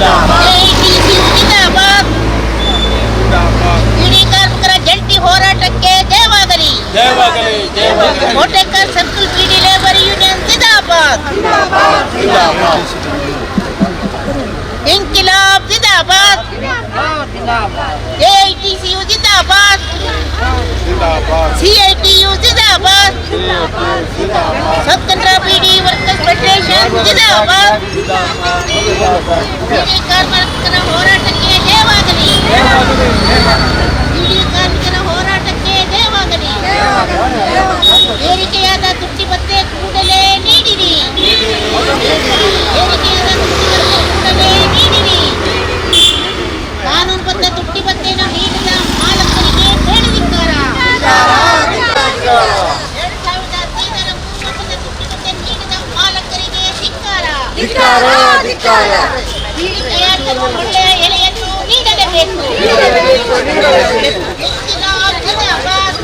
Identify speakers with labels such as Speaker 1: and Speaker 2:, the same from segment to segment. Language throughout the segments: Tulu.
Speaker 1: ಎಐಟಿಸಿಯು ಜಿಂದಾಬಾದ್. ಬೀಡಿ ಕಾರ್ಮಿಕರ ಜಂಟಿ ಹೋರಾಟಕ್ಕೆ ಜಯವಾಗಲಿ.
Speaker 2: ಜಯವಾಗಲಿ, ಜಯವಾಗಲಿ.
Speaker 1: Kotekar circle beedi labour union ಜಿಂದಾಬಾದ್. ಇನ್ಕಿಲಾಬ್ ಜಿಂದಾಬಾದ್. ಎಐಟಿಸಿಯು ಜಿಂದಾಬಾದ್. ಸಿಐಟಿಯು ಜಿಂದಾಬಾದ್. ಸ್ವತಂತ್ರ ಬೀಡಿ ವರ್ಕರ್ಸ್ ಫೆಡರೇಷನ್ ಜಿಂದಾಬಾದ್. ಬೀಡಿ ಕಾರ್ಮಿಕರ ಹೋರಾಟಕ್ಕೆ ಜಯವಾಗಲಿ. ಬೀಡಿ ಕಾರ್ಮಿಕರ ಹೋರಾಟಕ್ಕೆ ಜಯವಾಗಲಿ. ಏರಿಕೆಯಾದ ತುಟ್ಟಿ ಭತ್ಯೆ ಕೂಡಲೇ ನೀಡಿರಿ. ಏರಿಕೆಯಾದ ತುಟ್ಟಿ ಭತ್ಯೆ ಕೂಡಲೇ ನೀಡಿರಿ. ಕಾನೂನುಬದ್ಧ ತುಟ್ಟಿ ಭತ್ಯೆಯನ್ನು ನೀಡಿದ ಮಾಲಕರಿಗೆ ಹೇಳಿಧಿಕ್ಕಾರ. 2015ರ ಪೂರ್ವಬದ್ಧ ತುಟ್ಟಿ ಭತ್ಯೆ ನೀಡಿದ ಮಾಲಕರಿಗೆ ಧಿಕ್ಕಾರ. ಬೀಡಿ ತಯಾರಕರು ಒಳ್ಳೆಯ ಎಲೆಯನ್ನು ನೀಡಲೇಬೇಕು. ಇನ್ಕಿಲಾಬ್ ಜಿಂದಾಬಾದ್.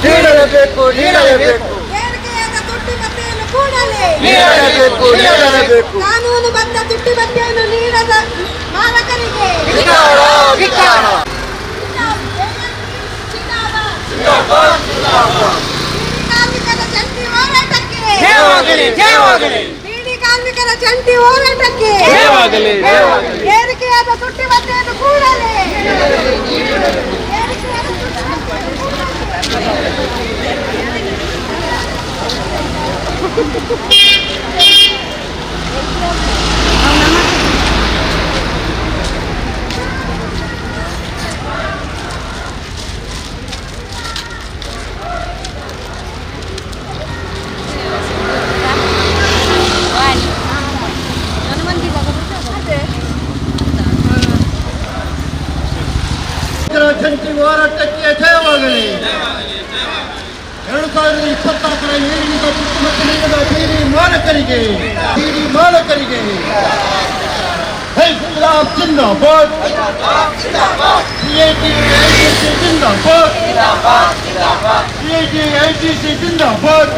Speaker 3: ನೀಡಲೇಬೇಕು, ನೀಡಲೇಬೇಕು.
Speaker 4: ಏರಿಕೆಯಾದ ತುಟ್ಟಿ ಭತ್ಯೆಯನ್ನು ಕೂಡಲೇ
Speaker 3: ನೀಡಲೇಬೇಕು, ನೀಡಲೇಬೇಕು.
Speaker 4: ಕಾನೂನುಬದ್ಧ ತುಟ್ಟಿ ಭತ್ಯೆಯನ್ನು ನೀಡದ ಮಾಲಕರಿಗೆ
Speaker 3: ಧಿಕ್ಕಾರ, ಧಿಕ್ಕಾರ.
Speaker 4: ಬೀಡಿ ಕಾರ್ಮಿಕರ ಜಂಟಿ ಹೋರಾಟಕ್ಕೆ
Speaker 3: ಜಯವಾಗಲಿ, ಜಯವಾಗಲಿ.
Speaker 4: ಬೀಡಿ ಕಾರ್ಮಿಕರ ಜಂಟಿ ಹೋರಾಟಕ್ಕೆ
Speaker 2: ಜಯವಾಗಲಿ, ಜಯವಾಗಲಿ.
Speaker 4: ಏರಿಕೆಯಾದ ತುಟ್ಟಿ ಭತ್ಯೆಯನ್ನು ಕೂಡಲೇ, ಏರಿಕೆಯಾದ ತುಟ್ಟಿ ಭತ್ಯೆಯನ್ನು ಕೂಡಲೇ.
Speaker 3: ಜಂಟಿ ಹೋರಾಟಕ್ಕೆ ಜಯವಾಗಲಿ. 2024ರ ಏರಿಳಿತ ಮತ್ತು ನೀಡಿದ ಬೀಡಿ ಮಾಲಕರಿಗೆ, ಬೀಡಿ ಮಾಲಕರಿಗೆ ಇನ್ಕಿಲಾಬ್ ಜಿಂದಾಬಾದ್. ಸಿಐಟಿ ಐಟಿಸಿ ಜಿಂದಾಬಾದ್. ಸಿಐಟಿ ಐಟಿಸಿ ಜಿಂದಾಬಾದ್.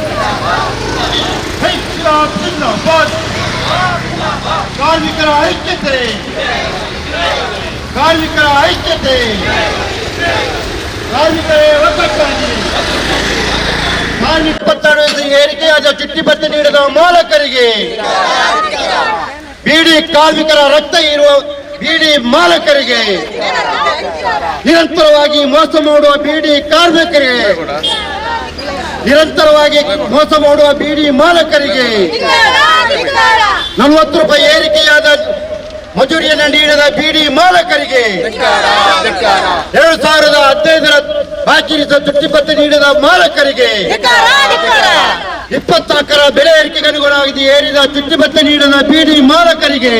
Speaker 3: ಇನ್ಕಿಲಾಬ್ ಜಿಂದಾಬಾದ್. ಕಾರ್ಮಿಕರ ಐಕ್ಯತೆ, ಕಾರ್ಮಿಕರ ಐಕ್ಯತೆ, ಕಾರ್ಮಿಕರೇ ಒಗ್ಗಟ್ಟಾಗಿ. ಕಾರ್ಮಿಕ 26 ಏರಿಕೆಯಾದ ಚಿಟ್ಟಿ ಭತ್ಯೆ ನೀಡಿದ ಮಾಲಕರಿಗೆ, ಬೀಡಿ ಕಾರ್ಮಿಕರ ರಕ್ತ ಇರುವ ಬೀಡಿ ಮಾಲಕರಿಗೆ, ನಿರಂತರವಾಗಿ ಮೋಸ ಮಾಡುವ ಬೀಡಿ ಕಾರ್ಮಿಕರಿಗೆ, ನಿರಂತರವಾಗಿ ಮೋಸ ಮಾಡುವ ಬೀಡಿ ಮಾಲಕರಿಗೆ, 40 ರೂಪಾಯಿ ಏರಿಕೆಯಾದ ಮಜೂರಿಯನ್ನು ನೀಡದ ಬೀಡಿ ಮಾಲಕರಿಗೆ, 2015ರ ಬಾಕಿ ತುಟ್ಟಿ ಭತ್ಯೆ ನೀಡಿದ ಮಾಲಕರಿಗೆ, 24ರ ಬೆಲೆ ಏರಿಕೆಗೆ ಅನುಗುಣವಾಗಿ ಏರಿದ ತುಟ್ಟಿ ಭತ್ಯೆ ನೀಡದ ಬೀಡಿ ಮಾಲಕರಿಗೆ,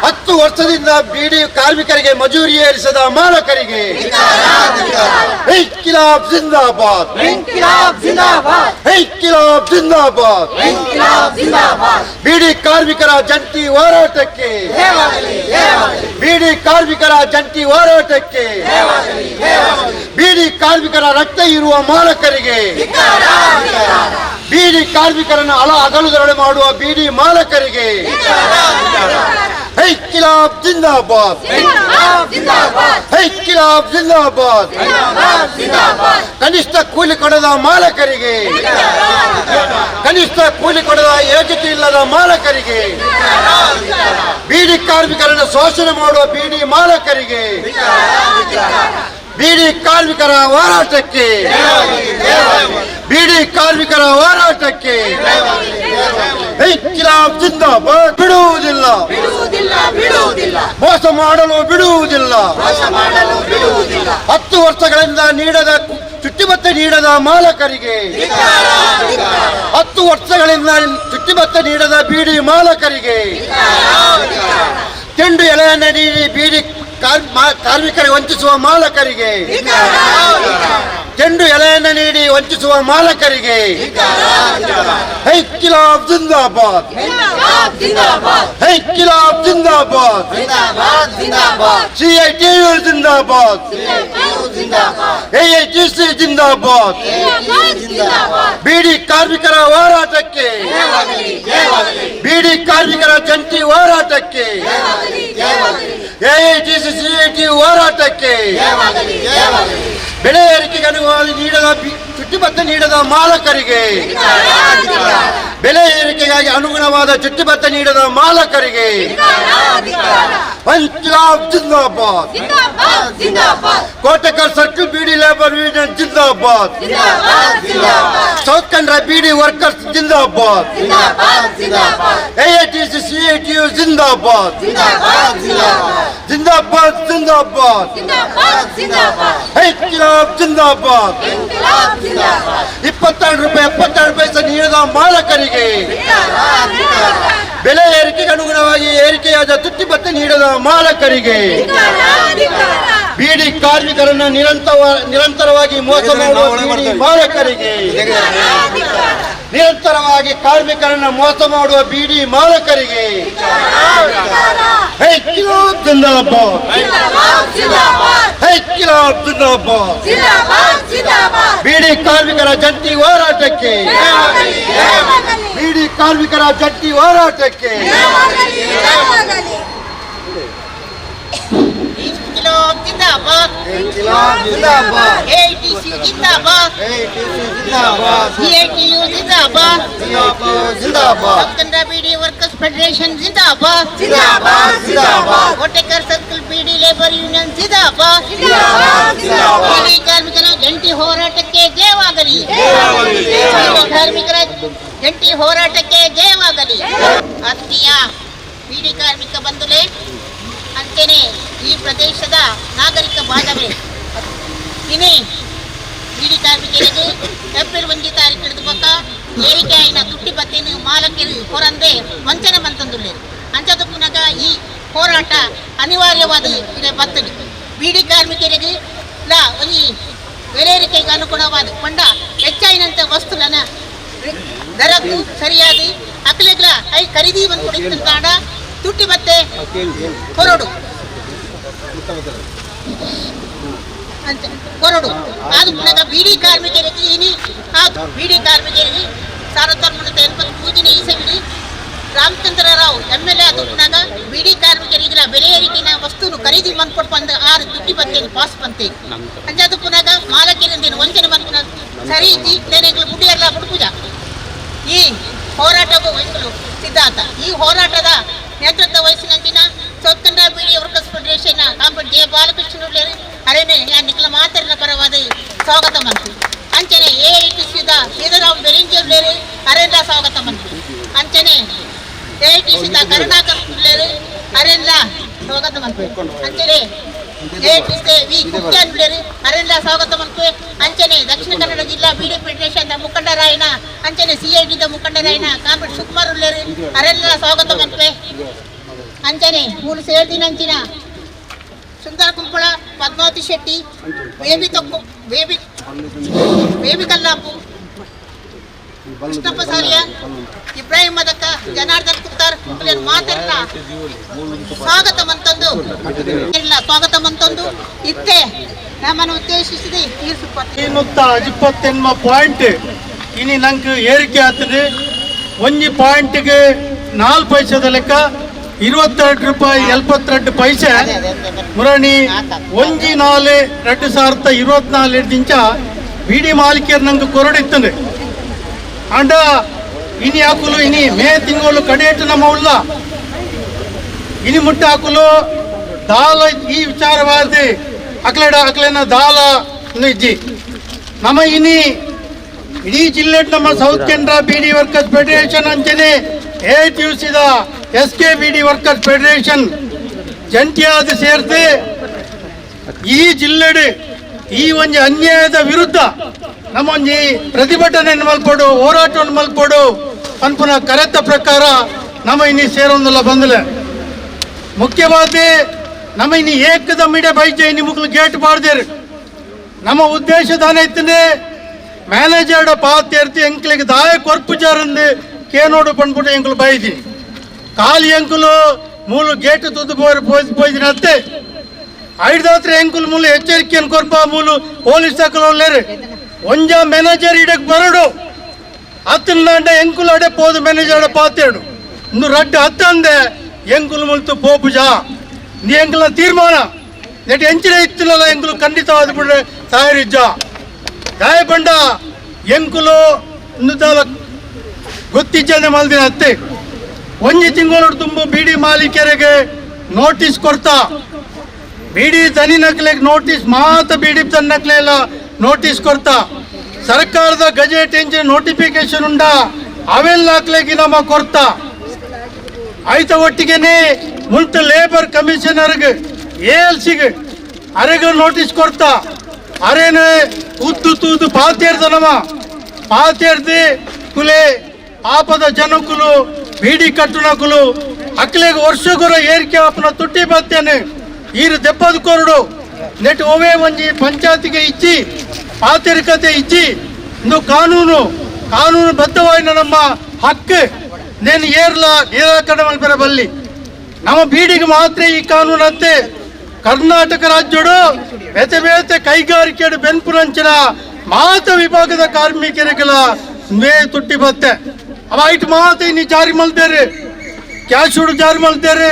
Speaker 3: 10 ವರ್ಷದಿಂದ ಬೀಡಿ ಕಾರ್ಮಿಕರಿಗೆ ಮಜೂರಿ ಏರಿಸದ ಮಾಲಕರಿಗೆ ಇನ್ಕಿಲಾಬ್ ಜಿಂದಾಬಾದ್, ಇನ್ಕಿಲಾಬ್ ಜಿಂದಾಬಾದ್. ಬೀಡಿ ಕಾರ್ಮಿಕರ ಜಂಟಿ ಹೋರಾಟಕ್ಕೆ, ಬೀಡಿ ಕಾರ್ಮಿಕರ ಜಂಟಿ ಹೋರಾಟಕ್ಕೆ, ಬೀಡಿ ಕಾರ್ಮಿಕರ ರಕ್ತ ಇರುವ ಮಾಲಕರಿಗೆ, ಬೀಡಿ ಕಾರ್ಮಿಕರನ್ನು ಅಲ ಹಗಲುದರಳೆ ಮಾಡುವ ಬೀಡಿ ಮಾಲಕರಿಗೆ ಇನ್ಕಿಲಾಬ್ ಜಿಂದಾಬಾದ್, ಇನ್ಕಿಲಾಬ್ ಜಿಂದಾಬಾದ್. ಕನಿಷ್ಠ ಕೂಲಿ ಕೊಡದ ಮಾಲಕರಿಗೆ, ಕನಿಷ್ಠ ಕೂಲಿ ಕೊಡದ ಯೋಗ್ಯತೆ ಇಲ್ಲದ ಮಾಲಕರಿಗೆ, ಬೀಡಿ ಕಾರ್ಮಿಕರನ್ನು ಶೋಷಣೆ ಮಾಡುವ ಬೀಡಿ ಮಾಲಕರಿಗೆ, ಬೀಡಿ ಕಾರ್ಮಿಕರ ಹೋರಾಟಕ್ಕೆ, ಬೀಡಿ ಕಾರ್ಮಿಕರ ಹೋರಾಟಕ್ಕೆ ಇನ್ಕಿಲಾಬ್ ಜಿಂದಾಬಾದ್. ಬಿಡುವುದಿಲ್ಲ, ಮೋಸ ಮಾಡಲು ಬಿಡುವುದಿಲ್ಲ. 10 ವರ್ಷಗಳಿಂದ ನೀಡದ ಚುಟ್ಟಿ ಭತ್ತೆ ನೀಡದ ಮಾಲಕರಿಗೆ, 10 ವರ್ಷಗಳಿಂದ ಚುಟ್ಟಿ ಭತ್ತೆ ನೀಡದ ಬೀಡಿ ಮಾಲಕರಿಗೆ, ಚೆಂಡು ಎಲೆಯನ್ನು ನೀಡಿ ಬೀಡಿ ಕಾರ್ಮಿಕರಿಗೆ ವಂಚಿಸುವ ಮಾಲಕರಿಗೆ, ಚೆಂಡು ಎಲೆಯನ್ನು ನೀಡಿ ವಂಚಿಸುವ ಮಾಲಕರಿಗೆ ಇನ್ಕಿಲಾಬ್ ಜಿಂದಾಬಾದ್, ಇನ್ಕಿಲಾಬ್ ಜಿಂದಾಬಾದ್, ಸಿಐಟಿಯು ಜಿಂದಾಬಾದ್, ಎಐಟಿಸಿ ಜಿಂದಾಬಾದ್. ಬೀಡಿ ಕಾರ್ಮಿಕರ ಹೋರಾಟಕ್ಕೆ, ಬೀಡಿ ಕಾರ್ಮಿಕರ ಜಂಟಿ ಹೋರಾಟಕ್ಕೆ, ಎಐಟಿಸಿ ಸಿಐಟಿ ಹೋರಾಟಕ್ಕೆ, ಬೆಲೆ ಏರಿಕೆಗೆ ಅನುಗುಣವಾಗಿ ನೀಡದ ಚುಟ್ಟಿ ಭತ್ತೆ ನೀಡದ ಮಾಲಕರಿಗೆ, ಬೆಲೆ ಏರಿಕೆಗಾಗಿ ಅನುಗುಣವಾದ ಚುಟ್ಟಿ ಭತ್ತೆ ನೀಡದ ಮಾಲಕರಿಗೆ ಇನ್ಕಿಲಾಬ್ ಜಿಂದಾಬಾದ್, ಕೋಟೆಕಲ್ circle beedi labour union ಜಿಂದಾಬಾದ್, ಸೌತ್ ಕನ್ನಡ ಬೀಡಿ ವರ್ಕರ್ಸ್ ಜಿಂದಾಬಾದ್, ಎಐಟಿಸಿ ಸಿಐಟಿಯು ಜಿಂದಾಬಾದ್, ಜಿಂದಾಬಾದ್ ಜಿಂದಾಬಾದ್, ಇನ್ಕಿಲಾಬ್ ಜಿಂದಾಬಾದ್. 22 ರೂಪಾಯಿ 72 ಪೈಸೆ ನೀಡಿದ ಮಾಲಕರಿಗೆ, ಬೆಲೆ ಏರಿಕೆಗೆ ಅನುಗುಣವಾಗಿ ಏರಿಕೆಯಾದ ತುಟ್ಟಿ ಭತ್ತೆ ನೀಡದ ಮಾಲಕರಿಗೆ, ಬೀಡಿ ಕಾರ್ಮಿಕರನ್ನ ನಿರಂತರವಾಗಿ ಮೋಸ ಮಾಡುವ ಬೀಡಿ ಮಾಲಕರಿಗೆ, ನಿರಂತರವಾಗಿ ಕಾರ್ಮಿಕರನ್ನ ಮೋಸ ಮಾಡುವ ಬೀಡಿ ಮಾಲಕರಿಗೆ ಇನ್ಕಿಲಾಬ್ ಜಿಂದಾಬಾದ್, ಇನ್ಕಿಲಾಬ್ ಜಿಂದಾಬಾದ್. ಬೀಡಿ ಕಾರ್ಮಿಕರ ಜಂಟಿ ಹೋರಾಟಕ್ಕೆ, ಬೀಡಿ ಕಾರ್ಮಿಕರ ಜಂಟಿ ಹೋರಾಟಕ್ಕೆ.
Speaker 1: ಜಿಂದಾಬಾದ್, ಎಐಟಿಸಿ ಜಿಂದಾಬಾದ್, ಸಿಐಟಿಯು ಜಿಂದಾಬಾದ್, south Kannada beedi workers federation ಜಿಂದಾಬಾದ್, Kotekar circle beedi labour union ಜಿಂದಾಬಾದ್. ಬೀಡಿ ಕಾರ್ಮಿಕರ ಜಂಟಿ ಹೋರಾಟಕ್ಕೆ ಜಯವಾಗಲಿ, ಬೀಡಿ ಕಾರ್ಮಿಕರ ಜಂಟಿ ಹೋರಾಟಕ್ಕೆ ಜಯವಾಗಲಿ. ಆತ್ಮೀಯ ಬೀಡಿ ಕಾರ್ಮಿಕ ಬಂಧುಲೇ, ಅಂಚನೆ ಈ ಪ್ರದೇಶದ ನಾಗರಿಕ ಬಾಂಧವೇ, ಇನಿ ಬೀಡಿ ಕಾರ್ಮಿಕರಿಗೆ ಏಪ್ರಿಲ್ 1 ತಾರೀಕು ಹಿಡಿದು ಪಕ್ಕ ಏರಿಕೆ ಆಯಿನ ತುಟ್ಟಿ ಬತ್ತೇನು ಮಾಲಕರು ಹೊರಂದೆ ವಂಚನೆ ಬಂತಂದುಳ್ಳೇರು. ಅಂಚದ ಪುನಗ ಈ ಹೋರಾಟ ಅನಿವಾರ್ಯವಾದ ಇದೆ ಬತ್ತಡಿ. ಬೀಡಿ ಕಾರ್ಮಿಕರಿಗೆ ಲಾ ಒಂಜಿ ಬೆಲೆ ಏರಿಕೆಗೆ ಅನುಗುಣವಾದ ಪಂಡ ಹೆಚ್ಚಾಯಿನಂತ ವಸ್ತುಲನ ದರಕ್ಕೂ ಸರಿಯಾಗಿ ಅಕ್ಲೆಗ್ಲ I ಖರೀದಿ ಬಂದು ಕೊಡಿತಾಡ ತುಟ್ಟಿ ಬತ್ತೆ ಕೊರಡು ಅಂತ ಕೊರಡು. ಅದು ಪುನಗ ಬೀಡಿ ಕಾರ್ಮಿಕರಿಗೆ ಇನಿ ಆ ಬೀಡಿ ಕಾರ್ಮಿಕರಿಗೆ 1983ನೇ ಇಸವಿಡಿ ರಾಮಚಂದ್ರ ರಾವ್ MLA ಅದು ಪುನಗ ಬೀಡಿ ಕಾರ್ಮಿಕರಿಗೆ ಬೆಲೆ ಏರಿಕೆನ ವಸ್ತುನು ಖರೀದಿ ಬಂದ್ಕೊಟ್ಟು ಬಂದ 6 ತುಟ್ಟಿ ಬತ್ತೇನೆ ಪಾಸ್ ಬಂತೆ. ಅಂಜಾದು ಪುನಗ ಮಾಲಕರಿಂದ ವಂಚನೆ ಬಂದ ಸರಿ ಇಜ್ಜಿ ನೇನೆಗಳು ಮುಡಿಯಲ್ಲ ಬುಡ್ಪುಜ. ಈ ಹೋರಾಟಕ್ಕೂ ವಹಿಸಲು ಸಿದ್ಧಾಂತ. ಈ ಹೋರಾಟದ ನೇತೃತ್ವ ವಹಿಸಿನಂಚಿನ south Kannada beedi workers federation comrade J Balakrishna ಅರೇನೆ ನಿಖಲ ಮಾತರಿನ ಪರವಾದ ಸ್ವಾಗತ ಮಂತ್ರಿ. ಅಂಚನೆ ಎಐಟಿಸಿದ ಸೀತಾರಾಮ್ ಬೆರಿಂಜಿಯವರು ಅರೇಂದ್ರ ಸ್ವಾಗತ ಮಂತ್ರಿ. ಅಂಚನೆ ಎಐಟಿಸಿದ ಕರುಣಾಕರ್ ಅರೇಂದ್ರ ಸ್ವಾಗತ ಮಂತ್ರಿ. ಅಂಚನೆ ಎಐಟಿಸಿ ವಿ ಕುಕ್ಯಾನ್ ಅರೇಂದ್ರ ಸ್ವಾಗತ ಮಂತ್ರಿ. ಅಂಚನೆ ದಕ್ಷಿಣ ಕನ್ನಡ ಜಿಲ್ಲಾ ಬಿಡಿ ಫೆಡರೇಷನ್ ಮುಖಂಡರಾಯನ ಅಂಚನೆ ಸಿಐಟಿದ ಮುಖಂಡರಾಯನ ಕಾಮ್ರೇಡ್ ಸುಕುಮಾರ್ ಉಳ್ಳೇರು ಅರೇಂದ್ರ ಸ್ವಾಗತ ಮಂತ್ರಿ. ಅಂಚನೆ ಮೂರು ಸೇರ್ದಿನಂಚಿನ Sundara Kumpala, Padmavathi Shetty, Baby Tokku, Baby Baby Kallapu, Krishnappa ಸಾಲಿಯ, Ibrahim ಮದಕ್ಕ, Janardhan Kuttar ಮಾತಾಡಲ್ಲ ಸ್ವಾಗತ ಮಂತಂದು ಸ್ವಾಗತ ಮಂತಂದು ಇತ್ತೆ ನಮ್ಮನ್ನು ಉದ್ದೇಶಿಸಿದೆ.
Speaker 5: 328 ಪಾಯಿಂಟ್ ಇನಿ ನಂಗೆ ಏರಿಕೆ ಆಗ್ತದೆ. ಒಂಜಿ ಪಾಯಿಂಟ್ಗೆ 4 ಪೈಸೆದ ಲೆಕ್ಕ 22 ರೂಪಾಯಿ 72 ಪೈಸೆ ಮುರಣಿ 1-4-2024 ದಿಂಚ ಬೀಡಿ ಮಾಲೀಕರು ನಂಗೆ ಕೊರಡಿತ್ತಂದೆ. ಅಂಡ ಇನಿ ಹಾಕಲು ಇನಿ ಮೇ ತಿಂಗಳು ಕಡೆಯಟ್ಟು ನಮ್ಮ ಉಳ್ಳ ಇನಿ ಮುಟ್ಟ ಹಾಕಲು ದಾಲ ಈ ವಿಚಾರವಾದ ಅಕ್ಲೆಡ ಅಕ್ಲೆನ ದಾಲ ಇಜ್ಜಿ ನಮ್ಮ ಇನಿ ಇಡೀ ಜಿಲ್ಲೆ ನಮ್ಮ south Canara beedi workers federation ಅಂಚನೆ ಎಐಟಿಯುಸಿದ S K beedi workers federation ಜಂಟಿಯಾದ ಸೇರ್ತೆ ಈ ಜಿಲ್ಲೆಡು ಈ ಒಂಜಿ ಅನ್ಯಾಯದ ವಿರುದ್ಧ ನಮ್ಮೊಂಜಿ ಪ್ರತಿಭಟನೆಯನ್ನು ಮಲ್ಪಡು, ಹೋರಾಟವನ್ನು ಮಲ್ಪಡು ಅನ್ಪುನ ಕರೆತ ಪ್ರಕಾರ ನಮ್ಮ ಇನ್ನಿ ಸೇರೊಂದಲ್ಲ ಬಂದಲೆ. ಮುಖ್ಯವಾದ ನಮ್ಮ ಇನ್ನು ಏಕದ ಮಿಡೆ ಬೈಜೆ ಇನ್ನು ಮುಗ್ಲು ಗೇಟ್ ಮಾಡ್ದೇರು. ನಮ್ಮ ಉದ್ದೇಶ ದಾನೆ ಇತ್ತಂದ್ರೆ ಮ್ಯಾನೇಜರ್ಡ ಪಾತೇರ್ತಿ ಎಂಕ್ಲಿಗೆ ದಾಯ ಕೊರ್ಪುಜಾರಂದು ಕೇನೋಡು ಪಂಡ್ಬಿಟ್ಟು ಎಂಕುಲು ಬೈದಿ ಖಾಲಿ ಎಂಕುಲು ಮೂಲು ಗೇಟ್ ತುದ್ದು ಪೋಯ್ದಿನ ಅತ್ತೆ ಐದಾತ್ರ ಎಂಕುಲು ಮೂಲು ಎಚ್ಚರಿಕೆಯನ್ನು ಕೊರ್ಪ ಮೂಲು ಪೊಲೀಸ್ ಹಾಕಲು ಒಂಜ ಮ್ಯಾನೇಜರ್ ಇಡಕ್ಕೆ ಬರಡು ಹತ್ತಿನ ಎಂಕುಲು ಅಡೆ ಪೋದು ಮ್ಯಾನೇಜರ್ ಅಡೆ ಪಾತೇಡು ಇನ್ನು ರಡ್ಡು ಹತ್ತಂದೆ ಎಂಕುಲು ಮುಲ್ತು ಪೋಪುಜಾ ನೀ ಎಂಕುಲ ತೀರ್ಮಾನ ನೆಟ್ ಎಂಚಿನ ಇತ್ತಿನಲ್ಲ ಎಂಕುಲು ಖಂಡಿತವಾದ ಬಿಡ್ರೆ ತಯಾರಿಜ್ಜ ಗಾಯಪಂಡ ಎಂಕುಲು ಇನ್ನುದಾಲ ಗೊತ್ತಿಜ್ಜನೆ ಮಲ್ದಿನ ಅತ್ತೆ ಒಂಜಿ ತಿಂಗಳು ತುಂಬ ಬೀಡಿ ಮಾಲೀಕರಿಗೆ ನೋಟಿಸ್ ಕೊಡ್ತಾ ಬೀಡಿ ದನಿ ನಕ್ಲೆಗೆ ನೋಟಿಸ್ ಮಾತ ಬೀಡಿ ತನ್ನಕ್ಲೆ ಎಲ್ಲ ನೋಟಿಸ್ ಕೊಡ್ತಾ ಸರ್ಕಾರದ gazette engine notification ಉಂಡ ಅವೆಲ್ಲ ಹಾಕ್ಲೆಗೆ ನಮ್ಮ ಕೊಡ್ತಾ ಆಯ್ತ ಒಟ್ಟಿಗೆನೆ ಮುಲ್ತ ಲೇಬರ್ ಕಮಿಷನರ್ಗೆ ಎ ಎಲ್ ಸಿಗೆ ಅರೆಗೆ ನೋಟಿಸ್ ಕೊಡ್ತಾ ಅರೇನೆ ಉದ್ದು ತೂದು ಪಾತೇರ್ದ ನಮ್ಮ ಪಾತೇರ್ದಿ ಕುಲೆ ಪಾಪದ ಜನಕುಲು ಬೀಡಿ ಕಟ್ಟುನಕುಲು ಅಕ್ಲೆಗೆ ವರ್ಷಗುರ ಏರಿಕೆ ಆಪನ ತುಟ್ಟಿ ಬತ್ತೇನೆ ಈರು ದೆಪ್ಪದ ಕೊರಡು ನೆಟ್ ಒವೇ ಒಂಜಿ ಪಂಚಾಯತಿಗೆ ಇಚ್ಚಿ ಪಾತೇರಿಕತೆ ಇಚ್ಚಿ ಇಂದು ಕಾನೂನು ಕಾನೂನು ಬದ್ಧವಾಯಿನ ನಮ್ಮ ಹಕ್ಕು ನೇನು ಏರ್ಲ ನಿರಾಕರಣೆ ಮಲ್ಪೆರ ಬಲ್ಲಿ ನಮ್ಮ ಬೀಡಿಗೆ ಮಾತ್ರ ಈ ಕಾನೂನಂತೆ ಕರ್ನಾಟಕ ರಾಜ್ಯಡು ಬೇತೆ ಬೇತೆ ಕೈಗಾರಿಕೆ ಬೆನ್ಪುರಂಚಿನ ಮಾತ ವಿಭಾಗದ ಕಾರ್ಮಿಕರಿಗೆಲ್ಲ ಮೇ ತುಟ್ಟಿ ಬತ್ತೆ ಅವ ಐಟ್ ಮಾತ ಇನ್ನು ಜಾರಿ ಮಲ್ತೇರಿ ಕ್ಯಾಶ್ ಜಾರಿ ಮಲ್ತೇರಿ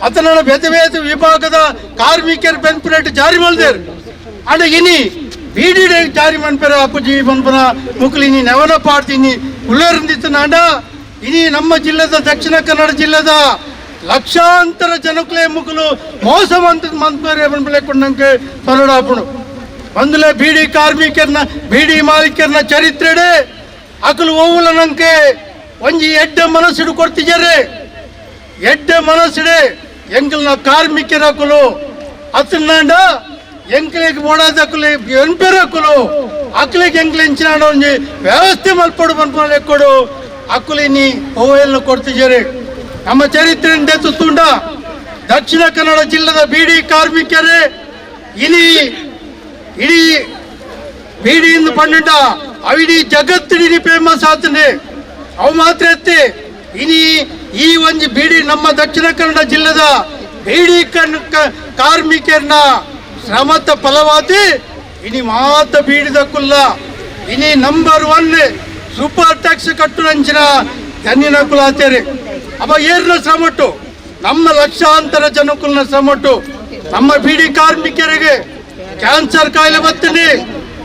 Speaker 5: ಅತನ ಬೇತೆ ಬೇತೆ ವಿಭಾಗದ ಕಾರ್ಮಿಕರು ಬೆನ್ಪುರೇಟ್ ಜಾರಿ ಮಲ್ತೇರಿ ಅಂಡ್ ಇನಿ ಬೀಡಿ ಜಾರಿ ಮನ್ಪೆರ ಅಪ್ಪುಜಿ ಮನ್ಪನ ಮುಕ್ಲಿ ಇನಿ ನೆವನ ಪಾಡ್ತೀನಿ ಉಳ್ಳೇರಿಂದಿತ್ತು ಇನಿ ನಮ್ಮ ಜಿಲ್ಲೆದ ದಕ್ಷಿಣ ಕನ್ನಡ ಜಿಲ್ಲೆದ ಲಕ್ಷಾಂತರ ಜನಕ್ಲೆ ಮುಕ್ಕಲು ಮೋಸ ಮಂತ್ರಿ ಮನ್ಪಲೆ ತೊರಡಾಪುಣು ಒಂದುಲೆ ಬೀಡಿ ಕಾರ್ಮಿಕರನ್ನ ಬೀಡಿ ಮಾಲೀಕರನ್ನ ಚರಿತ್ರೆಡೆ ಅಕಲು ಓವುಲ ನಂಗೆ ಒಂಜಿ ಎಡ್ಡ ಮನಸ್ಸಿಡು ಕೊಡ್ತಿದ್ದಾರೆ ಎಡ್ಡ ಮನಸ್ಸಿಡೆ ಎಂಕಲ್ನ ಕಾರ್ಮಿಕರ ಅಕಲು ಅತ್ತನಾಂಡ ಎಂಕಲಿಗೆ ಓಡಾದಕಲು ಎನ್ಪೆರಕಲು ಅಕ್ಲಿಗೆ ಎಂಕ್ಲೆ ಎಂಚಿನಾಡ ಒಂಜಿ ವ್ಯವಸ್ಥೆ ಮಲ್ಪಡು ಮನ್ಪಲೆ ಕೊಡು ಅಕ್ಕುಲಿನಿ ಓವೆಲ್ಲ ಕೊಡ್ತಿದ್ದಾರೆ. ನಮ್ಮ ಚರಿತ್ರೆಯಿಂದ ಎತ್ತಿಸ್ತುಂಡ ದಕ್ಷಿಣ ಕನ್ನಡ ಜಿಲ್ಲೆದ ಬೀಡಿ ಕಾರ್ಮಿಕರೇ ಇನಿ ಇಡೀ ಬೀಡಿಯಿಂದ ಪನ್ನುಂಡ ಅವಿಡೀ ಜಗತ್ತಿಡಿ ಫೇಮಸ್ ಆತನೆ ಅವು ಮಾತ್ರ ಎತ್ತಿ ಇನಿ ಈ ಒಂಜಿ ಬೀಡಿ ನಮ್ಮ ದಕ್ಷಿಣ ಕನ್ನಡ ಜಿಲ್ಲೆದ ಬೀಡಿ ಕಾರ್ಮಿಕರನ್ನ ಶ್ರಮದ ಫಲವಾದಿ ಇನಿ ಮಾತ ಬೀಡಿದಕ್ಕುಲ್ಲ ಇನಿ number 1 super tax ಕಟ್ಟುನಂಚಿನ ತನ್ನಿನ ಕುಲಾತೇರಿ ಅವ ಏರ್ನ ಶ್ರಮಟ್ಟು ನಮ್ಮ ಲಕ್ಷಾಂತರ ಜನಕುಲ್ನ ಶ್ರಮಟ್ಟು ನಮ್ಮ ಬೀಡಿ ಕಾರ್ಮಿಕರಿಗೆ ಕ್ಯಾನ್ಸರ್ ಕಾಯಿಲೆ ಬತ್ತನೆ,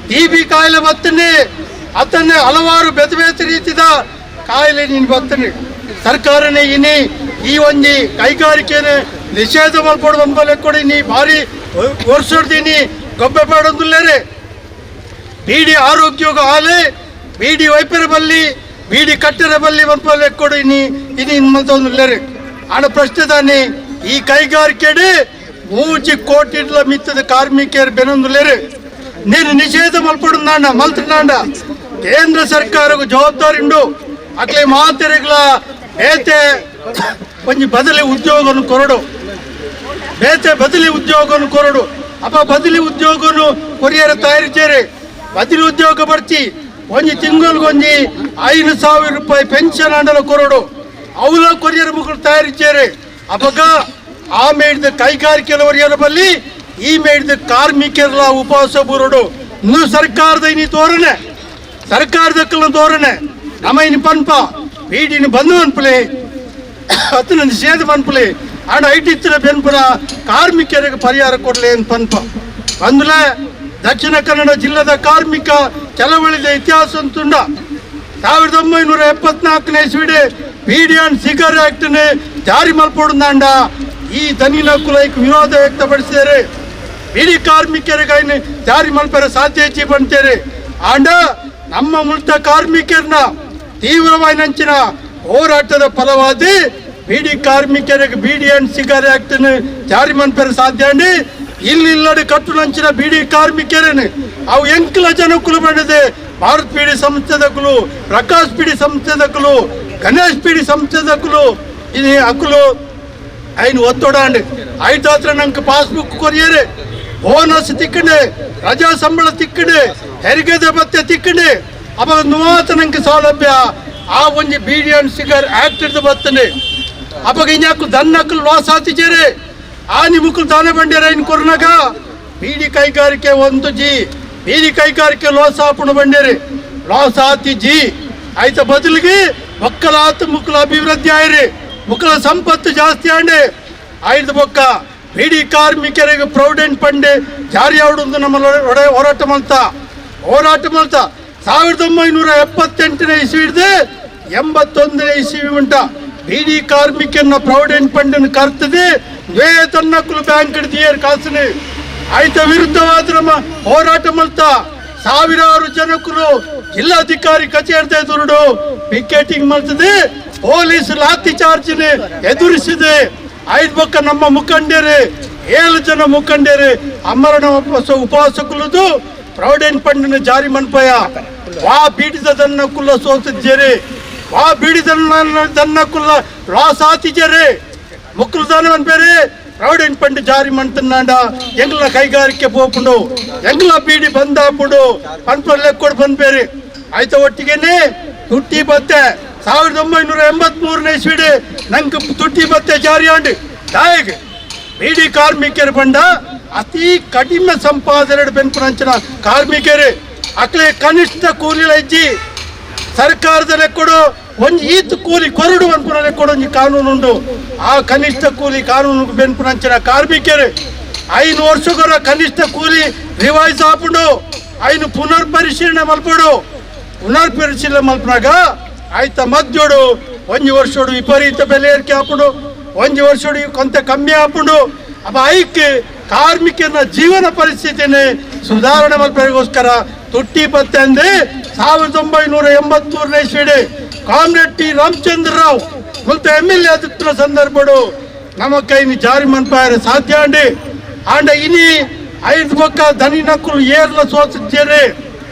Speaker 5: ಟಿಬಿ ಕಾಯಿಲೆ ಬತ್ತನೆ, ಅದನ್ನೇ ಹಲವಾರು ಬೇತೆ ಬೇತೆ ರೀತಿಯ ಕಾಯಿಲೆ ನೀನು ಬತ್ತನೆ. ಸರ್ಕಾರನೇ ಇನಿ ಈ ಒಂಜಿ ಕೈಗಾರಿಕೆನೆ ನಿಷೇಧ ಮಲ್ಪೊಡು ಬಂಬಲೆ ಕೊಡಿ ನೀ ಭಾರಿ ವರ್ಷಡ್ದೀನಿ ಗೊಬ್ಬೆ ಪಾಡೊಂದುಲ್ಲೇರೆ ಬೀಡಿ ಆರೋಗ್ಯೋಗ ಆಲೆ ಬೀಡಿ ವೈಪರ ಬಲ್ಲಿ ಬೀಡಿ ಕಟ್ಟರ ಬಲ್ಲಿ ಬಂಪಲೆ ಕೊಡು ಇನಿ ಇನಿ ಮಲ್ತೊಂದುಲ್ಲೇರೆ. ಆಣ ಪ್ರಶ್ನೆ ತಾನೆ ಈ ಕೈಗಾರಿಕೆಡೆ 3 ಕೋಟಿ ಮಿತ್ತದ ಕಾರ್ಮಿಕರು ಬೆನೊಂದುಲ್ಲೇರೆ ನೀನು ನಿಷೇಧ ಮಲ್ಪಡುಂದಾಂಡ ಮಲ್ತನಾಂಡ ಕೇಂದ್ರ ಸರ್ಕಾರಕ್ಕೆ ಜವಾಬ್ದಾರಿ ಉಂಡು ಅಕ್ಲೆ ಮಾತೆರೆಗಳ ಬೇತೆ ಒಂಜಿ ಬದಲಿ ಉದ್ಯೋಗವನ್ನು ಕೊರಡು ಬೇತೆ ಬದಲಿ ಉದ್ಯೋಗವನ್ನು ಕೊರಡು ಅಪ್ಪ ಬದಲಿ ಉದ್ಯೋಗವನ್ನು ಕೊರಿಯರ ತಯಾರಿಚೇರೆ ಬದಲಿ ಉದ್ಯೋಗ ಬರ್ತಿ ಒಂಜಿ ತಿಂಗಳಿಗೊಂಜಿ 5,000 ರೂಪಾಯಿ ಪೆನ್ಷನ್ ಅಂಡಲ ಕೊರಡು ಅವಲ ಕೊರಿಯರ್ ಮುಖರು ತಯಾರಿಚೇರೆ ಅಪಗ ಆ ಮೇಡಿದ ಕೈಗಾರಿಕೆಲ ಒರಿಯರ ಬಲ್ಲಿ ಈ ಮೇಡಿದ ಕಾರ್ಮಿಕರ ಉಪವಾಸ ಬುರಡು ಇನ್ನು ಸರ್ಕಾರದ ಇನಿ ತೋರಣೆ ಸರ್ಕಾರದ ತೋರಣೆ ನಮ್ಮ ಇನಿ ಪನ್ಪ ಬೀಡಿನ ಬಂದು ಅನ್ಪಲೆ ಅತನ ನಿಷೇಧ ಪನ್ಪಲೆ ಆಂಡ ಐಟಿತ್ತಿನ ಬೆನ್ಪುನ ಕಾರ್ಮಿಕರಿಗೆ ಪರಿಹಾರ ಕೊಡಲಿ ಅಂತ ಪನ್ಪ ಅಂದಲೇ ದಕ್ಷಿಣ ಕನ್ನಡ ಜಿಲ್ಲೆದ ಕಾರ್ಮಿಕ ಚಳವಳಿದ ಇತಿಹಾಸ ಅಂತುಂಡ 1974ನೇ ಇಸ್ವಿಡೆ ಬೀಡಿ ಅಂಡ್ ಸಿಗರ್ ಆಕ್ಟ್ನೆ ಜಾರಿ ಮಲ್ಪೊಡುಂದಾಂಡ ಈ ದನಿಲ ಕುಲೈಕ್ ವಿರೋಧ ವ್ಯಕ್ತಪಡಿಸಿದರೆ ಬೀಡಿ ಕಾರ್ಮಿಕರಿಗಾಗಿ ಜಾರಿ ಮಲ್ಪರ ಸಾಧ್ಯ ಹೆಚ್ಚಿ ಬಂತೇರೆ ಆಂಡ ನಮ್ಮ ಮುಲ್ತ ಕಾರ್ಮಿಕರನ್ನ ತೀವ್ರವಾಗಿ ನಂಚಿನ ಹೋರಾಟದ ಫಲವಾದಿ ಬೀಡಿ ಕಾರ್ಮಿಕರಿಗೆ ಬೀಡಿ ಅಂಡ್ ಸಿಗರ್ ಆಕ್ಟ್ನೆ ಜಾರಿ ಮಲ್ಪರ ಸಾಧ್ಯ ಅಂಡಿ ಇಲ್ಲಿಲ್ಲಡೆ ಕಟ್ಟುನಂಚಿನ ಬೀಡಿ ಕಾರ್ಮಿಕರೇನೆ ಅವು ಎಂಕಲ ಜನಕ್ಕಲು ಬಂದಿದೆ. ಭಾರತ್ ಬೀಡಿ ಸಂಸ್ಥೆದಕ್ಕಲು, ಪ್ರಕಾಶ್ ಬೀಡಿ ಸಂಸ್ಥೆದಕ್ಕಲು, ಗಣೇಶ್ ಬೀಡಿ ಸಂಸ್ಥೆದಕ್ಕಲು ಇನಿ ಅಕ್ಕಲು ಐನು ಒತ್ತೊಡಾಂಡ್ ಐದಾತ್ರ ನಂಗೆ ಪಾಸ್ಬುಕ್ ಕೊರಿಯರೆ, ಬೋನಸ್ ತಿಕ್ಕಂಡೆ, ರಜಾ ಸಂಬಳ ತಿಕ್ಕಂಡೆ, ಹೆರಿಗೆದ ಭತ್ಯೆ ತಿಕ್ಕಂಡೆ, ಅವಾಗ ನುವಾತ ನಂಗೆ ಸೌಲಭ್ಯ ಆ ಒಂಜಿ ಬೀಡಿ and cigar act ಹಿಡಿದು ಬರ್ತನೆ. ಅವಾಗ ಇನ್ಯಾಕು ದನ್ನಕ್ಕಲು ಲಾಸ್ ಆತಿಜೇರೆ ಆ ನಿಮುಕುಲು ದಾನ ಬಂಡ್ಯಾರ ಇನ್ ಕೊರ್ನಾಗ ಬೀಡಿ ಕೈಗಾರಿಕೆ ಒಂದು ಜಿ ಬೀಡಿ ಕೈಗಾರಿಕೆ ಲಾಸ್ ಆಪುಣ ಬಂಡೇರಿ ಲಾಸ್ ಆತಿ ಜಿ ಆಯ್ತ ಬದಲಿಗೆ ಮಕ್ಕಳಾತ ಮುಕ್ಕಲ ಅಭಿವೃದ್ಧಿ ಆಯ್ರಿ, ಮುಕ್ಕಲ ಸಂಪತ್ತು ಜಾಸ್ತಿ ಆಂಡೆ. ಆಯ್ದು ಬೊಕ್ಕ ಬೀಡಿ ಕಾರ್ಮಿಕರಿಗೆ ಪ್ರಾವಿಡೆಂಟ್ ಫಂಡ್ ಜಾರಿ ಆಡುವುದು ನಮ್ಮ ಹೋರಾಟ ಮಾಡ್ತ ಹೋರಾಟ ಮಾಡ್ತ 1978ನೇ ಇಸ್ವಿ ಹಿಡಿದು 81ನೇ ಇಸ್ವಿ ಉಂಟ ಬೀಡಿ ಕಾರ್ಮಿಕರನ್ನ ಪ್ರಾವಿಡೆಂಟ್ ಫಂಡ್ ಕರ್ತದೆ ವೇತನಕ್ಕಲು ಬ್ಯಾಂಕ್ ಹಿಡಿದು ಕಾಸನೆ ಆಯ್ತ ವಿರುದ್ಧವಾದ ನಮ್ಮ ಹೋರಾಟ ಮಾಡ್ತಾ ಸಾವಿರಾರು ಜನಕ್ಕಲು ಜಿಲ್ಲಾಧಿಕಾರಿ ಕಚೇರಿ ಎದುರುಡು ಪಿಕೆಟಿಂಗ್ ಮಾಡ್ತದೆ, ಪೊಲೀಸ್ ಲಾಠಿ ಚಾರ್ಜ್ ಎದುರಿಸಿದೆ. ಐದು ಪಕ್ಕ ನಮ್ಮ ಮುಖಂಡರು 7 ಜನ ಮುಖಂಡರು ಅಮರಣ ಉಪವಾಸಕ್ಕುಲದು ಪ್ರಾವಿಡೆಂಟ್ ಫಂಡ್ ಜಾರಿ ಮನ್ಪಯ ವಾ ಬೀಡಿದ ಕುಲ್ಲ ಸೋತಿದ್ದೀರಿ, ವಾ ಬೀಡಿದ ದನ್ನ ಕುಲ್ಲ ಲಾಸ್ ಆತಿದ್ದೀರಿ, ಮುಕ್ಕಲು ದಾನ ಬೇರೆ ಪ್ರಾವಿಡೆಂಟ್ ಫಂಡ್ ಜಾರಿ ಮಂತನಾಂಡ ಎಂಗ್ಲ ಕೈಗಾರಿಕೆ ಪೋಪುಂಡು, ಎಂಗ್ಲ ಬೀಡಿ ಬಂದಾಪುಂಡು ಪನ್ಪರ್ ಲೆಕ್ಕೊಡು ಬಂದ್ಬೇರಿ. ಆಯ್ತ ಒಟ್ಟಿಗೆನೆ ತುಟ್ಟಿ ಬತ್ತೆ 1983ನೇ ಇಸ್ವಿಡು ನಂಗೆ ತುಟ್ಟಿ ಬತ್ತೆ ಜಾರಿ ಆಂಡು. ದಾಯಗ್ ಬೀಡಿ ಕಾರ್ಮಿಕರು ಬಂಡ ಅತಿ ಕಡಿಮೆ ಸಂಪಾದನೆ ಬೆನ್ಪುನಂಚಿನ ಕಾರ್ಮಿಕರು ಅಕ್ಲೆ ಕನಿಷ್ಠ ಕೂಲಿ ಹೆಜ್ಜಿ ಸರ್ಕಾರದ ಲೆಕ್ಕೊಡು ಒಂಜಿ ಈತ್ ಕೂಲಿ ಕೊರಡು ಅನ್ಪುನ ಲೆಕ್ಕೊಡು ಒಂಜಿ ಕಾನೂನು ಉಂಡು. ಆ ಕನಿಷ್ಠ ಕೂಲಿ ಕಾನೂನು ಬೆನ್ಪುನಂಚಿನ ಕಾರ್ಮಿಕರು 5 ವರ್ಷಗಳ ಕನಿಷ್ಠ ಕೂಲಿ ರಿವೈಸ್ ಆಪುಂಡು, ಐನು ಪುನರ್ ಪರಿಶೀಲನೆ ಮಲ್ಪಡು. ಪುನರ್ ಪರಿಶೀಲನೆ ಮಲ್ಪನಾಗ ಆಯ್ತ ಮಧ್ಯೋಡು ಒಂಜಿ ವರ್ಷೋಡು ವಿಪರೀತ ಬೆಲೆ ಏರಿಕೆ ಆಪುಂಡು, ಒಂಜಿ ವರ್ಷೋಡು ಕೊಂತ ಕಮ್ಮಿ ಆಪುಂಡು. ಅಪ್ಪ ಐಕ್ಕೆ ಕಾರ್ಮಿಕರ ಜೀವನ ಪರಿಸ್ಥಿತಿನೇ ಸುಧಾರಣೆ ಮಲ್ಪಗೋಸ್ಕರ ತುಟ್ಟಿ ಪತ್ತೆ ಅಂದೆ 1983ನೇ ಇಸ್ವಿಡು ಕಾಮ್ರೇಡ್ ಟಿ ರಾಮಚಂದ್ರ ರಾವ್ ಮತ್ತು MLA ಆದಿತ್ಯ ಸಂದರ್ಭಡು ನಮ್ಮ ಕೈನಿ ಜಾರಿ ಮನ್ಪಾಯರ ಸಾಧ್ಯ ಅಂಡಿ. ಆಂಡ ಇನಿ ಐದು ಪಕ್ಕ ದನಿ ನಕ್ಕಲು ಏರ್ಲ ಸೋತಿದ್ದೀರಿ,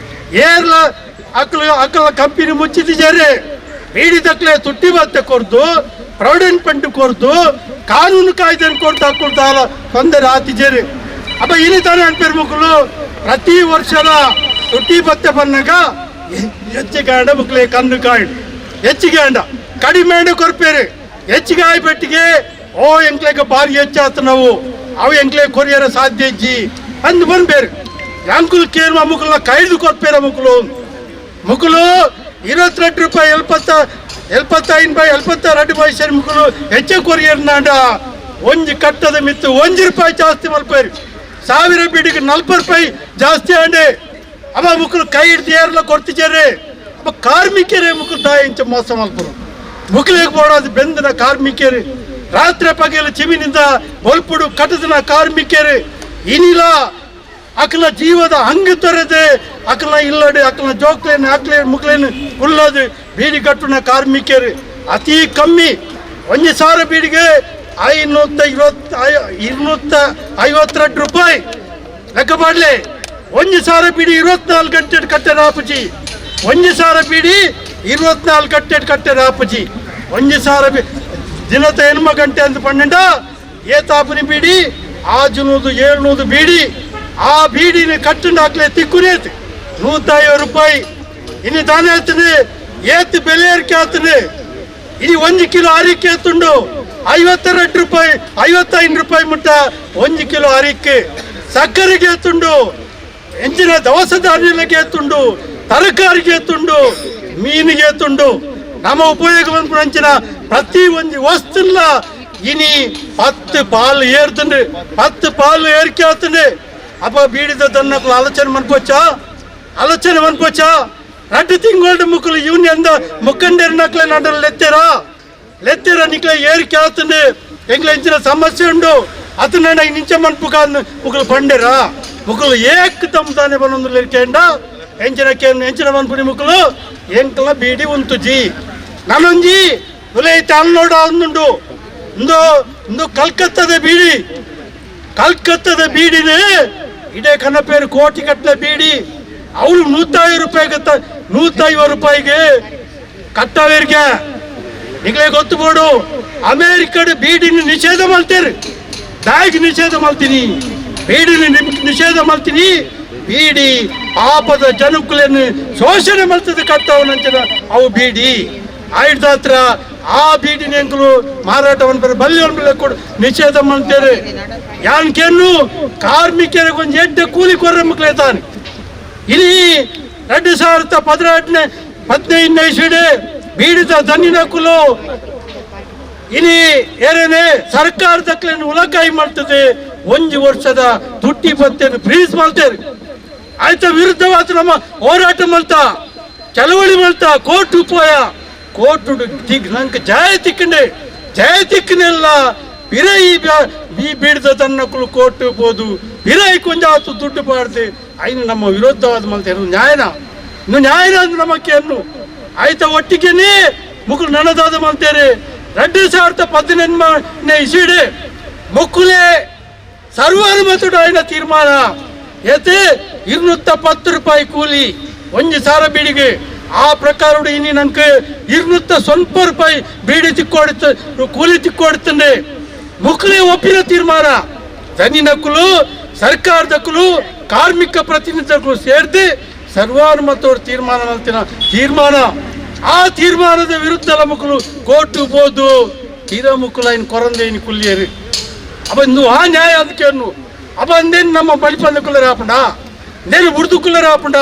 Speaker 5: ಏರ್ಲ ಅಕ್ಕಲು ಅಕ್ಕಲ ಕಂಪನಿ ಮುಚ್ಚಿದ್ದೀರಿ, ಬೀಡಿ ತಕ್ಕಲೆ ತುಟ್ಟಿ ಭತ್ತೆ ಕೊರ್ದು ಪ್ರಾವಿಡೆಂಟ್ ಫಂಡ್ ಕೊರ್ದು ಕಾನೂನು ಕಾಯ್ದೆ ಕೊಡ್ದು ಹಾಕೊಳ್ತಾರ ತೊಂದರೆ ಆತಿದ್ದೀರಿ. ಅಪ್ಪ ಇನಿ ತಾನೇ ಅನ್ಪೇರು ಮಕ್ಕಳು ಪ್ರತಿ ವರ್ಷದ ತುಟ್ಟಿ ಭತ್ತೆ ಬಂದಾಗ ಹೆಚ್ಚಿಗೆ ಅಂಡ ಮಕ್ಕಳೇ ಕಣ್ಣು ಕಾಂಡು ಹೆಚ್ಚಿಗೆ ಅಂಡ ಕಡಿಮೆ ಅಂಡ ಕೊರ್ಪೇರಿ ಹೆಚ್ಚಿಗೆ ಆಯ್ಬೆಟ್ಟಿಗೆ ಓ ಎಂಕ್ಲೇಗ ಭಾರಿ ಹೆಚ್ಚಾತು ನಾವು ಅವು ಎಂಕ್ಲೇ ಕೊರಿಯರ ಸಾಧ್ಯ ಇಜ್ಜಿ ಅಂದು ಬಂದ್ಬೇರು. ಅಂಕುಲು ಕೇಳುವ ಮುಕ್ಕಳನ್ನ ಕೈದು ಕೊರ್ಪೇರ ಮುಕ್ಕಳು ಮುಕ್ಕಳು 22 ರೂಪಾಯಿ 75 ರೂಪಾಯಿ 72 ಪೈಸೆ ಮುಕ್ಕಳು ಹೆಚ್ಚು ಕೊರಿಯರ್ ನಾಂಡ ಒಂಜಿ ಕಟ್ಟದ ಮಿತ್ತು 1 ರೂಪಾಯಿ ಜಾಸ್ತಿ ಮಲ್ಪೇರಿ 1000 ಬೀಡಿಗೆ 40 ರೂಪಾಯಿ ಜಾಸ್ತಿ ಅಂಡೆ. ಅಮ್ಮ ಮುಕ್ಕಳು ಕೈ ಹಿಡ್ದು ಏರ್ಲ ಕೊಡ್ತಿದ್ದಾರೆ. ಅಪ್ಪ ಕಾರ್ಮಿಕರೇ ಮುಕ್ಕಳು ತಾಯಿ ಇಂಚ ಮೋಸ ಮಲ್ಪರು ಮುಕ್ಕಳಿಗೆ ಬೋಡೋದು ಬೆಂದನ ಕಾರ್ಮಿಕರು ರಾತ್ರಿ ಪಗಲು ಚಿಮಿನಿಂದ ಬೊಲ್ಪುಡು ಕಟ್ಟದನ ಕಾರ್ಮಿಕರು ಇನಿಲ ಅಕಲ ಜೀವದ ಹಂಗು ತೊರೆದೆ ಅಕಲ ಇಲ್ಲಡೆ ಅಕಲ ಜೋಕ್ಲೇನು ಅಕ್ಲೇನು ಮುಕ್ಲೇನು ಉಳ್ಳದು ಬೀಡಿ ಕಟ್ಟುನ ಕಾರ್ಮಿಕರು ಅತಿ ಕಮ್ಮಿ 1,000 ಬೀಡಿಗೆ 252 ರೂಪಾಯಿ ಲೆಕ್ಕ ಮಾಡಲಿ. 1,000 ಬೀಡಿ 24 ಗಂಟೆ ಕಟ್ಟೆ ಆಪುಜಿ, 1,000 ಬೀಡಿ 24 ಗಂಟೆ ಕಟ್ಟೆ ಆಪುಜಿ, 1,000 ದಿನದ 8 ಗಂಟೆ ಅಂತ ಪನ್ನೆಂಡ ಏತಾಪುನಿ ಬೀಡಿ 600 700 ಬೀಡಿ ಆ ಬೀಡಿನ ಕಟ್ಟಂಡು ಹಾಕ್ಲೆ ತಿಕ್ಕುನೇತು 150 ರೂಪಾಯಿ. ಇನ್ನು ತಾನೇ ಆತನೆ ಏತು ಬೆಲೆ ಏರಿಕೆ ಆತನೆ. ಇನ್ನು 1 ಕಿಲೋ ಅರಿಕೆ ತುಂಡು 52 ರೂಪಾಯಿ 55 ರೂಪಾಯಿ ಮುಟ್ಟ 1 ಕಿಲೋ ಅರಿಕೆ. ಸಕ್ಕರೆಗೆ ತುಂಡು, ಎಂಜಿನ ದವಸ ಧಾನ್ಯಕ್ಕೆ ತುಂಡು, ತರಕಾರಿಗೆ ತುಂಡು, ಮೀನಿಗೆ ತುಂಡು. ನಮ್ಮ ಉಪಯೋಗ ಅಂಚಿನ ಪ್ರತಿ ಒಂದು ವಸ್ತುಲ್ಲ ಇನಿ 10 ಪಾಲು ಏರ್ತಂಡು, 10 ಪಾಲು ಏರಿಕೆ ಆತಂಡು. ಅಪ್ಪ ಬೀಡಿದ ದನ್ನಕ್ಕಲು ಆಲೋಚನೆ ಮನ್ಕೋಚಾ ಆಲೋಚನೆ ಮನ್ಕೋಚಾ 2 ತಿಂಗಳು ಮುಕ್ಕಲು ಇವನ್ ಎಂದ ಮುಖಂಡರ್ನಕ್ಲೆ ನಡಲ್ ಲೆತ್ತೀರಾ ಲೆತ್ತೀರಾ ನಿಕ್ಲೆ ಏರಿಕೆ ಆತಂಡು ಎಂಗ್ಲ ಇಂಚಿನ ಸಮಸ್ಯೆ ಉಂಡು ಅತನ ನಿಂಚ ಮನ್ಪು ಮುಕ್ಕಲು ಬಂಡೇರಾ ಮುಕ್ಕಲು ಏಕ್ ತಮ್ಮ ತಾನೆ ಬಂದು ಲೆಕ್ಕಂಡ ಎಂಚಿನ ಎಂಚಿನ ಮನ್ಪುನಿ ಮುಕ್ಕಲು ಎಂಕಲ ಬೀಡಿ ಉಂತುಜಿ ನಾನೊಂಜಿ ಉಲೈತೆ ಅಲ್ಲೋಡ ಅಂದುಂಡು ಇಂದು ಇಂದು ಕಲ್ಕತ್ತಾದ ಬೀಡಿ ಕಲ್ಕತ್ತದ ಬೀಡಿನೇ ಇಡೇ ಕನಪೇರು ಕೋಟಿ ಕಟ್ಟಲೆ ಬೀಡಿ ಅವಳು 150 ರೂಪಾಯಿಗೆ 150 ರೂಪಾಯಿಗೆ ಕಟ್ಟವೇರಿಗೆ ನಿಗಲೇ ಗೊತ್ತು ಬೋಡು. ಅಮೇರಿಕದ ಬೀಡಿನ ನಿಷೇಧ ಮಾಡ್ತೇನೆ, ಬ್ಯಾಗ್ ನಿಷೇಧ ಮಾಡ್ತೀನಿ, ಬೀಡಿನ ನಿಷೇಧ ಮಾಡ್ತೀನಿ. ಬೀಡಿ ಪಾಪದ ಜನಕ್ಕುలను ಶೋಷಣೆ ಮಾಡ್ತದೆ ಕಟ್ಟವನಂಚಿನ ಅವು ಬೀಡಿ ಆಯ್ದಾತ್ರ ಆ ಬೀಡಿನ ಎಂಕಲು ಮಾರಾಟವನ್ನು ಬಲ್ಯ ಕೊಡು ನಿಷೇಧ ಮಾಡ್ತೇವೆ. ಯಾನ್ಕೇನು ಕಾರ್ಮಿಕರಿಗೆ ಒಂದು ಎಡ್ಡೆ ಕೂಲಿ ಕೊರ್ರ ಮಕ್ಕಳೇ ತಾನೆ. ಇಲ್ಲಿ 2016 15 ಇಸ್ವಿಡೆ ಬೀಡಿದ ದನ್ನಿನ ಕುಲು ಇನಿ ಏರೇನೆ ಸರ್ಕಾರದ ಉಲಕಾಯಿ ಮಾಡ್ತದೆ. 1 ವರ್ಷದ ತುಟ್ಟಿ ಭತ್ಯೆಯನ್ನು ಫ್ರೀಸ್ ಮಾಡ್ತೇವೆ. ಆಯ್ತ ವಿರುದ್ಧವಾದ ನಮ್ಮ ಹೋರಾಟ ಮಾಡ್ತಾ ಚಳವಳಿ ಮಾಡ್ತಾ ಕೋರ್ಟ್ ಉಪಾಯ ಕೋರ್ಟ್ ನಂಗೆ ಜಯ ತಿಕ್ಕಂಡೆ ಜಯ ತಿಕ್ಕನೆಲ್ಲ ಪಿರೈ ಈ ಬೀಡ್ದ ತನ್ನಕ್ಕಳು ಕೋರ್ಟ್ ಹೋದು ಪಿರೈ ಕೊಂಜಾತು ದುಡ್ಡು ಪಾಡ್ದು ಐನು ನಮ್ಮ ವಿರುದ್ಧವಾದ ಮಾಡ್ತೇನೆ. ನ್ಯಾಯನ ಇನ್ನು ನ್ಯಾಯನ ಅಂದ್ರೆ ನಮ್ಮಕ್ಕೆ ಅನ್ನು ಆಯ್ತ ಒಟ್ಟಿಗೆನೇ ಮುಕ್ಕಳು ನನದಾದ ಮಾಡ್ತೇನೆ. 2018 ಇಸ್ವಿಡೆ ಮುಕ್ಕುಲೇ ಸರ್ವಾನುಮತುಡು ಆಯ್ನ ತೀರ್ಮಾನ ಏತೆ 210 ರೂಪಾಯಿ ಕೂಲಿ 1,000 ಬೀಡಿಗೆ ಆ ಪ್ರಕಾರ ಇನಿ ನನಗೆ 209 ರೂಪಾಯಿ ಬೀಡಿ ತಿಕ್ಕೊಡುತ್ತ ಕೂಲಿ ತಿಕ್ಕೊಡುತ್ತಂಡೆ. ಮುಕ್ಕಲೇ ಒಪ್ಪಿನ ತೀರ್ಮಾನ ದನಿನಕ್ಕಲು ಸರ್ಕಾರದಕ್ಕಲು ಕಾರ್ಮಿಕ ಪ್ರತಿನಿಧಿಗಳು ಸೇರಿದೆ ಸರ್ವಾನುಮತವರು ತೀರ್ಮಾನ ಮಾಡ್ತಿನ ತೀರ್ಮಾನ. ಆ ತೀರ್ಮಾನದ ವಿರುದ್ಧ ಮಕ್ಕಳು ಕೋರ್ಟು ಬೋದು ತೀರಾ ಮುಕ್ಕಳು ಇನ್ನು ಕೊರಂದೆ ಇನ್ನು ಕುಲ್ಲಿಯರು ಅಪ್ಪ ಇನ್ನು ಆ ನ್ಯಾಯ ಅದಕ್ಕೆ ಅನ್ನು ಅಪ್ಪ ಅಂದೇನು ನಮ್ಮ ಬಲಿಪಂದಕ್ಕುಲ್ಲರ ಆಪಂಡ ನೇನು ಬುಡ್ದುಕ್ಕುಲ್ಲರ ಆಪಂಡ.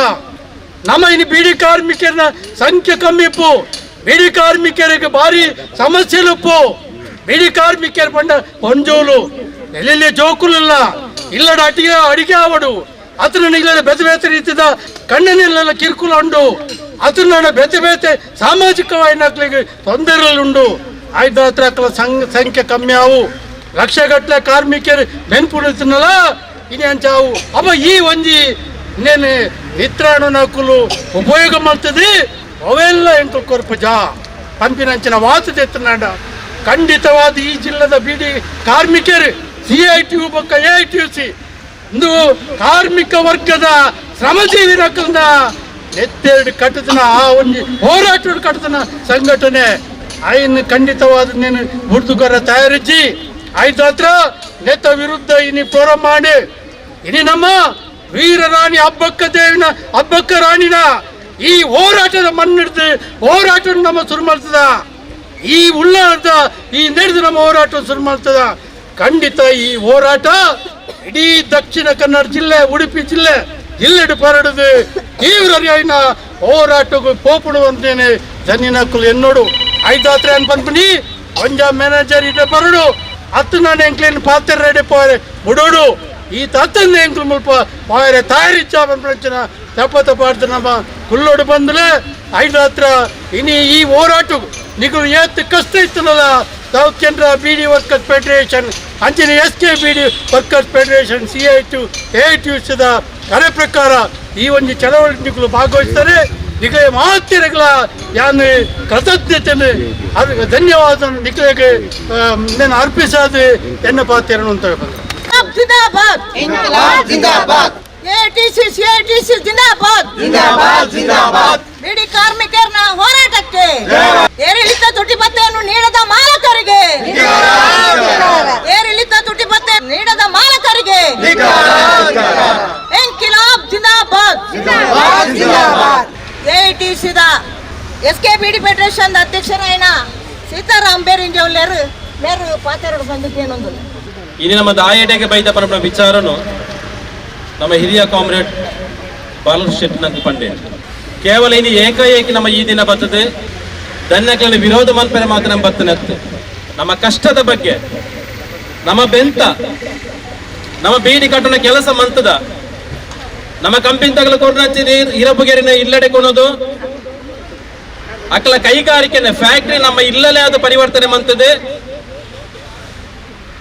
Speaker 5: ನಮ್ಮ ಇನ್ನು ಬೀಡಿ ಕಾರ್ಮಿಕರ ಸಂಖ್ಯೆ ಕಮ್ಮಿ ಇಪ್ಪು, ಬೀಡಿ ಕಾರ್ಮಿಕರಿಗೆ ಭಾರಿ ಸಮಸ್ಯೆಲುಪ್ಪು. ಬೀಡಿ ಕಾರ್ಮಿಕರ ಪಂಡ ಪೊಂಜೋಲು ಎಲ್ಲೆಲ್ಲಿ ಜೋಕುಲಿಲ್ಲ ಇಲ್ಲಡ ಅಟಿಗೆ ಅಡಿಗೆ ಆವಡು ಅತನ ಇಲ್ಲ ಬೇತೆ ಬೇತೆ ರೀತಿಯ ಕಣ್ಣನೆಲ್ಲ ಕಿರುಕುಳ ಉಂಡು ಅತನ ಬೇತೆ ಬೇತೆ ಸಾಮಾಜಿಕವಾಗಿ ತೊಂದರೆಗಳುಂಡು. ಆಯ್ದಾತ್ರ ಸಂಖ್ಯೆ ಕಮ್ಮಿ ಆವು ಲಕ್ಷಗಟ್ಟಲೆ ಕಾರ್ಮಿಕರು ನೆನ್ಪುಡುತ್ತಿನಲ್ಲ ಇನಿ ಅಂಚಾವು. ಅಪ್ಪ ಈ ಒಂಜಿ ನೇನು ನಿತ್ರಾಣ ನಕಲು ಉಪಯೋಗ ಮಾಡ್ತದೆ ಅವೆಲ್ಲ ಎಂಟು ಕೊರ್ಪಜ ಪಂಪಿನಂಚಿನ ವಾತು ತೆತ್ತನಾಡ. ಖಂಡಿತವಾದ ಈ ಜಿಲ್ಲೆದ ಬೀಡಿ ಕಾರ್ಮಿಕರು CITU ಬೊಕ್ಕ AITUC ಇಂದು ಕಾರ್ಮಿಕ ವರ್ಗದ ಶ್ರಮಜೀವಿ ನಕಲ್ನ ನೆತ್ತೆರಡು ಕಟ್ಟತನ ಆ ಒಂದು ಹೋರಾಟ ಕಟ್ಟತನ ಸಂಘಟನೆ ಐನ್ ಖಂಡಿತವಾದ ನೇನು ಬುಡ್ದುಗರ ತಯಾರಿಸಿ ಆಯ್ತಾತ್ರ ನೆತ್ತ ವಿರುದ್ಧ ಇನಿ ಪ್ರೋಗ್ರಾಮ್ ಮಾಡಿ ಇನಿ ನಮ್ಮ ವೀರರಾಣಿ ಹಬ್ಬಕ್ಕ ದೇವಿನ ಹಬ್ಬಕ್ಕ ರಾಣಿನ ಈ ಹೋರಾಟದ ಮಣ್ಣಿಡ್ದು ಹೋರಾಟ ನಮ್ಮ ಶುರು ಮಾಡ್ತದ. ಈ ಉಳ್ಳಾದ ಈ ನಡೆದು ನಮ್ಮ ಹೋರಾಟ ಶುರು ಮಾಡ್ತದ. ಖಂಡಿತ ಈ ಹೋರಾಟ ಇಡೀ ದಕ್ಷಿಣ ಕನ್ನಡ ಜಿಲ್ಲೆ ಉಡುಪಿ ಜಿಲ್ಲೆ ಜಿಲ್ಲೆಡು ಪರಡುದು ತೀವ್ರ ಹೋರಾಟಕ್ಕೂ ಪೋಪುಡುವಂತೇನೆ ಜನಿನಕ್ಕಲು ಎನ್ನೋಡು ಐದಾತ್ರೆ ಅನ್ ಪನ್ಪುನಿ ಒಂಜ ಮ್ಯಾನೇಜರ್ ಇಡ ಬರಡು ಹತ್ತು ನಾನು ಎಂಕ್ಲೇನು ಪಾತ್ರ ರೆಡಿ ಪೋರೆ ಬುಡೋಡು ಈ ತತ್ತನ್ನ ಎಂಕ್ಲು ಮುಲ್ಪ ಪಾಯರೆ ತಯಾರಿಚ್ಚ ಪನ್ಪಂಚಿನ ತಪ್ಪ ತಪ್ಪಾಡ್ದು ನಮ್ಮ ಕುಲ್ಲೋಡು ಬಂದಲೇ ಐದಾತ್ರ ಇನಿ ಈ ಹೋರಾಟ ನಿಗಳು ಏತ್ ಕಷ್ಟ ಇತ್ತನಲ್ಲ south Canara beedi workers federation ಅಂಚಿನ SK beedi workers federation CITU AITUC ಕರೆ ಪ್ರಕಾರ ಈ ಒಂದು ಚಳವಳಿ ನಿಗಳು ಭಾಗವಹಿಸ್ತಾರೆ. ನಿಗಲೇ ಮಾತಿರಗಳ ಯಾನು ಕೃತಜ್ಞತೆ ಅದಕ್ಕೆ ಧನ್ಯವಾದ ನಿಗಳಿಗೆ ನಾನು ಅರ್ಪಿಸೋದು ಎನ್ನ ಪಾತ್ರ ಅಂತ
Speaker 1: ಜಿಂದಾಬಾದ್ ಜಿಂದಾಬಾದ್ AITC CITC ಜಿಂದಾಬಾದ್ ಜಿಂದಾಬಾದ್ ಜಿಂದಾಬಾದ್. ಬೀಡಿ ಕಾರ್ಮಿಕರ ಹೋರಾಟಕ್ಕೆ ಏರಿಳಿತ ತುಟಿ ಭತ್ಯೆಯನ್ನು ನೀಡದ ಮಾಲಕರಿಗೆ ಏರಿಳಿತ ತುಟಿ ಭತ್ಯೆ ನೀಡದ ಮಾಲಕರಿಗೆ ಇನ್ಕಿಲಾಬ್ ಜಿಂದಾಬಾದ್ ಜಿಂದಾಬಾದ್. AITC SK beedi federation ಅಧ್ಯಕ್ಷರಾಯನ Sitaram ಬೇರಿಂಜವ್ಲೇರು ಮೇರು ಪಾತೆರಡು ಬಂದಿದ್ದೇನೊಂದು
Speaker 2: ಇನ್ನು ನಮ್ಮ ದಾಯಡೆಗೆ ಬೈದ ಪರಮ ವಿಚಾರನು ನಮ್ಮ ಹಿರಿಯ ಕಾಮ್ರೇಡ್ ಬಾಲನ್ ಶೆಟ್ಟಿನಂತ ಪಂಡೆ ಕೇವಲ ಇನ್ನು ಏಕಾಏಕಿ ನಮ್ಮ ಈ ದಿನ ಬರ್ತದೆ ದನ್ನಕಲ್ಲಿ ವಿರೋಧ ಮನ್ಪೆರೆ ಮಾತ್ರ ನಮ್ಮ ಬರ್ತನತ್ತೆ. ನಮ್ಮ ಕಷ್ಟದ ಬಗ್ಗೆ ನಮ್ಮ ಬೆಂತ ನಮ್ಮ ಬೀಡಿ ಕಟ್ಟಣ ಕೆಲಸ ಮಂತದ ನಮ್ಮ ಕಂಪಿನ ತಗಲ ಕೊರ್ನಚ್ಚಿ ಇರಬುಗೆರಿನ ಇಲ್ಲಡೆ ಕೊನೋದು ಅಕ್ಕಲ ಕೈಗಾರಿಕೆನ ಫ್ಯಾಕ್ಟರಿ ನಮ್ಮ ಇಲ್ಲಲೇ ಅದು ಪರಿವರ್ತನೆ ಮಂತದೆ.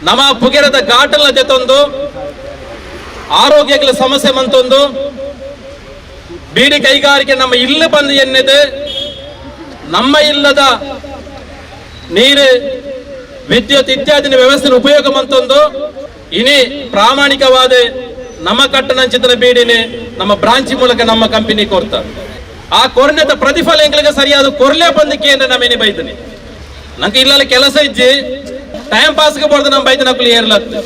Speaker 2: ನಮ್ಮ ಪುಗೆರದ ಘಾಟಲ ಜೊತೊಂದು ಆರೋಗ್ಯಗಳ ಸಮಸ್ಯೆ ಮಂತೊಂದು ಬೀಡಿ ಕೈಗಾರಿಕೆ ನಮ್ಮ ಇಲ್ಲ ಬಂದು ಎನ್ನಿದೆ ನಮ್ಮ ಇಲ್ಲದ ನೀರು ವಿದ್ಯುತ್ ಇತ್ಯಾದಿನ ವ್ಯವಸ್ಥೆ ಉಪಯೋಗ ಮಂತೊಂದು ಇನಿ ಪ್ರಾಮಾಣಿಕವಾದ ನಮ್ಮ ಕಟ್ಟಣಂಚಿತನ ಬೀಡಿನಿ ನಮ್ಮ ಬ್ರಾಂಚ್ ಮೂಲಕ ನಮ್ಮ ಕಂಪನಿ ಕೊರ್ತ ಆ ಕೊರನೆದ ಪ್ರತಿಫಲ ಎಂಗಳಿಗೆ ಸರಿಯಾದ ಕೊರ್ಲೆ ಬಂದಕ್ಕೆ ಅಂದ್ರೆ ನಮ್ಮೇನೆ ಬೈದನಿ ನಂಗೆ ಇಲ್ಲ ಕೆಲಸ ಇಜ್ಜಿ ಟೈಮ್ ಪಾಸ್ಗೆ ಬೋರ್ದು ನಮ್ಮ ಬೈದನ ನಕಲು ಏರ್ಲತ್ತು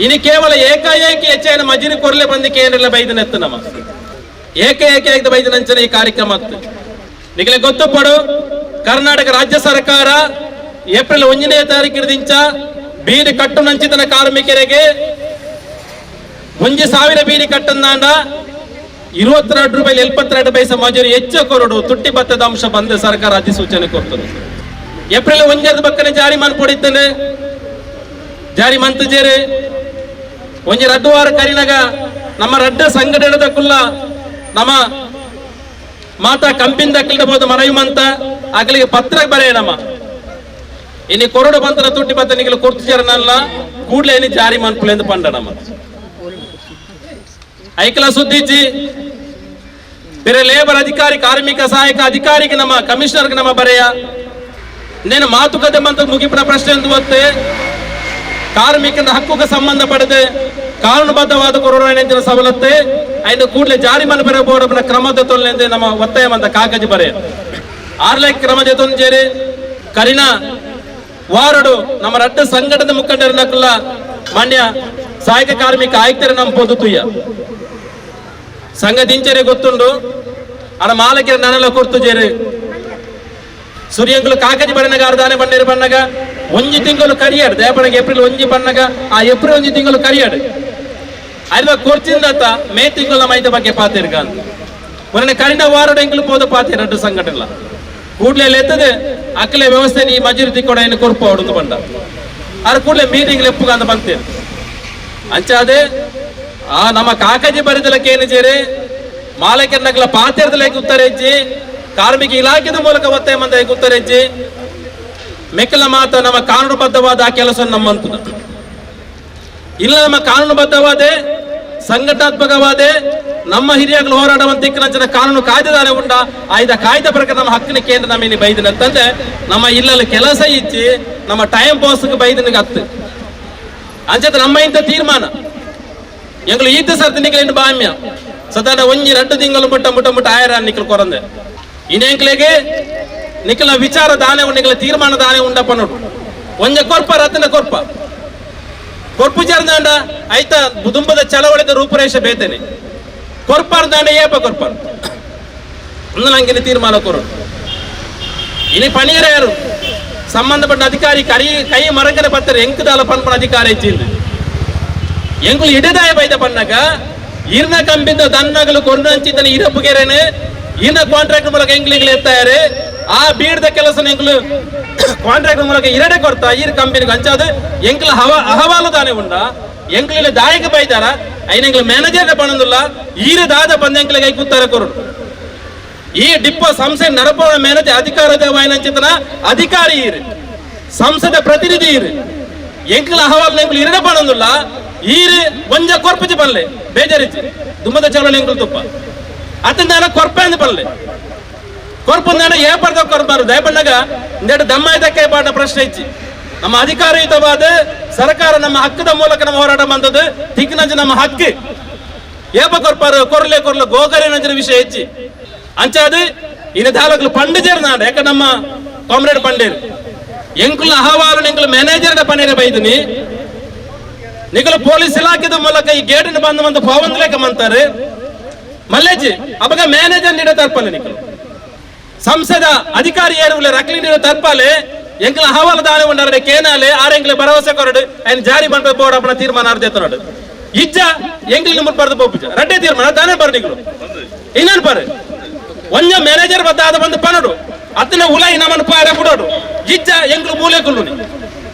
Speaker 2: ಇನಿ ಕೇವಲ ಏಕಾಏಕಿ ಹೆಚ್ಚಾಯಿನ ಮಜಿರಿ ಕೊರ್ಲೆ ಬಂದಕ್ಕೆ ಏನಿಲ್ಲ ಬೈದನ ಎತ್ತು ನಮ್ಮ ಏಕಾಏಕಿ ಬೈದನಂಚನೆ ಈ ಕಾರ್ಯಕ್ರಮ ಅತ್ತು ನಿಗಲೆ ಗೊತ್ತು ಪಡು ಕರ್ನಾಟಕ ರಾಜ್ಯ ಸರ್ಕಾರ ಏಪ್ರಿಲ್ 1ನೇ ತಾರೀಕಿನ ಬೀಡಿ ಕಟ್ಟು ನಂಚಿತನ ಕಾರ್ಮಿಕರಿಗೆ 1000 ಬೀಡಿ ಕಟ್ಟಂದಾಂಡ 22 ರೂಪಾಯಿ 72 ಪೈಸೆ ಮಜೂರಿ ಹೆಚ್ಚು ಕೊರಡು ತುಟ್ಟಿ ಭತ್ತದ ಅಂಶ ಬಂದ ಸರ್ಕಾರ ಅಧಿಸೂಚನೆ ಕೊಡ್ತದೆ. ಏಪ್ರಿಲ್ 1 ಬಕ್ಕನೆ ಜಾರಿ ಮನ್ಪೊಡಿದ್ದೇನೆ ಜಾರಿ ಮಂತಜೇರೆ ಒಂಜಿ ರಡ್ಡು ವಾರ ಕರಿನಗ ನಮ್ಮ ರಡ್ಡ ಸಂಘಟನೆದ ಕುಲ್ಲ ನಮ್ಮ ಮಾತಾ ಕಂಪಿಂದ ಬಹುದು ಮನವಿ ಮಂತ ಅಗಲಿಗೆ ಪತ್ರ ಬರೆಯ ನಮ್ಮ ಇನ್ನು ಕೊರಡು ಬಂತನ ತುಟ್ಟಿ ಭತ್ತ ನಿಗಲು ಕೊಡ್ತಿಜರನಲ್ಲ ಕೂಡಲೇ ಇನ್ನು ಜಾರಿ ಮನ್ಪುಲೆಂದು ಪಂಡ ನಮ್ಮ ಐಕಲ ಸುದ್ದಿಜ್ಜಿ ಬೇರೆ ಲೇಬರ್ ಅಧಿಕಾರಿ ಕಾರ್ಮಿಕ ಸಹಾಯಕ ಅಧಿಕಾರಿಗೆ ನಮ್ಮ ಕಮಿಷನರ್ಗೆ ನಮ್ಮ ಬರೆಯ ನೇನು ಮಾತುಕತೆ ಮಂತ ಮುಗಿಪಿನ ಪ್ರಶ್ನೆ ಎಂದು ಗೊತ್ತೆ ಕಾರ್ಮಿಕನ ಹಕ್ಕುಗೆ ಸಂಬಂಧ ಪಡೆದು ಕಾನೂನುಬದ್ಧವಾದ ಕೊರೋನಾ ಸವಲತ್ತೆ ಐದು ಕೂಡಲೇ ಜಾರಿ ಮನ ಬರಬೋರ್ಡ್ ಕ್ರಮದ ತೊಲೆಂದು ನಮ್ಮ ಒತ್ತಾಯ ಮಂತ ಕಾಗಜಿ ಬರೆಯ ಆರ್ಲೈಕ್ ಕ್ರಮ ಜೊತೆ ಕರಿನ ವಾರಡು ನಮ್ಮ ರಡ್ಡ ಸಂಘಟನೆ ಮುಖಂಡರನ್ನಕುಲ್ಲ ಮಾನ್ಯ ಸಹಾಯಕ ಕಾರ್ಮಿಕ ಆಯುಕ್ತರ ನಮ್ಮ ಪೊದು ತುಯ್ಯ ಸಂಘ ದಿಂಚರೆ ಗೊತ್ತುಂಡು ಅಡ ಮಾಲಕರ ನನೆಲ್ಲ ಕೊರ್ತು ಜೇರು ಸೂರ್ಯಂಕುಲು ಕಾಕಜಿ ಬಣ್ಣಗ ಅರ್ಧಾನೆ ಬಣ್ಣೇರು ಬಣ್ಣಗ ಒಂಜಿ ತಿಂಗಳು ಕರಿಯಾಡು ದೇಪಣಗೆ ಏಪ್ರಿಲ್ ಒಂಜಿ ಬಣ್ಣಗ ಆ ಏಪ್ರಿಲ್ ಒಂಜಿ ತಿಂಗಳು ಕರಿಯಾಡು ಅಲ್ವಾ ಕೊರ್ಚಿಂದತ್ತ ಮೇ ತಿಂಗಳ ಮೈದ ಬಗ್ಗೆ ಪಾತಿರ್ಗ ಅಂತ ಮೊನ್ನೆ ಕರಿನ ವಾರಡು ಎಂಕಲು ಪೋದ ಪಾತಿ ರಡ್ಡು ಸಂಘಟನೆ ಕೂಡಲೇ ಎತ್ತದೆ ಅಕ್ಕಲೆ ವ್ಯವಸ್ಥೆ ಈ ಮಜೂರಿ ತಿಕ್ಕೊಡ ಏನು ಕೊರ್ಪು ಅವಡು ಬಂಡ ಅದ್ರ ಕೂಡಲೇ ಮೀಟಿಂಗ್ ಲೆಪ್ಪುಗ ಅಂತ ಬಂತೇನೆ ಅಂಚಾದೆ ಆ ನಮ್ಮ ಕಾಕಜಿ ಬರಿದಲಕ್ಕೆ ಏನು ಸೇರಿ ಮಾಲಕರ್ನಕಲ ಪಾತಿರ್ದಲಕ್ಕೆ ಉತ್ತರ ಹೆಚ್ಚಿ ಕಾರ್ಮಿಕ ಇಲಾಖೆದ ಮೂಲಕ ಒತ್ತಾಯ ಮಂದ ಉತ್ತರ ಹೆಚ್ಚಿ ಮೆಕ್ಕಲ ಮಾತ ನಮ್ಮ ಕಾನೂನುಬದ್ಧವಾದ ಆ ಕೆಲಸ ನಮ್ಮಂತದ ಇಲ್ಲ ನಮ್ಮ ಕಾನೂನುಬದ್ಧವಾದ ಸಂಘಟನಾತ್ಮಕವಾದ ನಮ್ಮ ಹಿರಿಯಗಳು ಹೋರಾಟವಂತ ಕಾನೂನು ಕಾಯ್ದೆದಾನೆ ಉಂಡ ಆಯ್ದ ಕಾಯ್ದೆ ಪ್ರಕಾರ ನಮ್ಮ ಹಕ್ಕಿನ ಕೇಂದ್ರ ನಮ್ಮ ಇಲ್ಲಿ ಬೈದಿನ ಅಂತಂದ್ರೆ ನಮ್ಮ ಇಲ್ಲಲ್ಲಿ ಕೆಲಸ ಇಚ್ಚಿ ನಮ್ಮ ಟೈಮ್ ಪಾಸ್ಗೆ ಬೈದನಿಗೆ ಹತ್ತು ಅಂಚೆ ನಮ್ಮ ಇಂಥ ತೀರ್ಮಾನ ಎಂಗಳು ಈತ ಸರ್ತಿ ನಿಕ್ಕಲಿನ ಬಾಮ್ಯ ಸದಾನ ಒಂಜಿ 2 ತಿಂಗಳು ಮುಟ್ಟ ಮುಟ್ಟ ಮುಟ್ಟ ಆಯರ ನಿಕ್ಕಲು ಕೊರಂದೆ ಇನ್ನೆಂಕ್ಲೆಗೆ ನಿಕ್ಕಲ ವಿಚಾರ ದಾನೆ ನಿಕ್ಕಲ ತೀರ್ಮಾನ ದಾನೆ ಉಂಡಪ್ಪ ನೋಡು ಒಂಜ ಕೊರ್ಪ ರತ್ನ ಕೊರ್ಪ ಕೊರ್ಪು ಚರಂದಾಂಡ ಆಯ್ತಾ ಕುಟುಂಬದ ಚಳವಳಿದ ರೂಪುರೇಷೆ ಬೇತೇನೆ ಕೊರ್ಪಾರ್ದಾಂಡ ಏಪ ಕೊರ್ಪಾರ್ ನಂಗೆ ತೀರ್ಮಾನ ಕೊರು ಇನಿ ಪಣಿಯರು ಸಂಬಂಧಪಟ್ಟ ಅಧಿಕಾರಿ ಕರಿ ಕೈ ಮರಂಗನ ಪತ್ತರ ಎಂಕುದಾಲ ಪನ್ಪನ ಅಧಿಕಾರ ಇಚ್ಚಿಂದು ಎಂಕುಲು ಇಡದಾಯ ಬೈದ ಪನ್ನಗ ಇರ್ನ ಕಂಬಿಂದ ದನ್ನಗಲು ಕೊರ್ನಂಚಿದ್ದನ ಇರಪ್ಪುಗೆರೇನೆ ಇರ್ನ ಕಾಂಟ್ರಾಕ್ಟ್ ಮೂಲಕ ಎಂಕ್ಲಿಗಳು ಎತ್ತಾರೆ ಆ ಬೀಡ್ದ ಕೆಲಸ ಎಂಕುಲು ಕಾಂಟ್ರಾಕ್ಟ್ ಮೂಲಕ ಇರಡೆ ಕೊಡ್ತಾ ಇರ್ ಕಂಪನಿಗೆ ಅಂಚಾದ ಎಂಕುಲ ಅಹವಾಲು ತಾನೆ ಉಂಡ ಎಂಕ್ಲಿಲ್ಲ ದಾಯಕ ಬೈದಾರ ಐನ ಎಂಕ್ಲ ಮ್ಯಾನೇಜರ್ ಪಣಂದುಲ್ಲ ಈರ ದಾದ ಬಂದ ಎಂಕ್ಲಿಗೆ I ಕೂತಾರೆ ಕೊರಡು ಈ ಡಿಪ್ಪೋ ಸಂಸ್ಥೆ ನಡಪೋ ಮ್ಯಾನೇಜರ್ ಅಧಿಕಾರದ ವಾಯನಂಚಿತನ ಅಧಿಕಾರಿ ಈರು ಸಂಸದ ಪ್ರತಿನಿಧಿ ಈರು ಎಂಕ್ಲ ಅಹವಾಲು ಎಂಕ್ಲು ಇರಡೆ ಪಣಂದುಲ್ಲ ಈರು ಒಂಜ ಕೊರ್ಪುಜಿ ಪನ್ಲೆ ಬೇಜಾರಿಚ್ಚಿ ದುಮ್ಮದ ಚಳವಳಿ ಎಂಕುಲು ತುಪ್ಪ ಅತಂದಾನ ಕೊರ್ಪೆ ಅಂದ್ ಪನ್ಲೆ ಕೊರ್ಪುಂದಾನ ಏಪರ್ದ ಕೊರ್ಬಾರು ದಯಪಣ್ಣಗ ಇಂದೇಟ ದಮ್ಮಾಯ್ದಕ್ಕೆ ಪಾಠ ಪ್ರಶ್ನೆ ಇಚ್ಚಿ ನಮ್ಮ ಅಧಿಕಾರಯುತವಾದ ಸರ್ಕಾರ ನಮ್ಮ ಹಕ್ಕದ ಮೂಲಕ ನಮ್ಮ ಹೋರಾಟ ಬಂದದ್ದು ತಿಕ್ನಂಜ ನಮ್ಮ ಹಕ್ಕು ಏಪ ಕೊರ್ಪಾರು ಕೊರ್ಲೆ ಕೊರ್ಲು ಗೋಗರೆ ನಂಜಿನ ವಿಷಯ ಹೆಚ್ಚಿ ಅಂಚಾದು ಇನ್ನು ತಾಲೂಕು ಪಂಡಿಜೇರ್ ನಾಡ ಯಾಕ ನಮ್ಮ ಕಾಮ್ರೇಡ್ ಪಂಡೇರು ಎಂಕುಲ ಅಹವಾಲು ಎಂಕುಲು ಮ್ಯಾನೇಜರ್ ಪನೇರೆ ಬೈದಿನಿ ನಿಕಲು ಪೊಲೀಸ್ ಇಲಾಖೆದ ಮೂಲಕ ಈ ಗೇಟನ್ನು ಬಂದು ಬಂದು ಪಾವಂದ್ಲೇಕ ಮಂತಾರೆ ಮಲ್ಲೇಜಿ ಅವಾಗ ಮ್ಯಾನೇಜರ್ ನೀಡ ತರ್ಪಲೆ ನಿಕಲು ಸಂಸದ ಅಧಿಕಾರಿ ಏರುವಲೆ ರಕ್ಲಿ ನೀಡ ತರ್ಪಾಲೆ ಎಂಕಲ ಅಹವಾಲು ದಾನೆ ಉಂಡಾರೆ ಕೇನಾಲೆ ಆರೆಂಕ್ಲೆ ಭರವಸೆ ಕೊರಡು ఆయన ಜಾರಿ ಬಂದ ಬೋರ್ಡ್ ಅಪ್ಪನ ತೀರ್ಮಾನ ಅರ್ಧ ಇಜ್ಜ ಎಂಕ್ಲಿ ನಿಮ್ಮನ್ನು ಬರೆದು ಪೋಪುಜ ರಡ್ಡೆ ತೀರ್ಮಾನ ದಾನೆ ಬರ ನಿಕಲು ಇನ್ನೇನು ಬಾರೆ ಒಂಜ ಮ್ಯಾನೇಜರ್ ಬದ್ದ ಆದ ಬಂದು ಪನಡು ಅತ್ತನ ಉಲಾಯಿ ನಮ್ಮನ್ನು ಪಾರ ಬಿಡೋಡು ಇಜ್ಜ ಎಂಕ್ಲು ಮೂಲೆ ಕುಲ್ಲು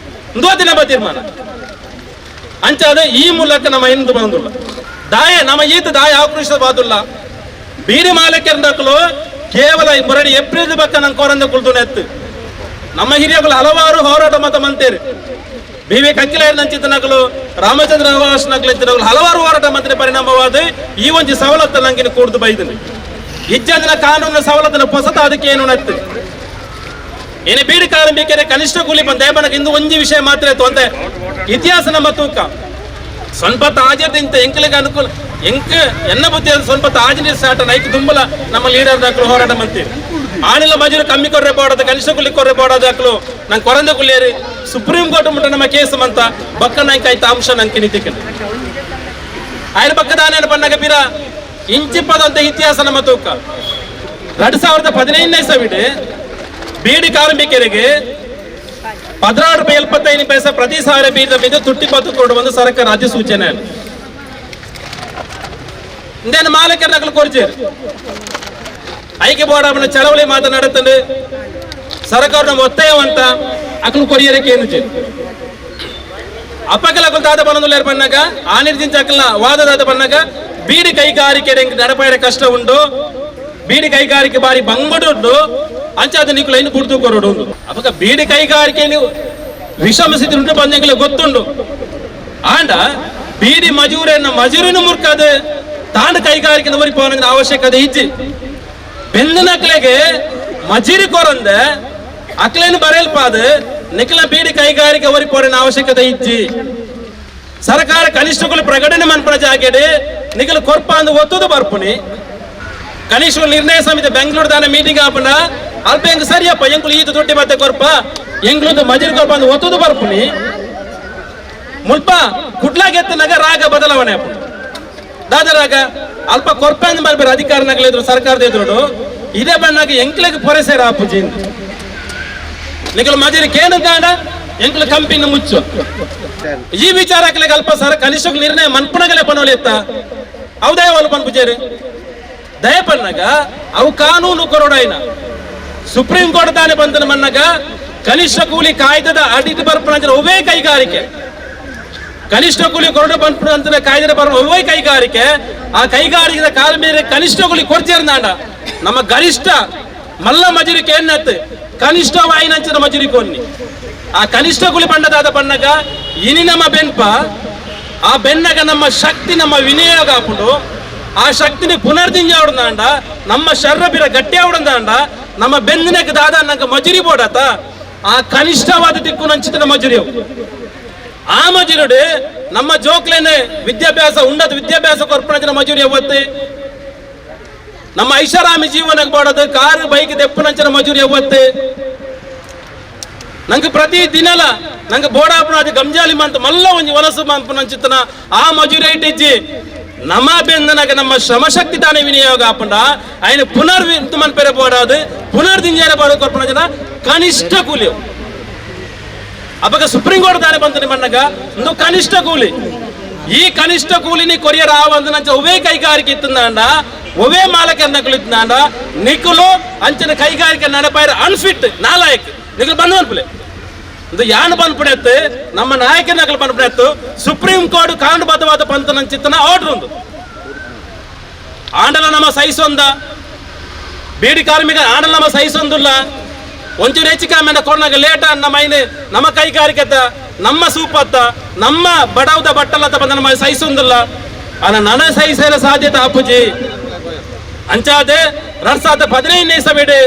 Speaker 2: ನಮ್ಮ ತೀರ್ಮಾನ ಅಂಚಾದ ಈ ಮೂಲಕ ನಮ್ಮ ಎಂದು ಬಂದುಲ್ಲ ದಾಯ ನಮ್ಮ ಈತ ದಾಯ ಆಕ್ರೋಶವಾದುಲ್ಲ ಬೀರಿ ಮಾಲೀಕರಂದಕ್ಕಲು ಕೇವಲ ಮುರಡಿ ಏಪ್ರಿಲ್ ಬಕ್ಕ ನಂಗೆ ಕೋರಂದ ಕುಲ್ದು ನೆತ್ತು ನಮ್ಮ ಹಿರಿಯಗಳು ಹಲವಾರು ಹೋರಾಟ ಮತ ಮಂತೇರಿ ಬಿ ವಿ ಕಂಕಿಲಾಯರ್ ರಾಮಚಂದ್ರ ನಕಲು ಹಲವಾರು ಹೋರಾಟ ಮಂತ್ರಿ ಪರಿಣಾಮವಾದ ಈ ಒಂದು ಸವಲತ್ತು ನಂಗಿನ ಕೂಡ್ದು ಬೈದನಿ ಇಜ್ಜಂದಿನ ಕಾನೂನಿನ ಸವಲತ್ತಿನ ಹೊಸತ ಅದಕ್ಕೆ ಏನು ನತ್ತು ಏನೇ ಬೀಡಿ ಕಾರ್ಮಿಕರೇ ಕನಿಷ್ಠ ಕೂಲಿ ಬಂದ ಇಂದು ಒಂಜಿ ವಿಷಯ ಮಾತ್ರ ಇತ್ತು ಅಂತೆ ಇತಿಹಾಸ ನಮ್ಮ ತೂಕ ಸ್ವಲ್ಪ ತಾಜದಿಂದ ಎಂಕಲಿಗೆ ಅನುಕೂಲ ಎಂಕ ಎನ್ನ ಬುದ್ಧಿ ಸ್ವಲ್ಪ ತಾಜಿನ ಸಾಟ ನೈಕ್ ದುಂಬಲ ನಮ್ಮ ಲೀಡರ್ ದಾಖಲು ಹೋರಾಟ ಮಂತೀರಿ. ಆನಿಲ ಮಜೂರು ಕಮ್ಮಿ ಕೊರ್ರೆ ಬೋಡದ ಕನಿಷ್ಠ ಕೂಲಿ ಕೊರ್ರೆ ಬೋಡೋದು ದಾಖಲು ನಂಗೆ ಕೊರಂದ ಕುಲಿಯರಿ ಸುಪ್ರೀಂ ಕೋರ್ಟ್ ಮುಟ್ಟ ನಮ್ಮ ಕೇಸ್ ಮಂತ ಬಕ್ಕ ನಂಗೆ ಐತ ಅಂಶ ನಂಗೆ ನಿತಿಕಂಡು ಆಯ್ನ ಪಕ್ಕದಾನ ಪಣ್ಣಗ ಬಿರ ಇಂಚಿಪ್ಪದಂತ ಇತಿಹಾಸ ನಮ್ಮ ತೂಕ 2015 ಇಸವಿಡ್ ಬೀಡಿ ಕಾರ್ಮಿಕರಿಗೆ 16.75 ರೂಪಾಯಿ ಪ್ರತಿ ಸಾವಿರ ಬೀಜ ಬೀಜ ತುಟ್ಟಿ ಪತ್ತು ಕೊಡು ಒಂದು ಸರ್ಕಾರ ಅಧಿಸೂಚನೆ. ಇಂದೇನು ಮಾಲೀಕರ ನಕಲು ಕೊರ್ಚೇರು ಐಕ್ಯ ಬೋರ್ಡ್ ಚಳವಳಿ ಮಾತನಾಡುತ್ತಂಡು ಸರ್ಕಾರದ ಒತ್ತಾಯವಂತ ಅಕಲು ಕೊರಿಯರಕ್ಕೆ ಏನು ಅಪ್ಪಕಲ ಅಕಲು ದಾದ ಬನ್ನೊಂದು ಬನ್ನಾಗ ಆ ನಿರ್ದಿಂಚ ಅಕಲ್ನ ವಾದ ದಾದ ಬನ್ನಾಗ ಬೀಡಿ ಕೈಗಾರಿಕೆ ನಡಪಾಯರ ಕಷ್ಟ ಉಂಟು, ಬೀಡಿ ಕೈಗಾರಿಕೆ ಬಾರಿ ಬಂಗಡು ಉಂಟು, ಅಂಚಾದ ನಿಕ್ಕುಲ ಇನ್ನು ಕುಡ್ದು ಕೊರಡು ಅಪಕ ಬೀಡಿ ಕೈಗಾರಿಕೆ ವಿಷಮ ಸ್ಥಿತಿ ಉಂಟು ಬಂದಂಗೆಲ್ಲ ಗೊತ್ತುಂಡು. ಆಂಡ ಬೀಡಿ ಮಜೂರನ್ನ ಮಜೂರಿನ ಮುರ್ಕದ ತಾಂಡ ಕೈಗಾರಿಕೆ ಒರಿಪೋನ ಅವಶ್ಯಕತೆ ಇಜ್ಜಿ. ಬೆಂದನಕ್ಲೆಗೆ ಮಜೀರಿ ಕೊರಂದೆ ಅಕ್ಲೇನು ಬರೆಯಲ್ಪಾದ ನಿಖಲ ಬೀಡಿ ಕೈಗಾರಿಕೆ ಒರಿಪೋರಿನ ಅವಶ್ಯಕತೆ ಇಜ್ಜಿ. ಸರ್ಕಾರ ಕನಿಷ್ಠಗಳು ಪ್ರಕಟಣೆ ಮನ್ಪಣ ಜಾಗೆಡೆ ನಿಖಲ ಕೊರ್ಪ ಅಂದು ಒತ್ತುದು ಬರ್ಪುನಿ. ಕನಿಷ್ಠ ನಿರ್ಣಯ ಸಮಿತಿ ಬೆಂಗಳೂರು ದಾನ ಮೀಟಿಂಗ್ ಆಪಣ ಅಲ್ಪ ಹೆಂಗ್ ಸರಿಯಪ್ಪ ಎಂಕುಲು ಈತ ತೊಟ್ಟಿ ಮತ್ತೆ ಕೊರ್ಪ ಎಂಗ್ಲುದು ಮಜಿರ್ ಕೊರ್ಪ ಅಂದು ಒತ್ತುದು ಬರ್ಪುನಿ. ಮುಲ್ಪ ಕುಡ್ಲಾಗೆತ್ತನಾಗ ರಾಗ ಬದಲಾವಣೆ ಅಪ್ಪ ದಾದರಾಗ ಅಲ್ಪ ಕೊರ್ಪ ಅಂದ್ ಬರ್ಬೇರೆ ಅಧಿಕಾರ ನಗಲಿದ್ರು ಸರ್ಕಾರದ ಎದುರು ಇದೇ ಬಣ್ಣಾಗ ಎಂಕ್ಲೆಗ್ ಪೊರೆಸೇರ ಆಪುಜಿ ನಿಖಲು ಮಜಿರಿ ಕೇಂದ್ರ ಎಂಕ್ಲು ಕಂಪಿನ ಮುಚ್ಚು ಈ ವಿಚಾರಕ್ಕೆ ಅಲ್ಪ ಸರ್ ಕನಿಷ್ಠ ನಿರ್ಣಯ ಮನ್ಪಣಗಲೆ ಪನೋಲೆತ್ತ ಅವದೇ వాళ్ళు ಪನ್ಪುಜೇರು ದಯಪನ್ನಾಗ ಅವು ಕಾನೂನು ಕೊರಡಾಯ್ನ ಸುಪ್ರೀಂ ಕೋರ್ಟ್ ತಾನೆ ಬಂದನ ಮನ್ನಾಗ ಕನಿಷ್ಠ ಕೂಲಿ ಕಾಯ್ದದ ಅಡಿಟ್ ಬರ್ಪಣ ಒವೇ ಕೈಗಾರಿಕೆ ಕನಿಷ್ಠ ಕೂಲಿ ಕೊರಡು ಬಂತ ಕಾಯ್ದೆ ಬರುವ ಒವೇ ಕೈಗಾರಿಕೆ ಆ ಕೈಗಾರಿಕೆ ಕಾರ್ಮಿಕ ಕನಿಷ್ಠ ಕೂಲಿ ಕೊಡ್ತೇರ್ನಾಂಡ ನಮ್ಮ ಗರಿಷ್ಠ ಮಲ್ಲ ಮಜೂರಿಕೆ ಎನ್ನತ್ತು ಕನಿಷ್ಠ ವಾಯಿನಂಚಿನ ಮಜೂರಿ ಕೊನ್ನಿ ಆ ಕನಿಷ್ಠ ಕೂಲಿ ಬಂಡದಾದ ಬಣ್ಣಗ ಇನಿ ನಮ್ಮ ಬೆನ್ಪ ಆ ಬೆನ್ನಗ ನಮ್ಮ ಶಕ್ತಿ ನಮ್ಮ ವಿನಿಯೋಗ ಹಾಕೊಂಡು ಆ ಶಕ್ತಿನಿ ಪುನರ್ದಿಂಜ ಅವಡದಾಂಡ ನಮ್ಮ ಶರ್ರ ಬಿರ ಗಟ್ಟಿ ಅವಡದಾಂಡ ನಮ್ಮ ಬೆನ್ನಿನಕ್ಕೆ ದಾದ ನಂಗೆ ಮಜೂರಿ ಬೋಡಾತ ಆ ಕನಿಷ್ಠವಾದ ದಿಕ್ಕು ನಂಚಿತ ಮಜೂರಿ ಆ ಮಜೂರುಡು ನಮ್ಮ ಜೋಕ್ಲೇನೆ ವಿದ್ಯಾಭ್ಯಾಸ ಉನ್ನತ ವಿದ್ಯಾಭ್ಯಾಸ ಕೊರ್ಪಣದ ಮಜೂರಿ ಯಾವತ್ತು ನಮ್ಮ ಐಷಾರಾಮಿ ಜೀವನಕ್ಕೆ ಬೋಡೋದು ಕಾರು ಬೈಕ್ ದೆಪ್ಪನಂಚಿನ ಮಜೂರಿ ಯಾವತ್ತು ನಂಗೆ ಪ್ರತಿ ದಿನಲ ನಂಗೆ ಬೋಡಾಪನ ಅದು ಗಂಜಾಲಿ ಮಂತ ಮಲ್ಲ ಒಂಜಿ ವನಸು ಮಂಪನಂಚಿತನ ಆ ಮಜೂರಿ ಇಟ್ಟಿಜ್ಜಿ ನಮ್ಮ ಬೆಂದನಾಗ ನಮ್ಮ ಶ್ರಮಶಕ್ತಿ ತಾನೇ ವಿನಿಯೋಗ ಆಪಂಡ ఆయన ಪುನರ್ವಿಂತ ಪೆರೆ ಬೋಡಾದು ಪುನರ್ದಿಂಜಾನೆ ಬೋಡ ಕೊರ್ಪಣ ಜನ ಕನಿಷ್ಠ ಕೂಲಿ ಅಪ್ಪಗ ಸುಪ್ರೀಂ ಕೋರ್ಟ್ ತಾನೇ ಬಂತ ನಿಮ್ಮನ್ನಾಗ ಒಂದು ಕನಿಷ್ಠ ಕೂಲಿ ಈ ಕನಿಷ್ಠ ಕೂಲಿನಿ ಕೊರಿಯರ್ ಆವಂದ ಒವೇ ಕೈಗಾರಿಕೆ ಇತ್ತಂದಾಂಡ ಒವೇ ಮಾಲಕ ನಕಲು ನಿಕುಲು ಅಂಚಿನ ಕೈಗಾರಿಕೆ ನಡಪಾಯರ ಅನ್ಫಿಟ್ ನಾಲಾಯಕ್ ನಿಕಲು ಬಂದು ಅನ್ಪುಲೆ ಇದು ಯಾನ್ ಬಂದ್ಬಿಡತ್ತು ನಮ್ಮ ನಾಯಕನ ನಕಲು ಬಂದ್ಬಿಡತ್ತು ಸುಪ್ರೀಂ ಕೋರ್ಟ್ ಕಾನೂನುಬದ್ಧವಾದ ಪಂತನ ಚಿತ್ತನ ಆರ್ಡರ್ ಒಂದು ಆಂಡಲ ನಮ್ಮ ಸಹಿಸೊಂದ ಬೀಡಿ ಕಾರ್ಮಿಕ ಆಂಡಲ ನಮ್ಮ ಸಹಿಸೊಂದಿಲ್ಲ ಒಂಚೂರು ಹೆಚ್ಚು ಕಮ್ಮಿ ಕೊಡನಾಗ ಲೇಟ ನಮ್ಮ ಐನೆ ನಮ್ಮ ಕೈಗಾರಿಕೆತ್ತ ನಮ್ಮ ಸೂಪತ್ತ ನಮ್ಮ ಬಡವದ ಬಟ್ಟಲತ್ತ ಬಂದ ನಮ್ಮ ಸಹಿಸೊಂದಿಲ್ಲ ಅಲ್ಲ ನನ್ನ ಸಹಿಸಲ ಸಾಧ್ಯತೆ ಅಪ್ಪುಜಿ ಅಂಚಾದೆ 2015 ಸಭೆಡೆ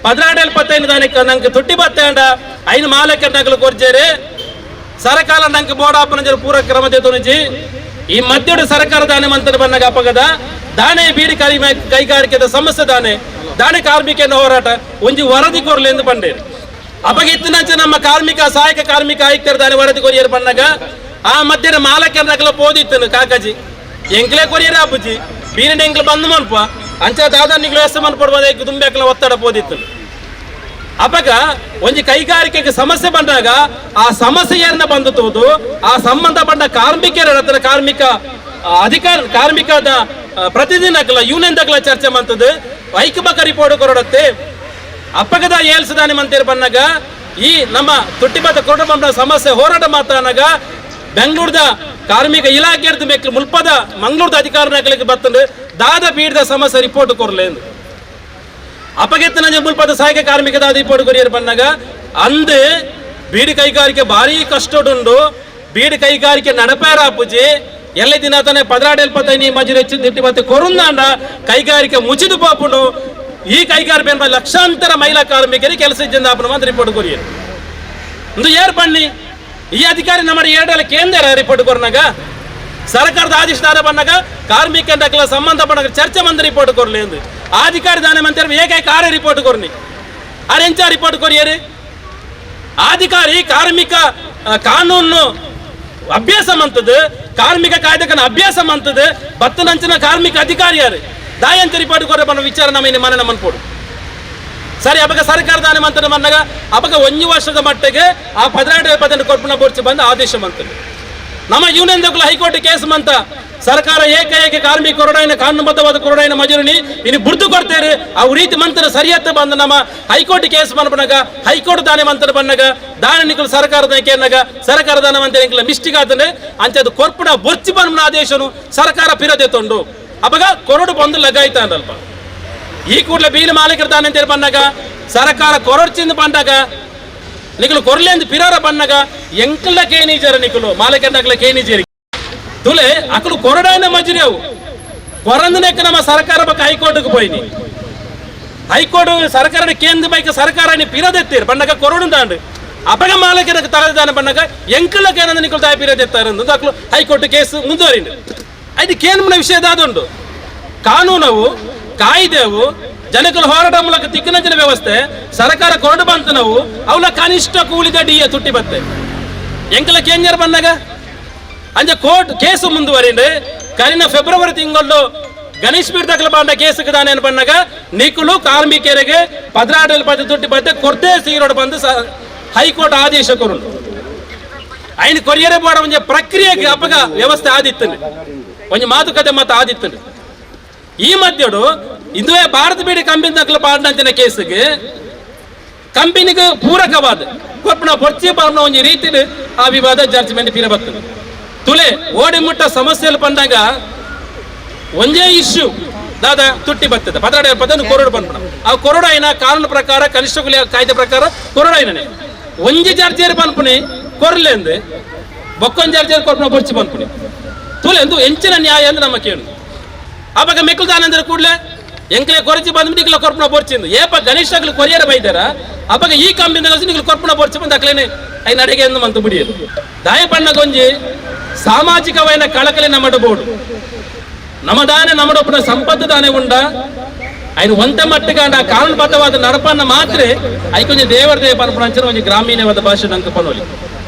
Speaker 2: 16 ದಾನಿಕ ನಂಗೆ ತುಟ್ಟಿ ಬತ್ತೇಂಡ ಐನು ಮಾಲಕ ನಕಲು ಕೊರ್ಜೇರಿ ಸರಕಾರ ನಂಗೆ ಬೋಡಾಪನ ಪೂರ ಕ್ರಮ ತುಣಿಜಿ ಈ ಮಧ್ಯಡು ಸರ್ಕಾರ ದಾನೆ ಮಂತ್ರ ಬನ್ನಾಗ ಅಪಗದ ದಾನೆ ಬೀಡಿ ಕೈಗಾರಿಕೆದ ಸಮಸ್ಯೆ ದಾನೆ ದಾನೆ ಕಾರ್ಮಿಕ ಹೋರಾಟ ಒಂಜಿ ವರದಿ ಕೊರಲಿ ಎಂದು ಬಂಡೇರಿ ಅಪಗಿತ್ತಿನಂಚೆ ನಮ್ಮ ಕಾರ್ಮಿಕ ಸಹಾಯಕ ಕಾರ್ಮಿಕ ಆಯುಕ್ತರ ದಾನೆ ವರದಿ ಕೊರಿಯರ್ ಬಣ್ಣಾಗ ಆ ಮಧ್ಯದ ಮಾಲಕ ನಕಲ ಪೋದಿತ್ತನು ಕಾಕಾಜಿ ಎಂಕ್ಲೆ ಕೊರಿಯರ್ ಅಪ್ಪುಜಿ ಬೀರಿನ ಎಂಕ್ಲೆ ಬಂದು ಮನ್ಪ ಅಂಚ ದಾದಾ ನಿಗ್ಲು ಎಸ್ ಮನ್ಪಡ್ಬೋದು ದುಂಬೆಕ್ಲ ಒತ್ತಡ ಪೋದಿತ್ತು ಅಪಗ ಒಂಜಿ ಕೈಗಾರಿಕೆಗೆ ಸಮಸ್ಯೆ ಬಂದಾಗ ಆ ಸಮಸ್ಯೆಯನ್ನ ಬಂದು ತೋದು ಆ ಸಂಬಂಧಪಟ್ಟ ಕಾರ್ಮಿಕರ ಹತ್ರ ಕಾರ್ಮಿಕ ಅಧಿಕಾರ ಕಾರ್ಮಿಕದ ಪ್ರತಿದಿನ ಯೂನಿಯನ್ ದಕಲ ಚರ್ಚೆ ಮಂತದ್ದು ಐಕಮಕ ರಿಪೋರ್ಟ್ ಕೊರಡತ್ತೆ ಅಪ್ಪಗದ ಏಲ್ಸದಾನೆ ಮಂತೇರು ಬಂದಾಗ ಈ ನಮ್ಮ ತುಟ್ಟಿಬತ್ತ ಕೊರಡ ಸಮಸ್ಯೆ ಹೋರಾಟ ಮಾತಾನಾಗ ಬೆಂಗಳೂರದ ಕಾರ್ಮಿಕ ಇಲಾಖೆ ಬೇಕು ಮುಲ್ಪದ ಮಂಗಳೂರದ ಅಧಿಕಾರ ನಕಲಿಗೆ ಬರ್ತಂಡು ದಾದ ಪೀಡಿದ ಸಮಸ್ಯೆ ರಿಪೋರ್ಟ್ ಕೊರಲೆ ಎಂದು ಅಪಗೆತ್ತನ ಮುಲ್ಪದ ಸಹಾಯಕ ಕಾರ್ಮಿಕ ದಾದ ರಿಪೋರ್ಟ್ ಕೊರಿಯರ್ ಬಂದಾಗ ಅಂದು ಬೀಡಿ ಕೈಗಾರಿಕೆ ಭಾರಿ ಕಷ್ಟಡುಂಡು ಬೀಡಿ ಕೈಗಾರಿಕೆ ನಡಪಾರ ಅಪ್ಪುಜಿ ಎಲ್ಲ ದಿನ ತಾನೆ 16 ಮಜೂರಿ ಹೆಚ್ಚು ದಿಟ್ಟಿ ಮತ್ತೆ ಕೊರುಂದಾಂಡ ಕೈಗಾರಿಕೆ ಮುಚ್ಚಿದು ಪಾಪುಂಡು ಈ ಕೈಗಾರಿಕೆ ಲಕ್ಷಾಂತರ ಮಹಿಳಾ ಕಾರ್ಮಿಕರಿಗೆ ಕೆಲಸ ಇದ್ದಿಂದ ಅಂತ ರಿಪೋರ್ಟ್ ಕೊರಿಯರ್ ಒಂದು ಏರ್ ಬನ್ನಿ ಈ ಅಧಿಕಾರಿ ನಮ್ಮ ಏಡಲ್ಲ ಕೇಂದ್ರ ರಿಪೋರ್ಟ್ ಕೊರ್ನಾಗ ಸರ್ಕಾರದ ಆದೇಶ ದಾನ ಬಂದಾಗ ಕಾರ್ಮಿಕ ಸಂಬಂಧಪಟ್ಟ ಚರ್ಚೆ ಮಂದಿ ರಿಪೋರ್ಟ್ ಕೊರಲಿ ಎಂದು ಅಧಿಕಾರಿ ದಾನ ಮಂತ್ರಿ ಏಕೈಕ ಆರೇ ರಿಪೋರ್ಟ್ ಕೊರ್ನಿ ಆರ್ ಎಂಚ ರಿಪೋರ್ಟ್ ಕೊರಿಯರು ಅಧಿಕಾರಿ ಕಾರ್ಮಿಕ ಕಾನೂನು ಅಭ್ಯಾಸ ಮಂತದ್ದು ಕಾರ್ಮಿಕ ಕಾಯ್ದೆಕನ ಅಭ್ಯಾಸ ಮಂತದ್ದು ಬತ್ತನಂಚಿನ ಕಾರ್ಮಿಕ ಅಧಿಕಾರಿ ಯಾರು ದಾಯಂತ ರಿಪೋರ್ಟ್ ಕೊರ ಬನ್ನ ವಿಚಾರ ನಮ್ಮ ಮನೆ ನಮ್ಮನ್ಪೋಡು. ಸರಿ ಅವಾಗ ಸರ್ಕಾರ ದಾನ ಮಂತ್ರ ಬಂದಾಗ ಅವಾಗ 1 ವರ್ಷದ ಮಟ್ಟಿಗೆ ಆ 18 ಕೊರ್ಪುನ ಬೋರ್ಚಿ ಬಂದು ಆದೇಶ ಮಂತದ್ದು. ನಮ್ಮ union high court case ಮಂತ ಸರ್ಕಾರ ಏಕಏಕ ಕಾರ್ಮಿಕ ಕೊರಡಾಯಿನ ಕಾನೂನುಬದ್ಧವಾದ ಕೊರಡಾಯಿನ ಮಜೂರಿನಿ ಇನ್ನು ಬುರ್ದು ಕೊಡ್ತೇವೆ ಆ ರೀತಿ ಮಂತ್ರ ಸರಿಯತ್ತ ಬಂದ ನಮ್ಮ high court case ಬಂದಾಗ ಹೈಕೋರ್ಟ್ ದಾನೆ ಮಂತ್ರ ಬಂದಾಗ ದಾನ ನಿಖಲು ಸರ್ಕಾರದ ಕೇನಾಗ ಸರ್ಕಾರ ದಾನ ಮಂತ್ರ ನಿಖಲ ಮಿಸ್ಟೇಕ್ ಆತನೆ ಅಂಚದು ಕೊರ್ಪುಡ ಬೊರ್ಚಿ ಬಂದ ಆದೇಶನು ಸರ್ಕಾರ ಪಿರದೆ ತೊಂಡು ಅವಾಗ ಕೊರಡು ಬಂದು ಲಗಾಯ್ತ ಅಂದಲ್ಪ. ಈ ಕೂಡಲೇ ಬೀಲಿ ಮಾಲೀಕರು ದಾನೆ ಅಂತೇಳಿ ಬಂದಾಗ ಸರ್ಕಾರ ಕೊರಡ್ಚಿಂದ ಬಂದಾಗ ನಿಖಲು ಕೊರ್ಲೆಂದು ಪಿರಾರ ಬಂದಾಗ ಎಂಕಲ್ಲ ಕೇನಿಜರ ನಿಖಲು ಮಾಲೀಕರ ಕೇನಿಜರಿ ತುಲೆ ಅಕಲು ಕೊರಡಾಯನ ಮಜುರಿ ಅವು ಕೊರಂದನೆಕ್ಕ ನಮ್ಮ ಸರ್ಕಾರ ಬಕ್ಕ ಹೈಕೋರ್ಟ್ಗೆ ಪೋಯಿನಿ ಹೈಕೋರ್ಟ್ ಸರ್ಕಾರ ಕೇಂದ್ರ ಬೈಕ್ ಸರ್ಕಾರ ಪಿರದೆತ್ತೀರು ಬಣ್ಣಗ ಕೊರಡು ದಾಂಡು ಅಪಗ ಮಾಲೀಕರ ತಲೆದಾನ ಬಣ್ಣಗ ಎಂಕಲ್ಲ ಕೇನಂದ ನಿಖಲು ತಾಯಿ ಪಿರದೆತ್ತಾರೆ ಅಕಲು high court case ಮುಂದುವರಿಂಡು. ಅದು ಕೇಂದ್ರ ವಿಷಯ ದಾದುಂಡು ಕಾನೂನವು ಕಾಯ್ದೆವು ಜನಕಲು ಹೋರಾಟ ಮೂಲಕ ತಿಕ್ಕನಂಚಿನ ವ್ಯವಸ್ಥೆ ಸರ್ಕಾರ ಕೊರಡು ಬಂತ ನಾವು ಅವಲ ಕನಿಷ್ಠ ಕೂಲಿದ ಡಿಎ ತುಟ್ಟಿ ಬತ್ತೆ ಎಂಕಲ ಕೇಂದ್ರ ಬಂದಾಗ ಅಂಜ ಕೋರ್ಟ್ ಕೇಸು ಮುಂದುವರಿಂಡು. ಕರಿನ ಫೆಬ್ರವರಿ ತಿಂಗಳು ಗಣೇಶ್ ಬೀರ್ದಕಲ ಬಂದ ಕೇಸುಗೆ ದಾನೇನು ಬಂದಾಗ ನಿಖಲು ಕಾರ್ಮಿಕರಿಗೆ 16 ತುಟ್ಟಿ ಬತ್ತೆ ಕೊರ್ತೆ ಸೀರೋಡು ಬಂದು ಹೈಕೋರ್ಟ್ ಆದೇಶ ಕೊರುಂಡು. ಐನು ಕೊರಿಯರೇ ಬೋಡ ಒಂಜಿ ಪ್ರಕ್ರಿಯೆಗೆ ಅಪಗ ವ್ಯವಸ್ಥೆ ಆದಿತ್ತು ಒಂಜಿ ಮಾತುಕತೆ ಮಾತು ಆದಿತ್ತು. ಈ ಮಧ್ಯಡು ಇಂದುವೇ ಭಾರತ ಬೀಡಿ ಕಂಪನಿ ದಕ್ಕಲು ಪಾಡ್ನಂಚಿನ ಕೇಸಿಗೆ ಕಂಪನಿಗೆ ಪೂರಕವಾದ ಕೊರ್ಪುನ ಪೊರ್ಚಿ ಪಾರ್ನ ಒಂಜಿ ರೀತಿಲಿ ಆ ವಿವಾದ ಜಡ್ಜ್ಮೆಂಟ್ ಪಿರ ಬರ್ತದೆ. ತುಲೆ ಓಡಿ ಮುಟ್ಟ ಸಮಸ್ಯೆలు ಬಂದಾಗ ಒಂದೇ ಇಶ್ಯೂ ದಾದಾ ತುಟ್ಟಿ ಬರ್ತದೆ 16 ಕೊರಡು ಬಂದ್ಬಿಡ ಆ ಕೊರಡು అయిన ಕಾನೂನು ಪ್ರಕಾರ ಕನಿಷ್ಠ ಕೂಲಿ ಕಾಯ್ದೆ ಪ್ರಕಾರ ಕೊರಡು అయిననే ಒಂಜಿ ಜರ್ಜೇರು ಪನ್ಪುನಿ ಕೊರ್ಲೆಂದು ಬೊಕ್ಕೊಂಜಿ ಜರ್ಜೇರು ಕೊರ್ಪುನ ಬೊರ್ಚಿ ಪನ್ಪುನಿ ತುಲೆ ಎಂದು ಎಂಚಿನ ನ್ಯಾಯ ಅಂದು ನಮ್ಮ ಕೇಳು. ಆವಾಗ ಮೆಕ್ಕುಲ್ದಾನಂದ್ರೆ ಕೂಡಲೇ ಎಂಕಲೆ ಕೊರಚಿ ಬಂದು ನಿಖಲ ಕೊರ್ಪುನ ಬೊರ್ಚಿಂದು ಏಪ ಗಣೇಶಗಳು ಕೊರಿಯರ್ ಬೈದಾರ ಅವಾಗ ಈ ಕಂಬಿಂದ ನಿಖಲು ಕೊರ್ಪುನ ಬೊರ್ಚಿ ಬಂದು ಅಕ್ಲೇನೆ ಐನ ಅಡಿಗೆ ಎಂದು ಮಂತು ಬಿಡಿಯದು. ದಾಯ ಪಣ್ಣಗೊಂಜಿ ಸಾಮಾಜಿಕವೈನ ಕಳಕಲಿ ನಮ್ಮಡಬೋಡು ನಮದಾನೆ ನಮ್ಮಡೊಪ್ಪನ ಸಂಪತ್ತು ದಾನೆ ಉಂಡ ఆయన వంత మట్టుగా ఆ కానూనుబద్ధವಾದ ನಡಪನ್ನ ಮಾತ್ರ I ಕೊಂಚ ದೇವರ ದೇವ ಪನ್ಪುನ ಒಂಜಿ ಗ್ರಾಮೀಣವಾದ ಭಾಷೆ ನಂಕ ಪನೋಲಿ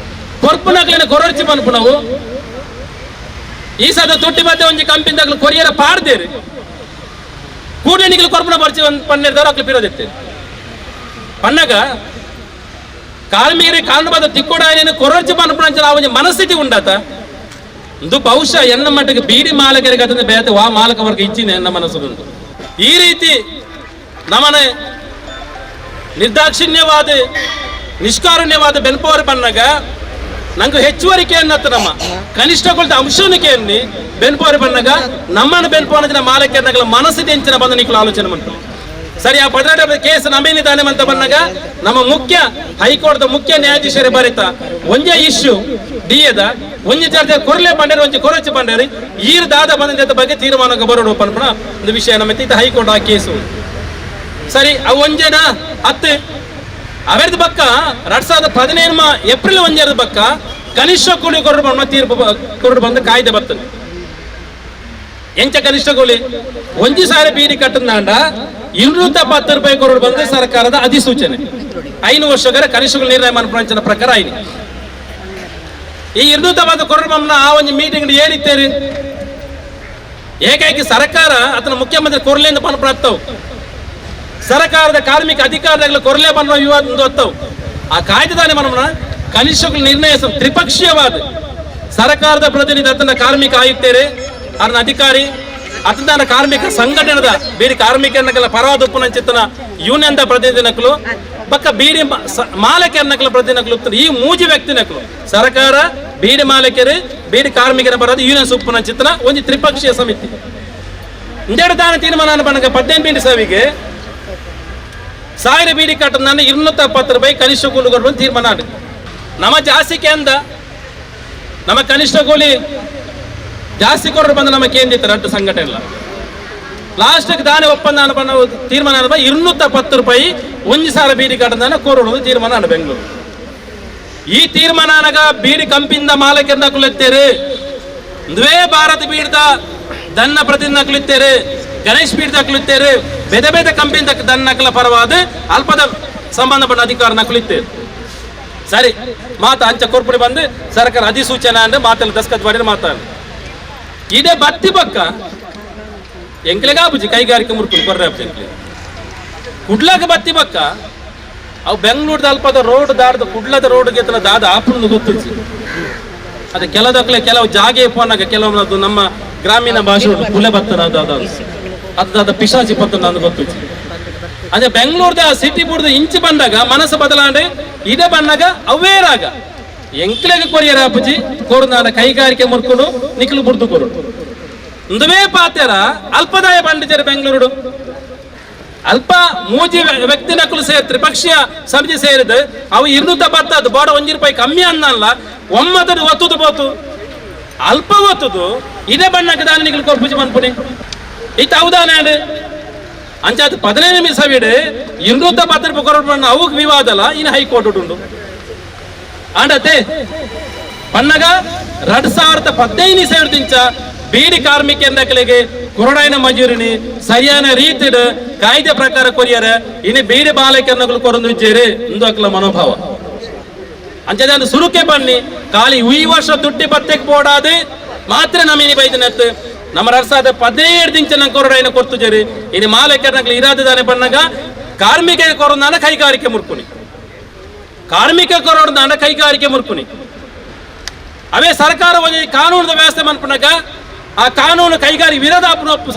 Speaker 2: ಕೊರ್ಪುನಕ್ಲೆನ ಕೊರರ್ಚಿ ಪನ್ಪುನವು ಈ ಸದ ತೊಟ್ಟಿ ಬದ್ದೆ ಒಂಜಿ ಕಂಪಿಂದಾಗ್ಲು ಕೊರಿಯರ ಪಾಡ್ದೇರು ಕೂಡಲೇ ನಿಗಲು ಕೊರ್ಪುನ ಬರ್ಚಿ ಒಂದು ಪನ್ನೆರ್ದವ್ರು ಅಕ್ಲು ಪಿರೋದೆತ್ತೇರು ಪನ್ನಗ ಕಾರ್ಮಿಕರಿಗೆ ಕಾನೂನುಬದ್ಧ ತಿಕ್ಕೋಡ ಕೊರರ್ಚಿ ಪನ್ಪುನ ಆ ಒಂಜಿ ಮನಸ್ಥಿತಿ ಉಂಡಾತ ಇಂದು ಬಹುಶಃ ಎನ್ನ ಮಟ್ಟಿಗೆ ಬೀಡಿ ಮಾಲಕರಿಗೆ ಅದನ್ನು ಬೇತ ವಾ ಮಾಲಕ ವರ್ಗ ಇಚ್ಚಿನ ಎನ್ನ ಮನಸ್ಸುಂಟು. ಈ ರೀತಿ ನಮ್ಮನೆ ನಿರ್ದಾಕ್ಷಿಣ್ಯವಾದ ನಿಷ್ಕಾರುಣ್ಯವಾದ ಬೆನ್ಪೋರು ಬನ್ನಾಗ ನಂಗೆ ಹೆಚ್ಚುವರಿಕೆ ಅನ್ನತ್ತ ನಮ್ಮ ಕನಿಷ್ಠ ಕೊಳ್ತ ಅಂಶನಿಕೆಯನ್ನಿ ಬೆನ್ಪೋರು ಬನ್ನಾಗ ನಮ್ಮನ್ನು ಬೆನ್ಪೋನ ಮಾಲಕರ ಮನಸ್ಸಿದೆ ಎಂಚಿನ ಬಂದ ನಿಖಲು ಆಲೋಚನೆ ಮಾಡ್ತಾರೆ. ಸರಿ ಆ 18 ಕೇಸ್ ನಮೇನಿದ್ದಾನೆ ಅಂತ ಬಂದಾಗ ನಮ್ಮ ಮುಖ್ಯ ಹೈಕೋರ್ಟ್ ಮುಖ್ಯ ನ್ಯಾಯಾಧೀಶರೇ ಬರಿತ ಒಂಜೇ ಇಶ್ಯೂ ಡಿಎದ ಒಂಜಿ ಚಾರ್ಜ್ ಕೊರಲೆ ಬಂಡೇರಿ ಒಂಜಿ ಕೊರಚಿ ಬಂಡೇರಿ ಈರು ದಾದ ಬಂದ ಬಗ್ಗೆ ತೀರ್ಮಾನ ಬರೋಡು ಪನ್ಪಣ ಒಂದು ವಿಷಯ ನಮ್ಮ ಹೈಕೋರ್ಟ್ ಆ ಕೇಸು. ಸರಿ ಅವು ಒಂಜೇನಾ ಹತ್ತು ಅವೆರ್ದ ಬಕ್ಕ 2015 ಏಪ್ರಿಲ್ ಒಂಜೇರದ ಬಕ್ಕ ಕನಿಷ್ಠ ಕೂಲಿ ಕೊರಡು ಬಂದ ತೀರ್ಪು ಕೊರಡು ಬಂದು ಕಾಯ್ದೆ ಬರ್ತದೆ. ಎಂಚ ಕನಿಷ್ಠ ಕೂಲಿ ಒಂಜಿ ಸಾರಿ ಬೀಡಿ ಕಟ್ಟಂದಾಂಡ 210 ರೂಪಾಯಿ ಕೊರಡು ಬಂದು ಸರ್ಕಾರದ ಅಧಿಸೂಚನೆ 5 ವರ್ಷಗಳ ಕನಿಷ್ಠ ಕೂಲಿ ನಿರ್ಣಯ ಮನ್ಪುನಂಚಿನ ಪ್ರಕಾರ ಐನಿ ಈ 210 ಕೊರಡು ಬಂದ ಆ ಒಂದು ಮೀಟಿಂಗ್ ಏನಿತ್ತೇರಿ ಏಕೈಕಿ ಸರ್ಕಾರ ಆತನ ಮುಖ್ಯಮಂತ್ರಿ ಕೊರಲೆಂದು ಪನ್ಪುನತ್ತವು ಸರ್ಕಾರದ ಕಾರ್ಮಿಕ ಅಧಿಕಾರಿಗಳು ಕೊರಲೆ ಬಂದ ವಿವಾದ ಹೊತ್ತವು ಆ ಕಾಯ್ದೆದಾನೆ ಮನಮನ ಕನಿಷ್ಠ ನಿರ್ಣಯ ತ್ರಿಪಕ್ಷೀಯವಾದ ಸರ್ಕಾರದ ಪ್ರತಿನಿಧಿ ಆತನ ಕಾರ್ಮಿಕ ಆಯುಕ್ತರೇ ಅದನ್ನ ಅಧಿಕಾರಿ ಅತನ ಕಾರ್ಮಿಕ ಸಂಘಟನೆದ ಬೀಡಿ ಕಾರ್ಮಿಕರನ್ನಕಲ ಪರವಾದ ಯೂನಿಯನ್ ಪ್ರತಿನಿಧಿ ನಕಲು ಪಕ್ಕ ಬೀಡಿ ಮಾಲಕರ ನಕಲು ಪ್ರತಿನಿಧಿ ನಕಲು ಈ ಮೂಜಿ ವ್ಯಕ್ತಿ ನಕಲು ಸರ್ಕಾರ ಬೀಡಿ ಮಾಲಕರು ಬೀಡಿ ಕಾರ್ಮಿಕರ ಬರೋದು ಯೂನಿಯನ್ ಸುಪ್ಪನ ಚಿತ್ತನ ಒಂದು ತ್ರಿಪಕ್ಷೀಯ ಸಮಿತಿ ಇಂದೆರಡು ದಾನ ತೀರ್ಮಾನ ಬಣ್ಣಗ 18 ಸಾವಿಗೆ 1000 ಬೀಡಿ ಕಟ್ಟದ 210 ರೂಪಾಯಿ ಕನಿಷ್ಠ ಕೂಲಿ ಕೊಡುವ ತೀರ್ಮಾನ ನಮ್ಮ ಜಾಸ್ತಿ ಕೇಂದ್ರ ನಮ್ಮ ಕನಿಷ್ಠ ಕೂಲಿ ಜಾಸ್ತಿ ಕೊಡರು ಬಂದ ನಮ್ಮ ಕೇಂದ್ರ ರಟ್ಟು ಸಂಘಟನೆ ಇಲ್ಲ ಲಾಸ್ಟ್ಗೆ ದಾನೆ ಒಪ್ಪಂದ ತೀರ್ಮಾನ 210 ರೂಪಾಯಿ 1000 ಬೀಡಿ ಕಟ್ಟದ ಕೋರೋಡು ತೀರ್ಮಾನ ಬೆಂಗಳೂರು ಈ ತೀರ್ಮಾನ ಅನಗ ಬೀಡಿ ಕಂಪಿಂದ ಮಾಲಕರನ್ನ ಕುಲೆತ್ತೇರು ದ್ವೇ ಭಾರತ ಬೀಡ್ದ ದನ್ನ ಪ್ರತಿನಿಧಿಗಳಿತ್ತೇರು, ಗಣೇಶ್ ಬೀಡ್ದಾಕ್ಲಿತ್ತೇರು, ಬೇರೆ ಬೇರೆ ಕಂಪನಿ ದನ್ನಕಲ ಪರವಾದ ಅಲ್ಪದ ಸಂಬಂಧಪಟ್ಟ ಅಧಿಕಾರ ನಕಲಿತ್ತೇರು. ಸರಿ ಮಾತಾ ಅಂಚ ಕೊರ್ಪುಡಿ ಬಂದು ಸರ್ಕಾರ ಅಧಿಸೂಚನೆ ಅಂದ್ರೆ ಮಾತಲ್ಲಿ ದಸ್ಕತ್ ಮಾಡಿ ಮಾತಾಡ ಇದೇ ಬತ್ತಿ ಪಕ್ಕ ಎಂಕ್ಲೆಗಾಬುಜಿ ಕೈಗಾರಿಕೆ ಮುರ್ಕುಲು ಕೊರ್ರೆ ಎಂಕ್ಲೆ ಕುಡ್ಲಾಗ ಬತ್ತಿ ಪಕ್ಕ ಅವು ಬೆಂಗಳೂರ್ದ ಅಲ್ಪದ ರೋಡ್ ದಾಡ್ದು ಕುಡ್ಲದ ರೋಡ್ಗೆ ದಾದ ಆಪುಣದು ಗೊತ್ತಿಚ್ಚು. ಅದೇ ಕೆಲದಕ್ಲೆ ಕೆಲವು ಜಾಗೆ ಪೋನಾಗ ಕೆಲವೊಂದು ನಮ್ಮ ಗ್ರಾಮೀಣ ಭಾಷೆ ಉಂಟು ಕುಲೆ ಬತ್ತನ ಅದು ಅದು ಅದಾದ ಪಿಶಾಚಿ ಪತ್ತನ ಅದು ಗೊತ್ತಿಚ್ಚು. ಅದೇ ಬೆಂಗಳೂರ್ದ ಸಿಟಿ ಬುಡ್ದು ಇಂಚು ಬಂದಾಗ ಮನಸ್ಸು ಬದಲಾಂಡೆ ಇದೇ ಬಂದಾಗ ಅವೇರಾಗ ಎಂಕ್ಲೆಗೆ ಕೊರಿಯರ್ ಅಪ್ಪಜಿ ಕೊರುನಾಡ ಕೈಗಾರಿಕೆ ಮುರ್ಕೊಂಡು ನಿಖಲು ಬುಡ್ದು ಕೊರು ಇಂದುವೇ ಪಾತೆರ ಅಲ್ಪದಾಯ ಬಂಡಿಜರು ಬೆಂಗಳೂರು ಅಲ್ಪ ಮೂಜಿ ವ್ಯಕ್ತಿ ನಕಲು ಸೇರಿ ತ್ರಿಪಕ್ಷೀಯ ಸಮಿತಿ ಸೇರಿದ ಅವು 210 ಬೋಡ 1 ರೂಪಾಯಿ ಕಮ್ಮಿ ಅನ್ನಲ್ಲ ಒಮ್ಮತದ ಒತ್ತುದು ಬೋತು ಅಲ್ಪ ಒತ್ತುದು ಇದೇ ಬಣ್ಣಕ್ಕೆ ದಾನ ನಿಖಲು ಕೊರ್ಪುಜಿ ಮನ್ಪುನಿ ಇತ್ತ ಹೌದಾನೆ ಅಂಚಾದ 15 ನಿಮಿಷ ಬಿಡು 210 ರೂಪಾಯಿ ಕೊರಡು ಅವು ವಿವಾದಲ್ಲ ಇನ್ನು ಹೈಕೋರ್ಟ್ ಉಂಟು ಆಂಡತೆ ಪನ್ನಗ 2015 ಸೇರ್ದಿಂಚ ಬೀಡಿ ಕಾರ್ಮಿಕ ಎಂದಕಲಿಗೆ ಕೊರಡಾಯನ ಮಜೂರಿನಿ ಸರಿಯಾದ ರೀತಿಡ್ ಕಾಯ್ದೆ ಪ್ರಕಾರ ಕೊರಿಯರ ಇನ್ನು ಬೀಡಿ ಬಾಲಕನ್ನಗಳು ಕೊರಂದು ಇಜ್ಜೇರಿ ಇಂದು ಮನೋಭಾವ ಅಂಚೆ ಸುರುಕೆ ಬನ್ನಿ ಖಾಲಿ ಈ ವರ್ಷ ದುಡ್ಡಿ ಬತ್ತೆಗೆ ಬೋಡಾದೆ ಮಾತ್ರ ನಮ್ಮಿನಿ ಬೈದನತ್ತು ನಮ್ಮ 2017 ದಿಂಚ ನಂಗೆ ಕೊರಡಾಯನ ಕೊರ್ತು ಜೇರಿ ಇನ್ನು ಮಾಲಕರ್ನಕ್ಲು ಇರಾದದಾನೆ ಬನ್ನಗ ಕಾರ್ಮಿಕ ಕೊರಂದಾನ ಕೈಗಾರಿಕೆ ಮುರ್ಕುನಿ ಕಾರ್ಮಿಕ ಕೊರಡದಾನ ಕೈಗಾರಿಕೆ ಮುರ್ಕುನಿ ಅವೇ ಸರ್ಕಾರ ಕಾನೂನು ವ್ಯವಸ್ಥೆ ಮನ್ಪುನಗ ಆ ಕಾನೂನು ಕೈಗಾರಿಕೆ ವಿರೋಧ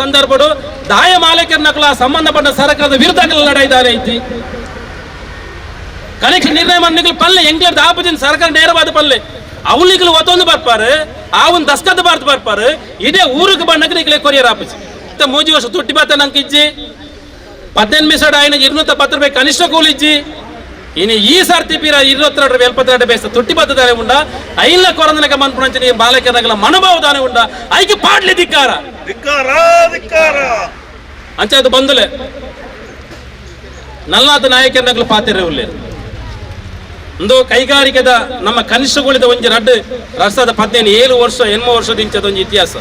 Speaker 2: ಸಂದರ್ಭಡು ದಾಯ ಮಾಲೀಕರನಕಲ ಸಂಬಂಧಪಟ್ಟ ಸರ್ಕಾರದ ವಿರುದ್ಧ ಲಡಾಯಿದಾರೆ ಐತಿ ಕನೆಕ್ಷನ್ ನಿರ್ಣಯ ಮನ್ನಿಗಳು ಪಲ್ಲೆ ಎಂಗ್ಲದ ಆಪದಿನ ಸರ್ಕಾರ ನೇರವಾದ ಪಲ್ಲೆ ಅವನಿಗಳು ಒತ್ತೊಂದು ಬರ್ಪಾರು ಆವನ್ ದಸ್ಕತ್ ಬಾರ್ದು ಬರ್ಪಾರು ಇದೇ ಊರಿಗೆ ಬಣ್ಣಕ್ಕೆ ನಿಕ್ಲೆ ಕೊರಿಯರ್ ಆಪಜಿ ಮೂಜಿ ವರ್ಷ ತುಟ್ಟಿ ಬಾತ ನಂಗೆ ಇಜ್ಜಿ 18 ಮಿಸಡ್ ಆಯ್ನ 210 ರೂಪಾಯಿ ಕನಿಷ್ಠ ಕೂಲಿ ಇಜ್ಜಿ ಇನ್ನು ಈ ಸರ್ತಿ ಪೀರ 22 ರೂಪಾಯಿ 72 ಬೇಸ ತುಟ್ಟಿ ಬತ್ತದಾನೆ ಉಂಡ ಐಲ ಕೊರಂದನಕ ಮನ್ಪುಣಂಚಿನ ಬಾಲಕನಗಲ ಮನೋಭಾವದಾನೆ ಉಂಡ ಐಕೆ ಪಾಡ್ಲಿ ಧಿಕ್ಕಾರ
Speaker 6: ಧಿಕ್ಕಾರ ಧಿಕ್ಕಾರ
Speaker 2: ಅಂಚೆ ಅದು ಬಂದುಲೆ ನಲ್ಲಾದ ನಾಯಕರನಗಲು ಪಾತಿರ ಉಲ್ಲೇರು ಒಂದು ಕೈಗಾರಿಕೆದ ನಮ್ಮ ಕನಿಷ್ಠಗಳಿದ ಒಂಜಿ ರಡ್ಡು 2015 7 ವರ್ಷ 8 ವರ್ಷದ ಇಂಚದ ಒಂಜಿ ಇತಿಹಾಸ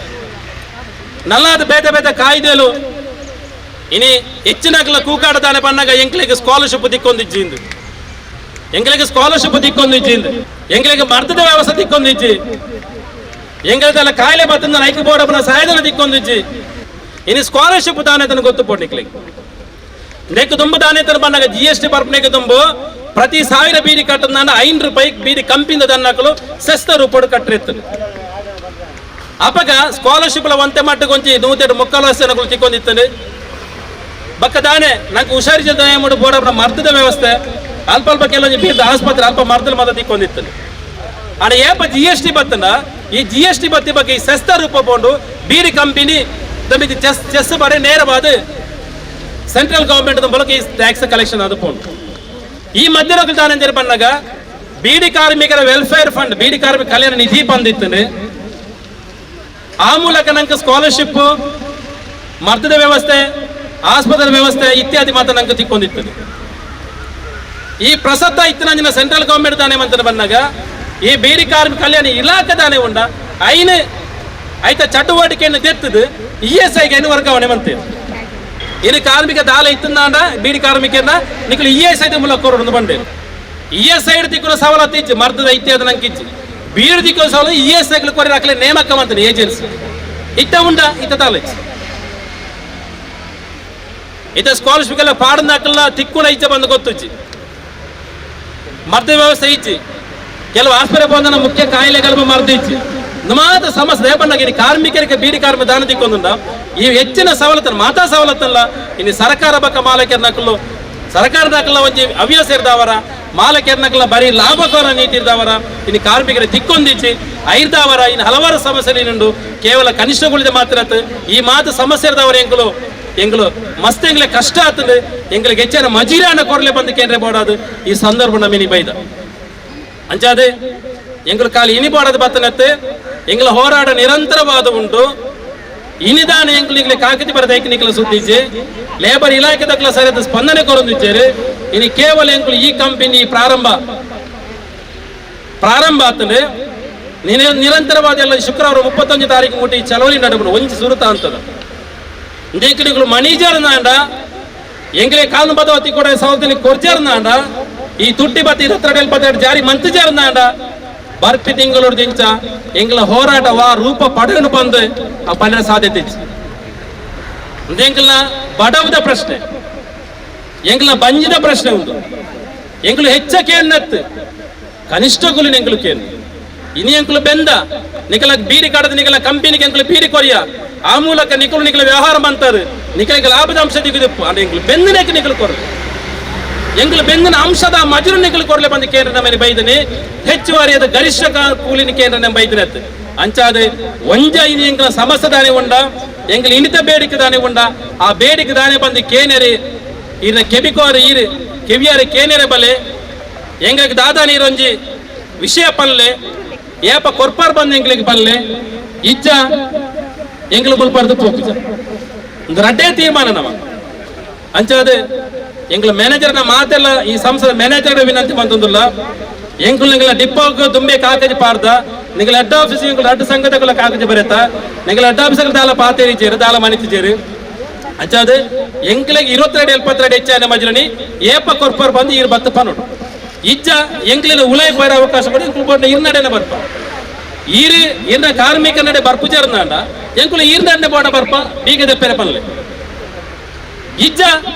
Speaker 2: ನಲ್ಲಾದ ಬೇತೆ ಬೇತೆ ಕಾಯ್ದೆಲು ಇನಿ ಹೆಚ್ಚಿನಗಲ ಕೂಕಾಡದಾನೆ ಬಣ್ಣಗ ಎಂಕ್ಲೆಗೆ ಸ್ಕಾಲರ್ಶಿಪ್ ದಿಕ್ಕೊಂದಿಜ್ಜಿಂದು ಎಂಗ್ಲಿಗೆ ಸ್ಕಾಲರ್ಶಿಪ್ ದಿಕ್ಕೊಂದಿಜ್ಜಿಂದು ಎಂಗ್ಲಿಗೆ ಮರ್ದದ ವ್ಯವಸ್ಥೆ ದಿಕ್ಕೊಂದಿಜ್ಜಿ ಎಂಗ್ಲದೆಲ್ಲ ಕಾಯಿಲೆ ಬತ್ತಂದ ನೈಕ್ ಬೋರ್ಡ್ ಸಹಾಯಧನ ದಿಕ್ಕೊಂದಿಜ್ಜಿ ಇನಿ ಸ್ಕಾಲರ್ಶಿಪ್ ದಾನೆ ತನ ಗೊತ್ತು ಪೋಡ್ನಿಕ್ಲಿಗೆ ನೆಕ್ ದುಂಬು ದಾನೆ ತನ ಬಣ್ಣಗ GST ಬರ್ಪನೆಗೆ ದುಂಬು ಪ್ರತಿ 1000 ಬೀಡಿ ಕಟ್ಟದ 5 ರೂಪಾಯಿ ಬೀಡಿ ಕಂಪಿಂದ ದನ್ನಕಲು ಸಸ್ತ ರೂಪಡು ಕಟ್ಟಿರ್ತದೆ. ಅಪಗ ಸ್ಕಾಲರ್ಶಿಪ್ ಒಂತೆ ಮಟ್ಟಕ್ಕೊಂಚಿ 102 ಮುಕ್ಕಾಲು ತಿಕ್ಕೊಂಡಿರ್ತದೆ. ಬಕ್ಕ ದಾನೆ ನಂಗೆ ಹುಷಾರಿ ಜನ ಬೋರ್ಡ್ ಮರ್ದದ ವ್ಯವಸ್ಥೆ ಅಲ್ಪ ಅಲ್ಪ ಕೆಲವೊಂದು ಬೀರ್ದ ಆಸ್ಪತ್ರೆ ಅಲ್ಪ ಮರ್ದಲ್ ಮಾತ್ರ ತಿಕ್ಕೊಂಡಿರ್ತದೆ. ಆಡ ಏಪ GST ಬತ್ತನ ಈ GST ಬತ್ತಿ ಬಗ್ಗೆ ಈ ಸಸ್ತ ರೂಪ ಬೋಂಡು ಬೀಡಿ ಕಂಪನಿ ತಮ್ಮಿದು ಚೆಸ್ ಚೆಸ್ ಬಡೆ ನೇರವಾದ ಸೆಂಟ್ರಲ್ ಗವರ್ಮೆಂಟ್ ಮೂಲಕ ಈ ಟ್ಯಾಕ್ಸ್ ಕಲೆಕ್ಷನ್ ಅದು ಪೋಂಡು. ಈ ಮಧ್ಯದಲ್ಲಿ ತಾನೆಂದರೆ ಬಣ್ಣಗ ಬೀಡಿ ಕಾರ್ಮಿಕರ ವೆಲ್ಫೇರ್ ಫಂಡ್ ಬೀಡಿ ಕಾರ್ಮಿಕ ಕಲ್ಯಾಣ ನಿಧಿ ಬಂದಿತ್ತು. ಆ ಮೂಲಕ ನಂಗೆ ಸ್ಕಾಲರ್ಶಿಪ್ ಮರ್ದದ ವ್ಯವಸ್ಥೆ ಆಸ್ಪತ್ರೆ ವ್ಯವಸ್ಥೆ ಇತ್ಯಾದಿ ಮಾತ್ರ ನಂಗೆ ತಿಕ್ಕೊಂಡಿತ್ತು. ಈ ಪ್ರಸಕ್ತ ಇತ್ತಿನ ಸೆಂಟ್ರಲ್ ಗವರ್ಮೆಂಟ್ ತಾನೇ ಮಂತ್ರ ಬಂದಾಗ ಈ ಬೀಡಿ ಕಾರ್ಮಿಕ ಕಲ್ಯಾಣ ಇಲಾಖೆ ತಾನೇ ಉಂಡ ಐನ ಐತ ಚಟುವಟಿಕೆಯನ್ನು ತೆತ್ತದು ESI ಗೆ ವರ್ಗಾವಣೆ ಮಂತೀರಿ. ಇನ್ನು ಕಾರ್ಮಿಕ ದಾಲ ಇತ್ತಂದಾಂಡ ಬೀಡಿ ಕಾರ್ಮಿಕರನ್ನ ನಿಕ್ಕಲು ESI ಮೂಲಕ ಕೊರಡು ಬಂಡೇರು ESI ತಿಕ್ಕುನ ಸವಲತ್ತು ಇಚ್ಚು ಮರ್ದದ ಇತ್ಯಾದಿ ನಂಗೆ ಇಚ್ಚು ಬೀಡು ದಿಕ್ಕು ಸವಲತ್ತು ESI ಕೊರಿ ಹಾಕಲೆ ನೇಮಕ ಮಂತಾನೆ ಏಜೆನ್ಸಿ ಇತ್ತ ಉಂಡ ಇತ್ತ ತಾಲ ಇಚ್ಚು ಇತ್ತ ಸ್ಕಾಲರ್ಶಿಪ್ ಎಲ್ಲ ಪಾಡನ್ನ ಹಾಕಲ್ಲ ತಿಕ್ಕುನ ಇಚ್ಚ ಬಂದು ಗೊತ್ತುಚ್ಚಿ ಮರ್ದ ವ್ಯವಸ್ಥೆ ಇಚ್ಚಿ ಕೆಲವು ಆಸ್ಪತ್ರೆ ಬಂದ ಮುಖ್ಯ ಕಾಯಿಲೆಗಳ ಮರ್ದು ಇಚ್ಚಿ ಮಾತ್ರ ಸಮಸ್ಯೆ ದೇಪಣ್ಣಗೆ ಕಾರ್ಮಿಕರಿಗೆ ಬೀಡಿ ಕಾರ್ಮಿಕ ದಾನ ದಿಕ್ಕೊಂದುಂಡ ಈ ಹೆಚ್ಚಿನ ಸವಲತ್ತನ್ನು ಮಾತಾ ಸವಲತ್ತಲ್ಲ ಇನ್ನು ಸರ್ಕಾರ ಬಕ್ಕ ಮಾಲಕರ ನಕಲು ಸರ್ಕಾರ ನಕಲ ಒಂಜಿ ಅವ್ಯಾಸ ಇರ್ದಾವರ ಮಾಲಕರ ನಕಲ ಬರೀ ಲಾಭಕೋರ ನೀತಿ ಇರ್ದಾವರ ಇನ್ನು ಕಾರ್ಮಿಕರ ದಿಕ್ಕೊಂದಿಚ್ಚಿ ಐರ್ದಾವರ ಇನ್ನು ಹಲವಾರು ಸಮಸ್ಯೆ ನೀನುಂಡು ಕೇವಲ ಕನಿಷ್ಠಗಳಿದೆ ಮಾತ್ರ ಈ ಮಾತು ಸಮಸ್ಯೆ ಇರ್ದವರ ಎಂಕಲು ಎಂಗಳು ಮಸ್ತ್ ಎಂಗ್ಲೆ ಕಷ್ಟ ಆತಂದು ಎಂಗಳಿಗೆ ಹೆಚ್ಚಿನ ಮಜೀರಾನ ಕೊರಲೆ ಬಂದು ಕೇಂದ್ರ ಬೋಡಾದು ಈ ಸಂದರ್ಭ ನಮ್ಮಿನಿ ಬೈದ ಅಂಚಾದೆ ಎಂಗಳು ಕಾಲಿ ಇನಿ ಬೋಡಾದ ಬತ್ತನತ್ತೆ ಎಂಗಳ ಹೋರಾಟ ನಿರಂತರವಾದ ಉಂಟು. ಇನಿದಾನ ಎಂಕ್ಲಿಗ್ಲೆ ಕಾಕತಿ ಬರದ ಐಕನಿಕಲ ಸುದ್ದಿಚ್ಚೆ ಲೇಬರ್ ಇಲಾಖೆ ದಕ್ಕಲ ಸರಿಯಾದ ಸ್ಪಂದನೆ ಕೊರೊಂದಿಚ್ಚೇರು. ಇನಿ ಕೇವಲ ಎಂಕುಲು ಈ ಕಂಪನಿ ಪ್ರಾರಂಭ ಪ್ರಾರಂಭ ಆತಂದ್ರೆ ನಿರಂತರವಾದ ಎಲ್ಲ ಶುಕ್ರವಾರ 31 ತಾರೀಕು ಮುಟ್ಟಿ ಚಳವಳಿ ನಡುವೆ ಒಂಜಿ ಸುರುತ ಅಂತದ ಇಂದೇಕಿನಿಗಳು ಮಣಿಜರ್ನಾಂಡ ಎಂಗ್ಲೇ ಕಾನೂನು ಬದವತಿ ಕೂಡ ಸವಲತ್ತಿನ ಕೊರ್ಜರ್ನಾಂಡ ಈ ತುಟ್ಟಿ ಬತ್ತಿ 22 22 ಜಾರಿ ಮಂತಜರ್ನಾಂಡ ಬರ್ಪಿ ತಿಂಗಳು ದಿಂಚ ಎಂಗ್ಲ ಹೋರಾಟ ವಾ ರೂಪ ಪಡೆಯನು ಬಂದು ಆ ಪಂಡ ಸಾಧ್ಯತೆ ಎಂಗ್ಲ ಬಡವದ ಪ್ರಶ್ನೆ ಎಂಗ್ಲ ಬಂಜಿದ ಪ್ರಶ್ನೆ ಉಂಟು ಎಂಗ್ಲು ಹೆಚ್ಚ ಕೇಳತ್ ಕನಿಷ್ಠ ಕೂಲಿನ ಎಂಗ್ಲು ಕೇಳು ಇನಿ ಎಂಕುಲು ಬೆಂದ ನಿಕಲ ಬೀಡಿ ಕಡದ ನಿಕಲ ಕಂಪನಿಗೆ ಎಂಕುಲು ಬೀಡಿ ಕೊರಿಯ ಆ ಮೂಲಕ ನಿಕಲು ನಿಕಲ ವ್ಯವಹಾರ ಮಂತಾರೆ ನಿಕಲಿಗೆ ಲಾಭದ ಅಂಶ ದಿಗುದಿಪ್ಪು ಅಂದ್ರೆ ಎಂಕುಲು ಬೆಂದನೇಕ ನಿಕಲು ಕೊರಲು ಎಂಕುಲು ಬೆಂದಿನ ಅಂಶದ ಮಜುರು ನಿಕಲು ಕೊರಲೆ ಬಂದು ಕೇಂದ್ರ ನಮ್ಮನೆ ಬೈದನೆ ಹೆಚ್ಚುವರಿಯಾದ ಗರಿಷ್ಠ ಕೂಲಿನ ಕೇಂದ್ರ ನಮ್ಮ ಬೈದನೆ ಅಂಚಾದ ಒಂಜ ಇನಿ ಎಂಕಲ ಸಮಸ್ಯೆ ದಾನೆ ಉಂಡ ಎಂಕಲು ಇನಿತ ಬೇಡಿಕೆ ದಾನೆ ಉಂಡ ಆ ಬೇಡಿಕೆ ದಾನೆ ಬಂದು ಕೇನೆರಿ ಇನ್ನ ಕೆಬಿಕೋರೆ ಈರು ಕೆವಿಯಾರೆ ಕೇನೆರೆ ಬಲೆ ಎಂಗಳಿಗೆ ದಾದಾ ನೀರೊಂಜಿ ವಿಷಯ ಪಲ್ಲೆ ಏಪ ಕೊರ್ಪಾರ್ ಬಂದು ಎಂಗ್ಲಿಗೆ ಪಲ್ಲೆ ಇಜ್ಜ ಎಂಗ್ಲು ಮುಲ್ಪಾರ್ದು ಪೋಪುಜ ರಡ್ಡೇ ತೀರ್ಮಾನ ನಮ ಅಂಚಾದ ಎಂಗ್ಲ ಮ್ಯಾನೇಜರ್ನ ಮಾತೆಲ್ಲ ಈ ಸಂಸ್ಥೆದ ಮ್ಯಾನೇಜರ್ ವಿನಂತಿ ಬಂತಂದಿಲ್ಲ ಎಂಕುಲು ನಿಂಗಳ ಡಿಪ್ಪೋಗ್ ದುಂಬೆ ಕಾಗಜಿ ಪಾರ್ದ ನಿಂಗಳ ಹೆಡ್ ಆಫೀಸ್ ಎಂಕುಲು ಅಡ್ಡ ಸಂಘಟಕಲ ಕಾಗಜಿ ಬರೆತ ನಿಂಗಳ ಹೆಡ್ ಆಫೀಸ್ ದಾಲ ಪಾತೇರಿ ಚೇರು ದಾಲ ಮನಿತಿ ಚೇರು ಅಂಚಾದ ಎಂಕ್ಲೆಗ್ 22 72 ಹೆಚ್ಚಾನ ಮಜಲನಿ ಏಪ ಕೊರ್ಪಾರ್ ಬಂದು ಈರು ಬತ್ತ ಪನ್ನೋಡು ಇಜ್ಜ ಎಂಕ್ಲಿನ ಉಲೈ ಬರ ಅವಕಾಶ ಕೊಡಿ ಎಂಕುಲು ಬೋಡ್ನ ಇರ್ನಡೆನ ಬರ್ಪ ಈರು ಇರ್ನ ಕಾರ್ಮಿಕ ನಡೆ ಬರ್ಪುಜರ್ನಾಂಡ ಎಂಕುಲು ಈರ್ನಡೆ ಬೋಡ ಬರ್ಪ ಬೀಗ ದೆಪ್ಪೆರೆ ಪನ್ಲೆ ಇಜ್ಜ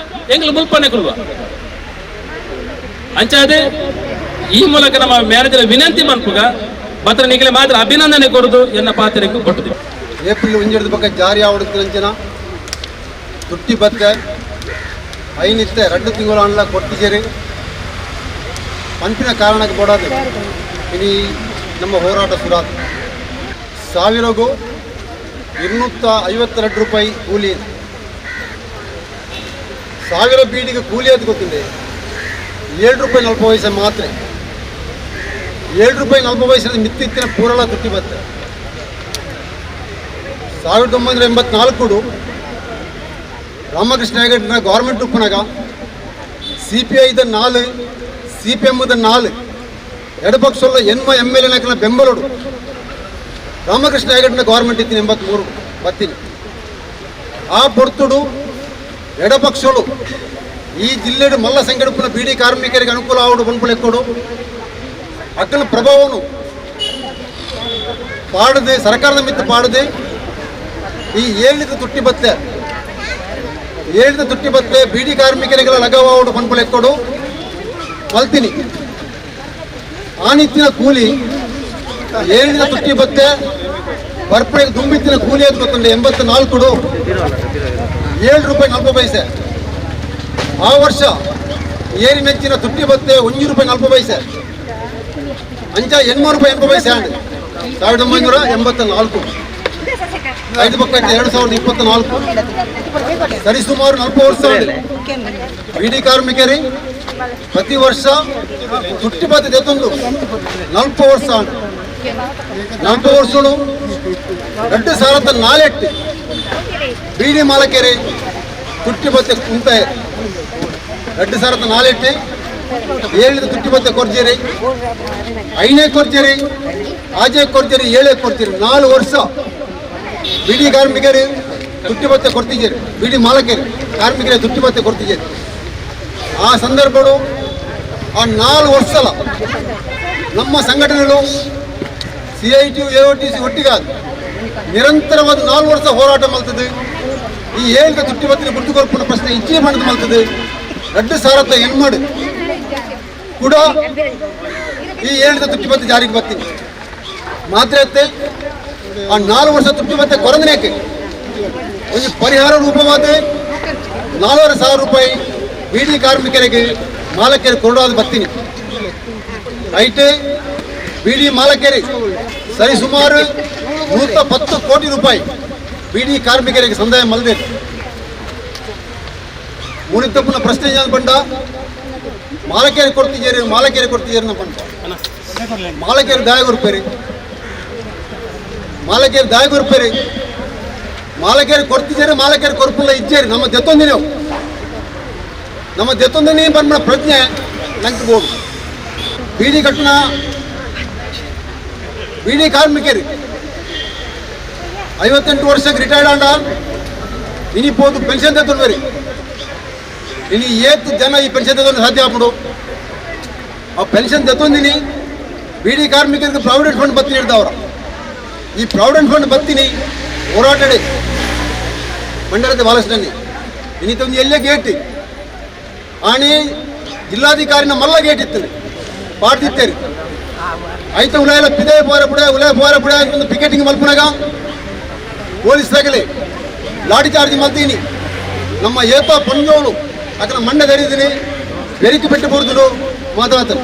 Speaker 2: ಎಂಕುಲು ಮುಲ್ಪನೆ ಕುಲ್ವ ಅಂಚಾದೆ ಈ ಮೂಲಕ ನಮ್ಮ ಮ್ಯಾನೇಜರ್ ವಿನಂತಿ ಮನ್ಪುಗ ಬತ್ರ ನಿಗಲೆ ಮಾತ್ರ ಅಭಿನಂದನೆ ಕೊಡುದು ಎನ್ನ ಪಾತ್ರೆಗೂ ಕೊಟ್ಟುದು.
Speaker 3: ಏಪ್ರಿಲ್ ಒಂಜೆಡ್ದ ಪಕ್ಕ ಜಾರಿ ಆವಡುತ್ತಿರಂಚನ ತುಟ್ಟಿ ಬತ್ತೆ ಐನಿತ್ತೆ 2 ತಿಂಗಳು ಅನ್ಲ ಕೊಟ್ಟಿಜೇರಿ ಪಂಪಿನ ಕಾರಣಕ್ಕೆ ಬೋಡಾದ ಇಡೀ ನಮ್ಮ ಹೋರಾಟ ಸುರಾತ 1252 ರೂಪಾಯಿ ಕೂಲಿ 1000 ಬೀಡಿಗೆ ಕೂಲಿ ಅದು ಗೊತ್ತಿದೆ 7 ರೂಪಾಯಿ 40 ಪೈಸೆ ಮಾತ್ರ 7 ರೂಪಾಯಿ 40 ಪೈಸೆ ಮಿತ್ತಿತ್ತಿನ ಪೂರಳ ತುಟ್ಟಿ ಬತ್ತೆ 1984 ರಾಮಕೃಷ್ಣ ಹೆಗಡೆನ ಗೌರ್ಮೆಂಟ್ ಉಪ್ಪನಾಗ ಸಿ ಪಿ ಐದ 4 ಸಿ ಪಿ ಎಮ್ದ 4 ಎಡಪಕ್ಷಲ್ಲ ಎನ್ಮ M L ಎನ ಬೆಂಬಲೋಡು ರಾಮಕೃಷ್ಣ ಹೆಗಡೆನ ಗೌರ್ಮೆಂಟ್ ಇತ್ತಿನ 83 ಬತ್ತೀನಿ ಆ ಪೊರ್ತುಡು ಎಡಪಕ್ಷಗಳು ಈ ಜಿಲ್ಲೆಡು ಮಲ್ಲ ಸಂಘಟಪುನ ಬೀಡಿ ಕಾರ್ಮಿಕರಿಗೆ ಅನುಕೂಲ ಆವಡು ಬನ್ಪುಲೆಕ್ಕೋಡು ಅಕ್ಕನ ಪ್ರಭಾವನು ಪಾಡದೆ ಸರ್ಕಾರದ ಮಿತ್ತು ಪಾಡದೆ ಈ ಏಳಿದ ತುಟ್ಟಿ ಬತ್ತೆ ಏಳಿದ ತುಟ್ಟಿ ಬತ್ತೆ ಬೀಡಿ ಕಾರ್ಮಿಕರಿಗೆಲ್ಲ ಲಗವಾವಡು ಬನ್ಪುಲೆಕ್ಕೋಡು ಮಲ್ತೀನಿ ಆನಿತ್ತಿನ ಕೂಲಿ ಏಳಿದ ತುಟ್ಟಿ ಬತ್ತೆ ಬರ್ಪಡೆಗೆ ದುಂಬಿತ್ತಿನ ಕೂಲಿ ಅದು ಗೊತ್ತುಂಟು 84 7 ರೂಪಾಯಿ 40 ಪೈಸೆ ಆ ವರ್ಷ ಏರಿ ಮೆಚ್ಚಿನ ತುಟ್ಟಿ ಬತ್ತೆ 1 ರೂಪಾಯಿ 40 ಪೈಸೆ ಅಂಚ 8 ರೂಪಾಯಿ 80 ಪೈಸೆ ಆಂಡ್ 1984 ಐದು ಪಕ್ಕ 2024 ಸರಿಸುಮಾರು 40 ವರ್ಷ ಬೀಡಿ ಕಾರ್ಮಿಕರಿ ಪ್ರತಿ ವರ್ಷ ತುಟ್ಟಿ ಬತ್ತೆ ತೆತ್ತೊಂದು 40 ವರ್ಷ 40 ವರ್ಷಗಳು 2004 ಬೀಡಿ ಮಾಲಕರಿ ತುಟ್ಟಿ ಬತ್ತೆ ಕುಂತ 2004 7 ತುಟ್ಟಿ ಬತ್ತೆ ಕೊರ್ಜೇರಿ 5 ಕೊರ್ಜೇರಿ 6 ಕೊರ್ಜೇರಿ 7 ಕೊರ್ಜೇರಿ 4 ವರ್ಷ ಬೀಡಿ ಕಾರ್ಮಿಕರು ತುಟ್ಟಿ ಬತ್ತೆ ಕೊಡ್ತಿದ್ದೀರಿ ಬೀಡಿ ಮಾಲಕರು ಕಾರ್ಮಿಕರೇ ತುಟ್ಟಿ ಬತ್ತೆ ಕೊಡ್ತಿದ್ದೀರಿ ಆ ಸಂದರ್ಭಗಳು ಆ 4 ವರ್ಷಲ ನಮ್ಮ ಸಂಘಟನೆಗಳು CIT AOTC ಒಟ್ಟಿಗೆ ನಿರಂತರವಾದ 4 ವರ್ಷ ಹೋರಾಟ ಮಾಡ್ತದೆ ಈ ಏಳಿಗೆ ತುಟ್ಟಿ ಬತ್ತಿನ ಗುರುತು ಕೊರ್ಪುನ ಪ್ರಶ್ನೆ ಇಚ್ಛೆ ಮಾಡೋದು ಮಾಡ್ತದೆ 2008 ಕೂಡ ಈ ಏಳಿದ ತುಟ್ಟಿ ಬತ್ತೆ ಜಾರಿಗೆ ಬರ್ತೀನಿ ಮಾತ್ರ ಆ 4 ವರ್ಷ ತುಟ್ಟಿ ಬತ್ತೆ ಕೊರಂದನೇಕೆ ಒಂದು ಪರಿಹಾರ ರೂಪವಾದ 4,500 ರೂಪಾಯಿ ಬೀಡಿ ಕಾರ್ಮಿಕರಿಗೆ ಮಾಲಕರಿಗೆ ಕೊಡೋದು ಬರ್ತೀನಿ ಐಟೆ ಬೀಡಿ ಮಾಲಕರಿ ಸರಿಸುಮಾರು 110 ಕೋಟಿ ರೂಪಾಯಿ ಬೀಡಿ ಕಾರ್ಮಿಕರಿಗೆ ಸಂದಾಯ ಮಲ್ದೆ ಮುನಿತಪ್ಪನ ಪ್ರಶ್ನೆ ಏನು ಬಂಡ ಮಾಲಕೇರಿ ಕೊಡ್ತಿದ್ದೀರಿ ಮಾಲಕೇರಿ ಕೊಡ್ತಿದ್ದೀರಿ ನಮ್ಮ ಬಂಡ ಮಾಲಕೇರಿ ದಾಯಗುರುಪೇರಿ ಮಾಲಕೇರಿ ದಾಯಗುರುಪೇರಿ ಮಾಲಕೇರಿ ಕೊಡ್ತಿದ್ದೀರಿ ಮಾಲಕೇರಿ ಕೊರ್ಪುಲ್ಲ ಇಜ್ಜೇರಿ ನಮ್ಮ ದೆತ್ತೊಂದಿನ ನಮ್ಮ ದೆತ್ತೊಂದಿನ ಬಂದ ಪ್ರಜ್ಞೆ ನಂಗೆ ಬೋಡು ಬೀಡಿ ಕಟ್ಟಣ ಬೀಡಿ ಕಾರ್ಮಿಕರು 58 ವರ್ಷಕ್ಕೆ ರಿಟೈರ್ಡ್ ಆಂಡ ಇನಿ ಪೋದು ಪೆನ್ಷನ್ ತೆತ್ತೊಂಡು ಇನಿ ಏತ್ ಜನ ಈ ಪೆನ್ಷನ್ ತೆತ್ತೊಂದು ಸಾಧ್ಯ ಆಪುಂಡು. ಆ ಪೆನ್ಷನ್ ತೆತ್ತೊಂದಿನಿ ಬೀಡಿ ಕಾರ್ಮಿಕರಿಗೆ ಪ್ರಾವಿಡೆಂಟ್ ಫಂಡ್ ಬತ್ತಿ ನೀಡ್ದವ್ರ. ಈ ಪ್ರಾವಿಡೆಂಟ್ ಫಂಡ್ ಬತ್ತೀನಿ ಹೋರಾಟಡೆ ಮಂಡಲದ ಬಾಲಕೃಷ್ಣನಿ ಇನ್ನಿತೊಂದು ಎಲ್ಲೇ ಗೇಟ್ ಆಣಿ ಜಿಲ್ಲಾಧಿಕಾರಿನ ಮಲ್ಲ ಗೇಟ್ ಇತ್ತು ಪಾಡ್ದಿತ್ತೇರಿ ಐತ ಉಲಾಯಲ ಪಿದೆ ಪೋರ ಪುಡೆ ಉಲಾಯ ಪೋರ ಪುಡೆ ಅಂತ ಪಿಕೆಟಿಂಗ್ ಮಲ್ಪುನಾಗ ಪೊಲೀಸ್ ತಗಲಿ ಲಾಠಿ ಚಾರ್ಜ್ ಮಲ್ತೀನಿ ನಮ್ಮ ಏತ ಪಂಜೋಳು ಅಕನ ಮಂಡ ಧರಿದ್ದೀನಿ ಬೆರಿಕೆ ಪೆಟ್ಟು ಬರುದು ಮಾತಾಡ್ತಾರೆ.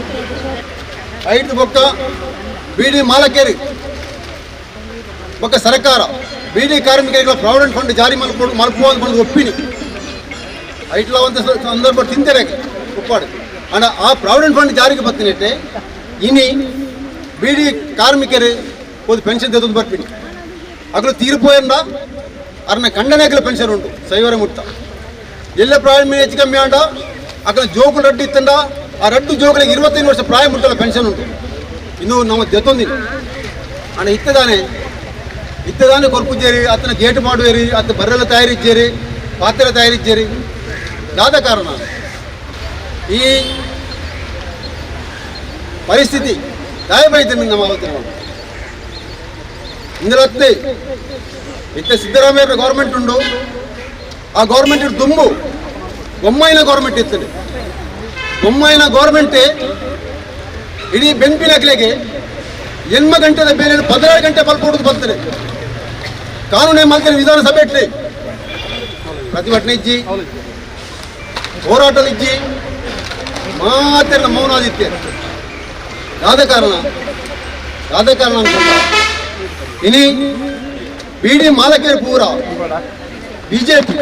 Speaker 3: ಐದು ಬೊಕ್ಕ ಬೀಡಿ ಮಾಲಕೇರಿ ಬೊಕ್ಕ ಸರ್ಕಾರ ಬೀಡಿ ಕಾರ್ಮಿಕರಿಗೆ ಪ್ರಾವಿಡೆಂಟ್ ಫಂಡ್ ಜಾರಿ ಮಲ್ಪು ಮಲ್ಪು ಅಂತ ಒಪ್ಪಿನಿ ಐಟ್ಲ ಒಂದು ಸಂದರ್ಭ ತಿಂತಾರೆ ಒಪ್ಪಾಡು ಅಂಡ ಆ ಪ್ರಾವಿಡೆಂಟ್ ಫಂಡ್ ಜಾರಿಗೆ ಬತ್ತಿನಟ್ಟೆ ಇನಿ ಬೀಡಿ ಕಾರ್ಮಿಕರು ಒಂದು ಪೆನ್ಷನ್ ತೆಗೆದು ಬರ್ತೀನಿ ಅಗಲು ತೀರ್ಪೋಯಂದ ಅರ್ನ ಖಂಡನೆ ಪೆನ್ಷನ್ ಉಂಟು ಸೈವರ ಮುಟ್ಟ ಎಲ್ಲ ಪ್ರಾಯ ಹೆಚ್ಚು ಕಮ್ಮಿ ಆಂಡ ಅಕಲ ಜೋಕುಲು ರಡ್ಡು ಇತ್ತಂಡ ಆ ರಡ್ಡು ಜೋಕುಲಿಗೆ 25 ವರ್ಷ ಪ್ರಾಯ ಮುಟ್ಟಲ್ಲ ಪೆನ್ಷನ್ ಉಂಟು ಇನ್ನು ನಮ್ಮ ಜೊತೊಂದಿನಿ ಅಣ್ಣ ಇತ್ತದಾನೆ ಇತ್ತದಾನೆ ಕೊರ್ಪುಜೇರಿ ಆತನ ಗೇಟ್ ಮಾಡುವೇರಿ ಆತ ಬರ್ರೆಲ್ಲ ತಯಾರಿಜ್ಜೇರಿ ಪಾತ್ರೆ ತಯಾರಿಜ್ಜೇರಿ ದಾದ ಕಾರಣ ಈ ಪರಿಸ್ಥಿತಿ ದಾಯಬೈತೀನಿ ನಮ್ಮ ಆವತ್ತಿನ ಇಂದಿರತ್ತೆ ಇತ್ತ ಸಿದ್ದರಾಮಯ್ಯ ಗೌರ್ಮೆಂಟ್ ಉಂಡು ಆ ಗೌರ್ಮೆಂಟ್ ದುಂಬು ಬೊಮ್ಮಾಯಿನ ಗೌರ್ಮೆಂಟ್ ಇರ್ತದೆ. ಬೊಮ್ಮಾಯಿನ ಗೌರ್ಮೆಂಟೇ ಇಡೀ ಬೆನ್ಪಿನಕ್ಲೆಗೆ 8 ಗಂಟೆದ ಬೇರೆ 16 ಗಂಟೆ ಬಲ್ಪೊಡುದು ಬರ್ತದೆ. ಕಾನೂನೇ ಮಲ್ತಾರೆ ವಿಧಾನಸಭೆ ಇಟ್ಲಿ ಪ್ರತಿಭಟನೆ ಇಜ್ಜಿ ಹೋರಾಟ ಇಜ್ಜಿ ಮಾತೆಲ್ಲ ಮೌನಾದಿತ್ಯ ಆದ ಕಾರಣ ಆದ ಕಾರಣ ಅಂತ ಇನಿ ಬೀಡಿ ಮಾಲಕರು ಪೂರ ಬಿಜೆಪಿ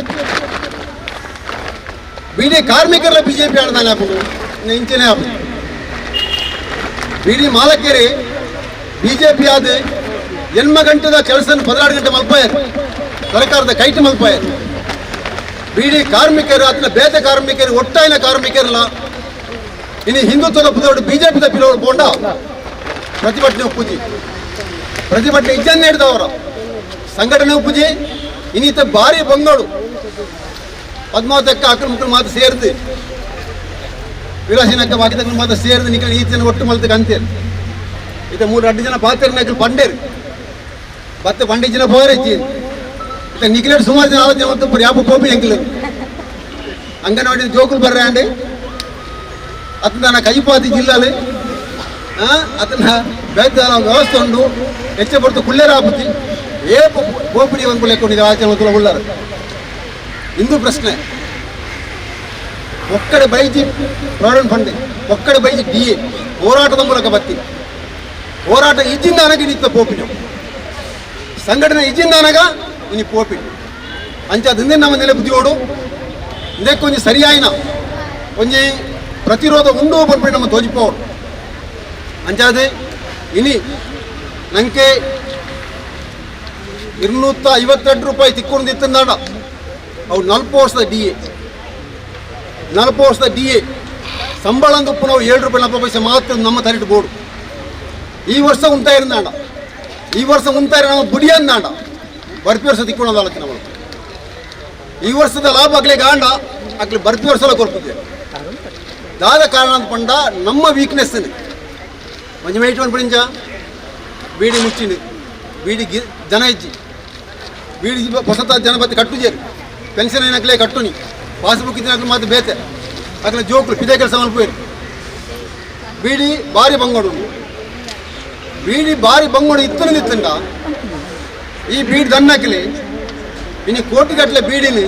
Speaker 3: ಬೀಡಿ ಕಾರ್ಮಿಕರ ಬಿಜೆಪಿ ಆಡ್ದಾನೆ ಹಾಕೊಂಡು ಇಂಚನೆ ಹಾಕು ಬೀಡಿ ಮಾಲಕರೇ ಬಿಜೆಪಿ ಆದ 8 ಗಂಟೆದ ಕೆಲಸ 16 ಗಂಟೆ ಮಲ್ಪಾಯರು ಸರ್ಕಾರದ ಕೈಟ್ ಮಲ್ಪಾಯರು ಬೀಡಿ ಕಾರ್ಮಿಕರು ಆತನ ಬೇತ ಕಾರ್ಮಿಕರು ಒಟ್ಟಾಯಿನ ಕಾರ್ಮಿಕರಲ್ಲ ಇನ್ನು ಹಿಂದುತ್ವದ ಪುದೋಡು ಬಿಜೆಪಿ ಪಿಲೋಡು ಪೋಂಡ ಪ್ರತಿಭಟನೆ ಒಪ್ಪುಜಿ ಪ್ರತಿಭಟನೆ ಇಜ್ಜನ್ನೇ ಹಿಡಿದವರ ಸಂಘಟನೆ ಒಪ್ಪುಜಿ ಇನ್ನಿತ ಭಾರಿ ಬಂಗೋಡು ಪದ್ಮಾವತಕ್ಕ ಅಕ್ಕನ ಮುಕ್ಕಳು ಮಾತು ಸೇರಿದು ವಿಲಾಸಿನಕ್ಕ ಬಾಕಿ ಮಾತು ಸೇರಿದು ನಿಕ್ಕ ಈಚನ ಒಟ್ಟು ಮಲ್ತಕ್ಕೆ ಅಂತೇರಿ ಇತ 3 2 ಜನ ಪಾತ್ರನಕ್ಕಲು ಪಂಡೇರು ಬತ್ತೆ ಪಂಡಿ ಜನ ಪೋರೆಚ್ಚಿ ಇತ ನಿಖಿಲೇಟ್ ಸುಮಾರು ಜನ ಆಲೋಚನೆ ಮತ್ತು ಯಾಪ ಕೋಪಿ ಎಂಕಿಲ್ಲ ಅಂಗನವಾಡಿ ಜೋಕುಲು ಬರ್ರೆ ಅಂಡೆ ಅತನ ಕೈಪಾತಿ ಜಿಲ್ಲಾಲೆ ಅತನ ಬೇತ ವ್ಯವಸ್ಥೆ ಉಂಡು ಹೆಚ್ಚ ಪಡ್ತು ಕುಳ್ಳೇರ ಆಪುತಿ ಏ ಕೋಪಿಡಿ ಒಂದು ಲೆಕ್ಕೊಂಡಿದ್ದೆ ಆಚರಣೆ ಉಳ್ಳಾರ. ಇಂದು ಪ್ರಶ್ನೆ ಒಕ್ಕಡೆ ಬೈಜಿ ಪ್ರಾವಿಡೆಂಟ್ ಫಂಡ್ ಒಕ್ಕಡೆ ಬೈಜಿ ಡಿ ಎ ಹೋರಾಟದ ಮೂಲಕ ಬತ್ತಿ ಹೋರಾಟ ಇಜ್ಜಿಂದ ಅನಗ ನಿತ್ತ ಪೋಪಿನ ಸಂಘಟನೆ ಇಜ್ಜಿಂದ ಅನಗ ಇನಿ ಪೋಪಿನ ಅಂಚ ನಮ್ಮ ನೆಲೆ ಬುದ್ಧಿಯೋಡು ಇಂದೇ ಕೊಂಚ ಸರಿಯಾಯಿನ ಕೊಂಚ ಪ್ರತಿರೋಧ ಉಂಡು ಪನ್ಪಿ ನಮ್ಮ ತೋಜಿಪೋಡು ಅಂಚಾದೆ ಇನಿ ನಂಗೆ 252 ರೂಪಾಯಿ ತಿಕ್ಕೊಂಡಿತ್ತಂದಾಡ ಅವು 40 ವರ್ಷದ ಡಿ ಎ 40 ವರ್ಷದ ಡಿ ಎ ಸಂಬಳ ಅಂದಪ್ಪು ನಾವು 7 ರೂಪಾಯಿ 40 ಪೈಸೆ ಮಾತ್ರ ನಮ್ಮ ತರಿಟ್ಟು ಬೋರ್ಡು ಈ ವರ್ಷ ಉಂಟಾயிருந்தாಂಡ ಈ ವರ್ಷ ಉಂಟಾಯಿರ ನಮ್ಮ ಬುಡಿಯಂದಾಂಡ ಬರ್ಪಿ ವರ್ಷ ತಿಕ್ಕೊಳ್ಳೋದು ಆಲೋಚನೆ ನಮ್ಮ ಈ ವರ್ಷದ ಲಾಭ ಆಗಲಿ ಗಾಂಡ ಆಗಲಿ ಬರ್ಪಿ ವರ್ಷ ಕೊರ್ಪುತ್ತೆ ದಾದ ಕಾರಣ ಅಂತ ಪಂಡ ನಮ್ಮ ವೀಕ್ನೆಸ್ ಮಂಜು ಮೇಟ್ ಪಂಚ ಬೀಡಿ ಮುಚ್ಚಿಂಡು ಬೀಡಿ ಜನ ಇಜ್ಜಿ ಬೀಡಿ ಹೊಸತ ಜನ ಬತ್ತಿ ಕಟ್ಟು ಜೇರು ಪೆನ್ಷನ್ ಏನಕ್ಲೇ ಕಟ್ಟುನಿ ಪಾಸ್ಬುಕ್ ಇದ್ದ ಮಾತ್ರ ಬೇತೆ ಅಕಲ ಜೋಕುಲು ಪಿದೆ ಕೆಲಸ ಮಲ್ಪೇರು ಬೀಡಿ ಭಾರಿ ಬಂಗೋಡು ಬೀಡಿ ಭಾರಿ ಬಂಗೋಡು ಇತ್ತನ ಇತ್ತಂಡ ಈ ಬೀಡಿ ದನ್ನಕ್ಲಿ ಇನ್ನು ಕೋಟಿಗಟ್ಟಲೆ ಬೀಡಿని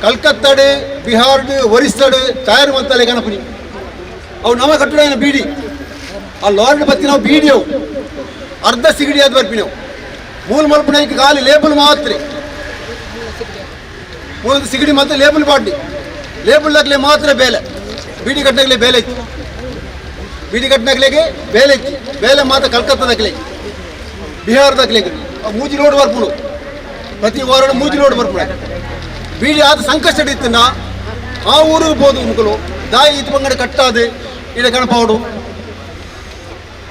Speaker 3: ಕಲ್ಕತ್ತಾಡು ಬಿಹಾರ್ಡು ಒರಿಸ್ಸಾಡು ತಯಾರು ಮಂತಾಲೆ ಗಣಪನಿ ಅವು ನವ ಕಟ್ಟಡ ಬೀಡಿ ಆ ಲಾರ್ಡ್ ಬತ್ತಿ ನಾವು ಬೀಡಿ ಅವು ಅರ್ಧ ಸಿಗಡಿ ಅದು ಬರ್ಪಿನವು ಮೂಲ ಮಲ್ಪನಾಯ್ಕ ಖಾಲಿ ಲೇಬಲ್ ಮಾತ್ರ ಮೂಲದ ಸಿಗಡಿ ಮಾತ್ರ ಲೇಬಲ್ ಬಾಡಿ ಲೇಬಲ್ ಹಾಕ್ಲೆ ಮಾತ್ರ ಬೇಲೆ ಬೀಡಿ ಕಟ್ಟನಾಗ್ಲೆ ಬೇಲೆ ಇತ್ತು ಬೀಡಿ ಕಟ್ಟನಾಗ್ಲೆಗೆ ಬೇಲೆ ಇತ್ತು ಬೇಲೆ ಮಾತ್ರ ಕಲ್ಕತ್ತಾದಾಗ್ಲೆ ಬಿಹಾರದಾಗ್ಲೆಗೆ ಮೂಜಿ ರೋಡ್ ಬರ್ಪುಡು ಪ್ರತಿ ವಾರ ಮೂಜಿ ರೋಡ್ ಬರ್ಪುಡು ಬೀಡಿ ಆದ ಸಂಕಷ್ಟ ಇತ್ತನ್ನ ಆ ಊರಿಗೆ ಬೋದು ಮುಕಲು ದಾಯಿ ಇತ್ತು ಬಂಗಡೆ ಕಟ್ಟಾದೆ ಇಡ ಗಣಪಾವಡು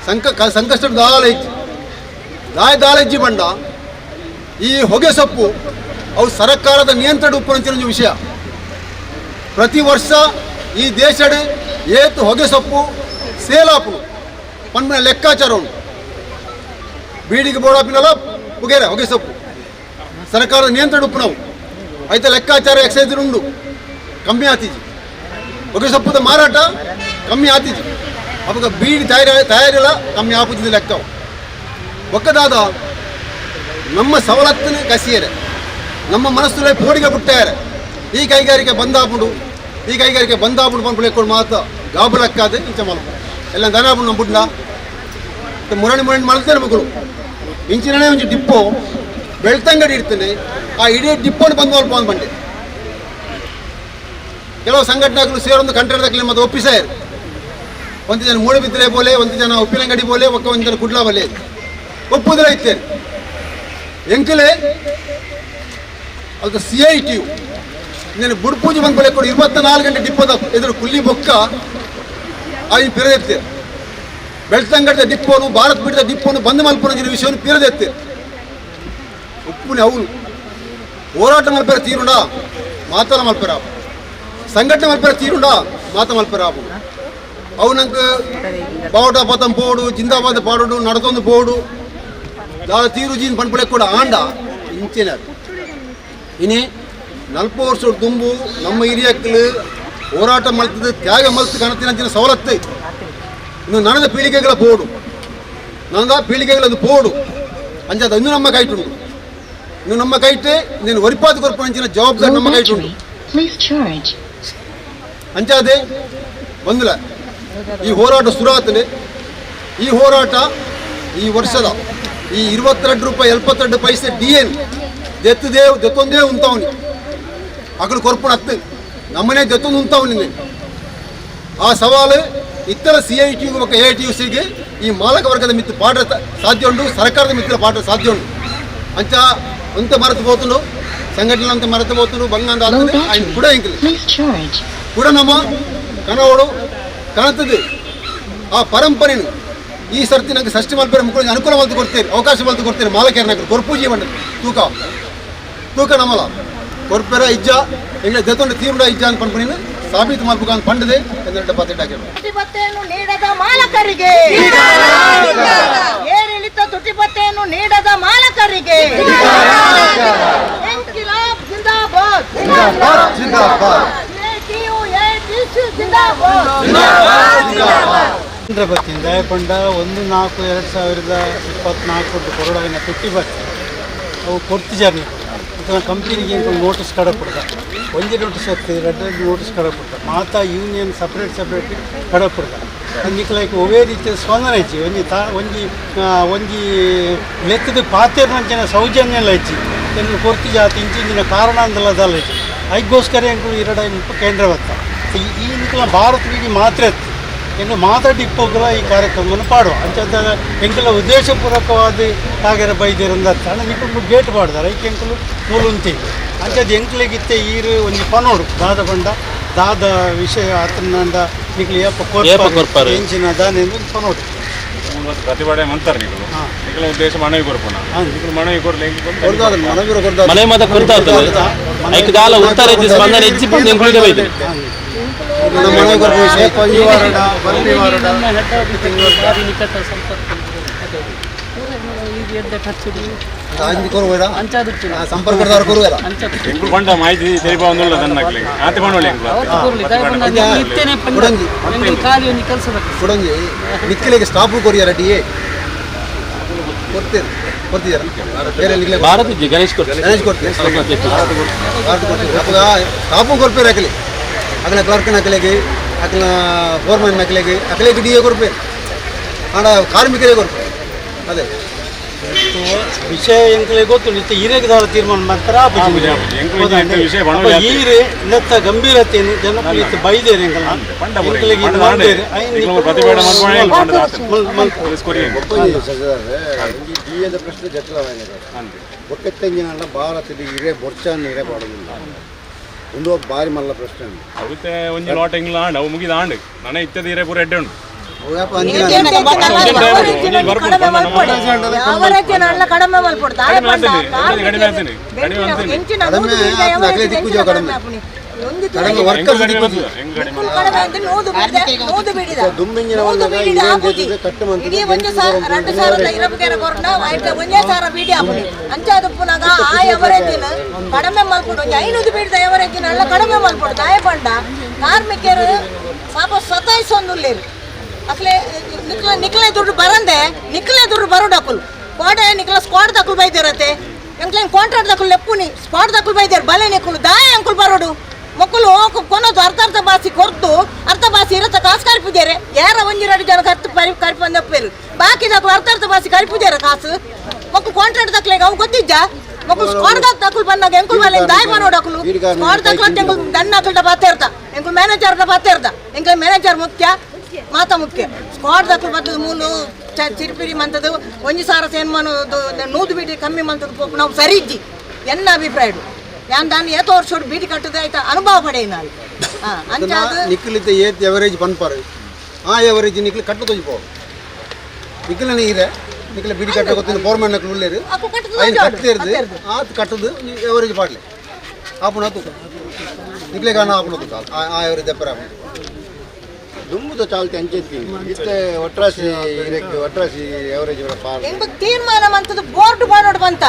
Speaker 3: ಸಂಕಷ್ಟ ದಾಲ ಇತ್ತು. ದಾಯ ದಾಲಜ್ಜಿ ಬಂಡ ಈ ಹೊಗೆ ಸೊಪ್ಪು ಅವು ಸರ್ಕಾರದ ನಿಯಂತ್ರಣ ಉಪ್ಪುನಂಚಿನ ವಿಷಯ. ಪ್ರತಿ ವರ್ಷ ಈ ದೇಶಡ್ ಏತು ಹೊಗೆ ಸೊಪ್ಪು ಸೇಲಾಪುನು ಪನ್ಪಿನ ಲೆಕ್ಕಾಚಾರ ಉಂಟು. ಬೀಡಿಗೆ ಬೋಡಾಪಿನಲ್ಲ ಪುಗೇರೆ ಹೊಗೆ ಸೊಪ್ಪು ಸರ್ಕಾರದ ನಿಯಂತ್ರಣ ಉಪ್ಪು ನಾವು ಐತ ಲೆಕ್ಕಾಚಾರ ಎಕ್ಸೈಸ್ ಉಂಡು ಕಮ್ಮಿ ಆತಿಜಿ ಹೊಗೆ ಸೊಪ್ಪುದ ಮಾರಾಟ ಕಮ್ಮಿ ಆತಿಜಿ ಅವಾಗ ಬೀಡಿ ತಯಾರಿಲ್ಲ ಕಮ್ಮಿ ಆಪುಜಿದ ಲೆಕ್ಕವು. ಒಕ್ಕದಾದ ನಮ್ಮ ಸವಲತ್ತನ್ನು ಕಸಿಯರೆ ನಮ್ಮ ಮನಸ್ಸುಲೇ ಪೋಡಿಗೆ ಬಿಟ್ಟಾರೆ ಈ ಕೈಗಾರಿಕೆ ಬಂದಾಪುಂಡು ಈ ಕೈಗಾರಿಕೆ ಬಂದಾಪುಂಡು ಪನ್ಪುಲೆಕ್ಕೊಂಡು ಮಾತ ಗಾಬುಲಕ್ಕಾದ ಇಂಚ ಮಲ್ಪ ಎಲ್ಲ ದನಾಪುಂಡು ನಮ್ಮ ಬುಡ್ನ ಮುರಣಿ ಮುರಣಿ ಮಲ್ತೇನೆ ಮಕ್ಕಳು ಇಂಚಿನೇ ಒಂಜಿ ಡಿಪ್ಪೋ ಬೆಳ್ತಂಗಡಿ ಇಡ್ತೇನೆ ಆ ಇಡೀ ಡಿಪ್ಪೋನು ಬಂದ್ ಮಲ್ಪ ಅಂದ್ ಬಂಡೆ ಕೆಲವು ಸಂಘಟನೆಗಳು ಸೇರೊಂದು ಕಂಟ್ರಾಕ್ಟ್ ಮತ್ತು ಒಪ್ಪಿಸಾಯರು. ಒಂದು ಜನ ಮೂಡುಬಿದ್ರೆ ಬೋಲೆ, ಒಂದು ಜನ ಉಪ್ಪಿನಂಗಡಿ ಬೋಲೆ, ಒಕ್ಕ ಒಂದು ಜನ ಕುಡ್ಲಾ ಬೋಲೆ ಒಪ್ಪುದಿಲ್ಲ ಇತ್ತೇನೆ. ಎಂಕಲೆ ಅದು C I T U నేను ಬುಡ್ಪೂಜೆ ಬಂದ ಕೂಡ 24 ಗಂಟೆ ಡಿಪ್ಪೋದ ಎದುರು ಕುಲ್ಲಿ ಬೊಕ್ಕ ಆಯಿ ಪಿರದೆತ್ತೇರು. ಬೆಳ್ತಂಗಡಿದ ಡಿಪ್ಪೋನು ಭಾರತ್ ಬಿಡಿದ ಡಿಪ್ಪೋನು ಬಂದ್ ಮಲ್ಪುನ ವಿಷಯವನ್ನು ಪಿರದೆತ್ತೇರು. ಉಪ್ಪುನೆ ಅವನು ಹೋರಾಟ ಮಲ್ಪೆರ ತೀರುಂಡ ಮಾತಲ ಮಲ್ಪೆರ ಸಂಘಟನೆ ಮಲ್ಪೆರ ತೀರುಂಡ ಮಾತ ಮಲ್ಪೆರ ಅವು ನಂಗೆ ಬಾವುಟ ಪತಂ ಪೋಡು ಜಿಂದಾಬಾದ್ ಪಾಡೋಡು ನಡತೊಂದು ಪೋಡು ದಾಳ ತೀರು ಜೀನ್ ಪನ್ಪುಳೆ ಕೂಡ ಆಂಡ ಇಂಚಿನ ಇನಿ 40 ವರ್ಷ ದುಂಬು ನಮ್ಮ ಹಿರಿಯಕ್ಲು ಹೋರಾಟ ಮಲ್ತದ ತ್ಯಾಗ ಮಲ್ತು ಕಣತಿನ ಸವಲತ್ತು ಇನ್ನು ನನದ ಪೀಳಿಗೆಗಳ ಪೋಡು ನನದ ಪೀಳಿಗೆಗಳದು ಪೋಡು ಅಂಚಾದ ಇನ್ನೂ ನಮ್ಮ ಕೈಟುಂಡು ಇನ್ನು ನಮ್ಮ ಕೈಟೆ ನೀನು ಒರಿಪಾದ ಕೊರ್ಪಂಚಿನ ಜವಾಬ್ದಾರಿ ನಮ್ಮ ಕೈಟುಂಡು. ಅಂಚಾದೆ ಬಂದಿಲ್ಲ ಈ ಹೋರಾಟ ಶುರುವಾತನೆ. ಈ ಹೋರಾಟ ಈ ವರ್ಷದ ಈ 22 ರೂಪಾಯಿ 72 ಪೈಸೆ ಡಿ ಎನ್ ದೆತ್ತದೇ ದೆತ್ತೊಂದೇ ಉಂತಾವನಿ ಅಕಡು ಕೊರ್ಪುಣ ಹತ್ತು ನಮ್ಮನೆ ದೆತ್ತೊಂದು ಉಂತಾವನಿ. ಆ ಸವಾಲು ಇತರ C I T U A I T U ಸಿಗೆ ಈ ಮಾಲಕ ವರ್ಗದ ಮಿತ್ತು ಪಾಠ ಸಾಧ್ಯ ಉಂಟು, ಸರ್ಕಾರದ ಮಿತ್ರ ಪಾಠ ಸಾಧ್ಯ ಉಂಟು. ಅಂಚ ಅಂತ ಮರೆತು పోతుండు ಸಂಘಟನೆ ಅಂತ ಮರೆತು పోతుండు ಬಂಗಾಂದ ఆయన ಕೂಡ ಇಂಕಲಿ ಕೂಡ ನಮ್ಮ ಕನವಡು ಕಾಣುತ್ತದೆ ಆ ಪರಂಪರೆನು ಈ ಸರ್ತಿ ನಂಗೆ ಷಷ್ಠಿ ಮಲ್ಪೆರೆ ಮುಕ್ಕಳಿಗೆ ಅನುಕೂಲ ಮಲ್ತು ಕೊಡ್ತೇವೆ, ಅವಕಾಶ ಮಲ್ತು ಕೊಡ್ತೇನೆ. ಮಾಲಕರು ನಂಗೆ ಕೊರ್ಪೂಜಿ ಮಂಡ ತೂಕ ತೂಕ ನಮ್ಮಲ ಕೊರ್ಪೆರ ಇಜ್ಜ ಎಂಗ್ಲ ದೆತ್ತೊಂಡು ತೀರುಡ ಇಜ್ಜ ಅಂತ ಪನ್ಪುನಿನ ಸಾಬೀತು ಮಲ್ಪುಗ ಅಂತ ಪಂಡದೆ ಎಂದೆರಡು ಪತ್ತೆಟ್ಟಾಕಿರು.
Speaker 1: ತುಟಿಬತ್ತೆಯನ್ನು ನೀಡದ ಮಾಲಕರಿಗೆ ಏರಿಳಿತ ತುಟಿಬತ್ತೆಯನ್ನು ನೀಡದ ಮಾಲಕರಿಗೆ ಇನ್ಕಿಲಾಬ್ ಜಿಂದಾಬಾದ್
Speaker 3: ಜಿಂದಾಬಾದ್ ಜಿಂದಾಬಾದ್
Speaker 1: ಜಿಂದಾಬಾದ್
Speaker 3: ಜಿಂದಾಬಾದ್.
Speaker 5: ಚಂದ್ರಬತ್ತಿ ದಯಪಂಡ 1-4-2024 ಕೊರಡಾಯಿನ ತುಟ್ಟಿ ಬತ್ತಿ ಅವು ಕೊಡ್ತಿಜಾರ್ನಿ ಮತ್ತು ಕಂಪ್ನಿಗೆ ಏನು ನೋಟಿಸ್ ಕಡ ಕೊಡ್ದ ಒಂದೇ ನೋಟಿಸ್ ಆಗ್ತದೆ ಎರಡು ನೋಟಿಸ್ ಕಡ ಕೊಡ್ದ ಮಾತಾ union separate separate ಕಡ ಕೊಡ್ದ ನಿಕ್ಲೈಕ್ ಒವೇ ರೀತಿಯ ಸ್ಪಂದನೆ ಹೆಚ್ಚಿ ಒಂಜಿ ತಾ ಒಂಜಿ ಒಂಜಿ ಲೆಕ್ಕದ ಪಾತೆರ್ನಂಚಿನ ಸೌಜನ್ಯ ಎಲ್ಲ ಹೆಚ್ಚಿ ಎನ್ನು ಕೊರ್ತಿ ಜಾತಿ ಇಂಚಿನ ಕಾರಣ ಅಂದಲ್ಲ ಅದಲ್ಲ ಹೆಚ್ಚಿ ಐಗೋಸ್ಕರ ಎಂಕುಲು ಎರಡ ಕೇಂದ್ರ ಬತ್ತ ಈ ನಿಕ್ಲ ಭಾರತ ಬೀಡಿ ಮಾತ್ರ ಇತ್ತು ಇನ್ನು ಮಾತಾಡಿಪ್ಪೋಗಲ ಈ ಕಾರ್ಯಕ್ರಮವನ್ನು ಪಾಡುವ ಅಂಚ ಎಂಕೆಲ್ಲ ಉದ್ದೇಶಪೂರ್ವಕವಾದ ಕಾಗರ ಬೈದಿರಂದ ಅರ್ಥ ಅಣ್ಣ ನಿಕ್ಕಲು ಗೇಟ್ ಪಾಡ್ದಾರೆ ಐಕೆ ಎಂಕಲು ಮೂಲುಂತಿ ಅಂಚದ ಎಂಕ್ಲೆಗಿತ್ತೆ ಈರು ಒಂಜಿ ಪನೋಡು ದಾದ ಬಂಡ ದಾದ ವಿಷಯ ಆತನಂಡ ನಿಕ್ಲು ಏಪ ಕೊರ್ಪಾರು ಎಂಚಿನ ದಾನೆ ಪನೋಡು
Speaker 6: ಪ್ರತಿಭಟನೆ ಮಂತಾರೆ ನೀವು ನಿಕ್ಕಲ ಉದ್ದೇಶ ಮನವಿ ಕೊರ್ಪುನ ನಿಕ್ಕಲು ಮನವಿ ಕೊರ್ಲೆ
Speaker 2: ಮನೆ ಮಾತ ಕೊರ್ತಾಗ್ತದೆ ಐಕ್ ದಾಲ ಉತ್ತರ ಇಜ್ಜಿ ಸ್ಪಂದನೆ ಇಜ್ಜಿ ಬಂದು ಎಂಕುಳಿಗೆ ಬೈದು
Speaker 6: ಎಂಕುಲು ಪಂಡ ಮಾಹಿತಿ ತೆರಿಪಾವೊಂದುಲ್ಲ ತನ್ನಕ್ಲೆಗ್ ಆತೆ ಪಂಡೋಳಿ ಎಂಕುಲು
Speaker 3: ಕೊಡಂಜಿ ನಿಕ್ಕಲಿಗೆ ಸ್ಟಾಪು ಕೊರಿಯರ ಡಿ ಎ ಕೊಡ್ತೇನೆ ಕೊಡ್ತಿದ್ದಾರೆ ಬೇರೆ ನಿಕ್ಕಲೆ
Speaker 2: ಭಾರತ ಇಜ್ಜಿ ಗಣೇಶ್ ಕೊಡ್ತಾರೆ
Speaker 3: ಗಣೇಶ್ ಕೊಡ್ತೇನೆ ಭಾರತ ಕೊಡ್ತೇನೆ ಅಪ್ಪಗ ಸ್ಟಾಪು ಕೊರ್ಪೇರು ಅಕಲಿ ಅಕಲ ಕ್ಲರ್ಕ್ನ ಅಕಲೆಗೆ ಅಕಲ ಫೋರ್ಮನ್ ಅಕಲೆಗೆ ಅಕಲೆಗೆ ಡಿ ಎ ಕೊರ್ಪೇರು ಆಂಡ ಕಾರ್ಮಿಕರಿಗೆ ಕೊರ್ಪೇರು. ಅದೇ
Speaker 5: ವಿಷಯ ಎಂಕಲೆಗ್ ಗೊತ್ತುಂಡು ಇತ್ತೆ ಈರೆಗ್ ದಾಲ ತೀರ್ಮಾನ ಮಾಡ್ತಾರೆ ಈರೆ ನೆತ್ತ ಗಂಭೀರತೆಯನ್ನು ಜನಕ್ಕುಲು ಇತ್ತೆ ಬೈದೇರು ಎಂಕಲ್ನ ಎಂಕಲೆಗ್ ಇದು ಮಾಡ್ದೇರು
Speaker 3: ಡಿಎದ ಪ್ರಶ್ನೆ ಜಟಿಲವಾಯಿನ ಒಕ್ಕೆತ್ತಂಜಿನಲ್ಲ ಭಾರತದ ಹಿರೇ ಬೊರ್ಚಾನ್ ಹಿರೇ ಪಾಡೋದಿಲ್ಲ ಒಂದು ಬಾರಿ ಮಲ್ಲ ಪ್ರಶ್ನೆ
Speaker 6: ಅವಿತೆ ಒಂಜಿ ಲಾಟ್ ಎಂಗ್ಲ ಆಂಡ್ ಅವು ಮುಗಿದ ಆಂಡ್ ನನ ಇತ್ತದ ಹಿರೇ ಪೂರ ಎಡ್ಡೆ ಉಂಡು
Speaker 4: ಕಡಿಮೆ ಮಲ್ಪೊಡು ಕಡಿಮೆ ಮಲ್ಪೊಡು 500 ಬೀಡಿದ ಎವರೇಜ್ ಕಡಿಮೆ ಮಲ್ಪೊಡು ದಾಯ ಪಂಡ ಕಾರ್ಮಿಕರು ಪಾಪ ಸತಾಯಿಸೊಂದುಲ್ಲೇರು ಅಕ್ಲೆ ನಿಕ್ಲ ನಿಕ್ಲೆ ದುಡ್ಡು ಬರಂದೆ ನಿಕ್ಲೆ ದುಡ್ಡು ಬರೋಡಕ್ಕಲು ಕೋಟೆ ನಿಕ್ಲ ಸ್ಕ್ವಾಡ್ ದಕ್ಕಲು ಬೈದಿರತ್ತೆ ಎಂಕ್ಲೇನು ಕಾಂಟ್ರಾಕ್ಟ್ ದಕ್ಕಲು ಲೆಪ್ಪುನಿ ಸ್ಕ್ವಾಡ್ ದಕ್ಕಲು ಬೈದಾರ ಬಲೆ ನಿಕ್ಕಲು ದಾಯ ಅಂಕುಲು ಬರೋಡು ಮಕ್ಕಳು ಕೊನೋದು ಅರ್ಧ ಅರ್ಧ ಬಾಸಿ ಕೊರ್ದು ಅರ್ಧ ಬಾಸಿ ಇರತ್ತ ಕಾಸು ಕರಿಪುಜಾರೆ ಯಾರ ಒಂಜಿರಡು ಜನ ಕತ್ತು ಪರಿ ಕರಿಪಂದಪ್ಪೇರು ಬಾಕಿ ದಕ್ಕಲು ಅರ್ಧ ಅರ್ಧ ಬಾಸಿ ಕರಿಪುಜಾರ ಕಾಸು ಮಕ್ಕಳು ಕಾಂಟ್ರಾಕ್ಟ್ ದಕ್ಕಲೆಗೆ ಅವು ಗೊತ್ತಿದ್ದ ಮಕ್ಕಳು ಸ್ಕ್ವಾಡ್ ದಕ್ಕಲು ಬಂದಾಗ ಎಂಕುಲು ಬಲೆ ದಾಯ ಮನೋಡಕ್ಕಲು ಸ್ಕ್ವಾಡ್ ದಕ್ಕಲು ಅಂತ ಎಂಕುಲು ದಣ್ಣ ಅಕ್ಕಲ್ಡ ಬಾತೇರ್ದ ಎಂಕುಲು ಮ್ಯಾನೇಜರ್ದ ಬಾತೇರ್ದ ಎಂಕುಲು ಮ್ಯಾನೇಜರ್ ಮುಖ್ಯ ಮಾತಾ ಮುಖ್ಯ ಸ್ಕ್ವಾಡ್ ದಕ್ಕಲು ಬರ್ತದೆ ಮೂಲು ಚಿರಿಪಿರಿ ಮಂತದ್ದು ಒಂಜಿ ಸಾರ ಸೇನ್ಮಾನು ನೂದು ಬೀಡಿ ಕಮ್ಮಿ ಮಂತದ್ದು ನಾವು ಸರಿ ಇಜ್ಜಿ ಎನ್ನ ಅಭಿಪ್ರಾಯ ಯಾನ್ ದಾನ್ ಏತೋ ವರ್ಷ ಬೀಡಿ ಕಟ್ಟುದು ಆಯ್ತಾ ಅನುಭವ ಪಡೆಯ ನಾನು ಅಂಚಾದ
Speaker 3: ನಿಕ್ಕಲಿದ್ದ ಏತ್ ಎವರೇಜ್ ಪನ್ಪಾರು ಆ ಎವರೇಜ್ ನಿಕ್ಕಲು ಕಟ್ಟು ತೊಜಿ ನಿಕ್ಕಲ ನೀರೆ ನಿಕ್ಕಲ ಬೀಡಿ ಕಟ್ಟ ಗೊತ್ತಿಲ್ಲ ಫೋರ್ಮ್ಯಾನ್ ನಕ್ಕಲು ಉಳ್ಳೇರು ಐನು ಕಟ್ಟೇರ್ದು ಆತು ಕಟ್ಟದು ಎವರೇಜ್ ಪಾಡ್ಲೆ ಆಪುಣ ತೂಕ ನಿಕ್ಕಲೆ ಕಾರಣ ಆಪುಣ ತೂಕ ಆ ಎವರೇಜ್ ದಪ್ಪರ
Speaker 7: ದುಂಬುದ ಚಾಲ್ತಿ ಅಂಚೆತ್ತಿ ಇತ್ತೆ ಒಟ್ರಾಸಿ ಇರಕ್ಕೆ ಒಟ್ರಾಸಿ ಎವರೇಜ್ ಪಾರ್
Speaker 4: ಎಂಬ ತೀರ್ಮಾನ ಮಂತದ್ದು ಬೋರ್ಡ್ ಮಾಡೋಡು ಬಂತ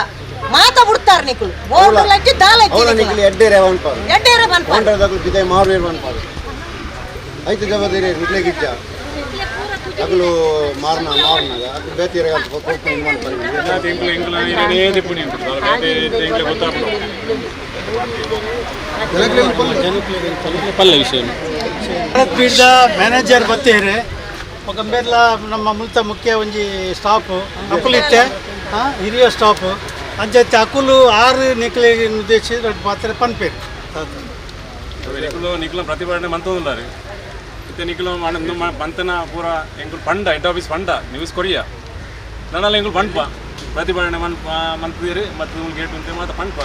Speaker 4: ಮಾತಾ ಬಿಡ್ತಾರ ನಿಕ್ಕಲು ಬೋರ್ಡ್ ಲಚ್ಚಿ ದಾಲ
Speaker 7: ಅವಳ ನಿಕ್ಕಲು ಎಡ್ಡೇರೆ ವನ್ಪಾರು
Speaker 4: ಎಡ್ಡೇರೆ ಬನ್ಪಾರು
Speaker 7: ಕಾಂಟ್ರಾಕ್ಟ್ ಬಿದೆ ಮಾರುವೇರ್ ವನ್ಪಾರು ಐತು ಜವಾಬ್ದಾರಿ ನಿಕ್ಕಲೆ ಗಿಜ್ಜ ಅಗಲು ಮಾರ್ನ ಮಾರ್ನಾಗ ಅದು ಬೇತಿರ ಕೊಟ್ಟು ಮನ್ಪಾರು
Speaker 6: ತಿಂಗಳು ಇಂಗ್ಲ ಏನೇ ತಿಪ್ಪುನಿ ಉಂಟು ತಿಂಗಳು ಗೊತ್ತಾಗ್ತದೆ
Speaker 2: ಪಲ್ಲೆ ವಿಷಯ
Speaker 5: ಭಾರತ್ ಬೀಡ್ದ ಮ್ಯಾನೇಜರ್ ಬತ್ತೇರೆ ఒక ಮೇರ್ಲ ನಮ್ಮ ಮುಲ್ತ ಮುಖ್ಯ ಒಂಜಿ ಸ್ಟಾಫು ಅಕುಲಿತ್ತೆ ಹಿರಿಯ ಸ್ಟಾಫು ಅಂಚೆ ಅಕುಲು ಆರು ನಿಕ್ಲೆ ಉದ್ದೇಶಿ ರಡ್ಡ್ ಪಾತ್ರೆ ಪನ್ಪೇರು
Speaker 6: ನಿಕ್ಕಲು ನಿಕ್ಕಲು ಪ್ರತಿಭಟನೆ ಮಂತೊಂದುಲ್ಲಾರು ಇತ್ತೆ ನಿಕ್ಕಲು ಮಂತನ ಪೂರ ಎಂಕುಲು ಪಂಡ ಹೆಡ್ ಆಫೀಸ್ ಪಂಡ ನ್ಯೂಸ್ ಕೊರಿಯ ನನ್ನಲ್ಲ ಎಂಕುಲು ಪಂಡ್ಪ ಪ್ರತಿಭಟನೆ ಮನ್ ಮಂತಿದ್ದೀರಿ ಮತ್ತು ಗೇಟ್ ಉಂಟೆ ಮಾತ ಪಂಡ್ಪ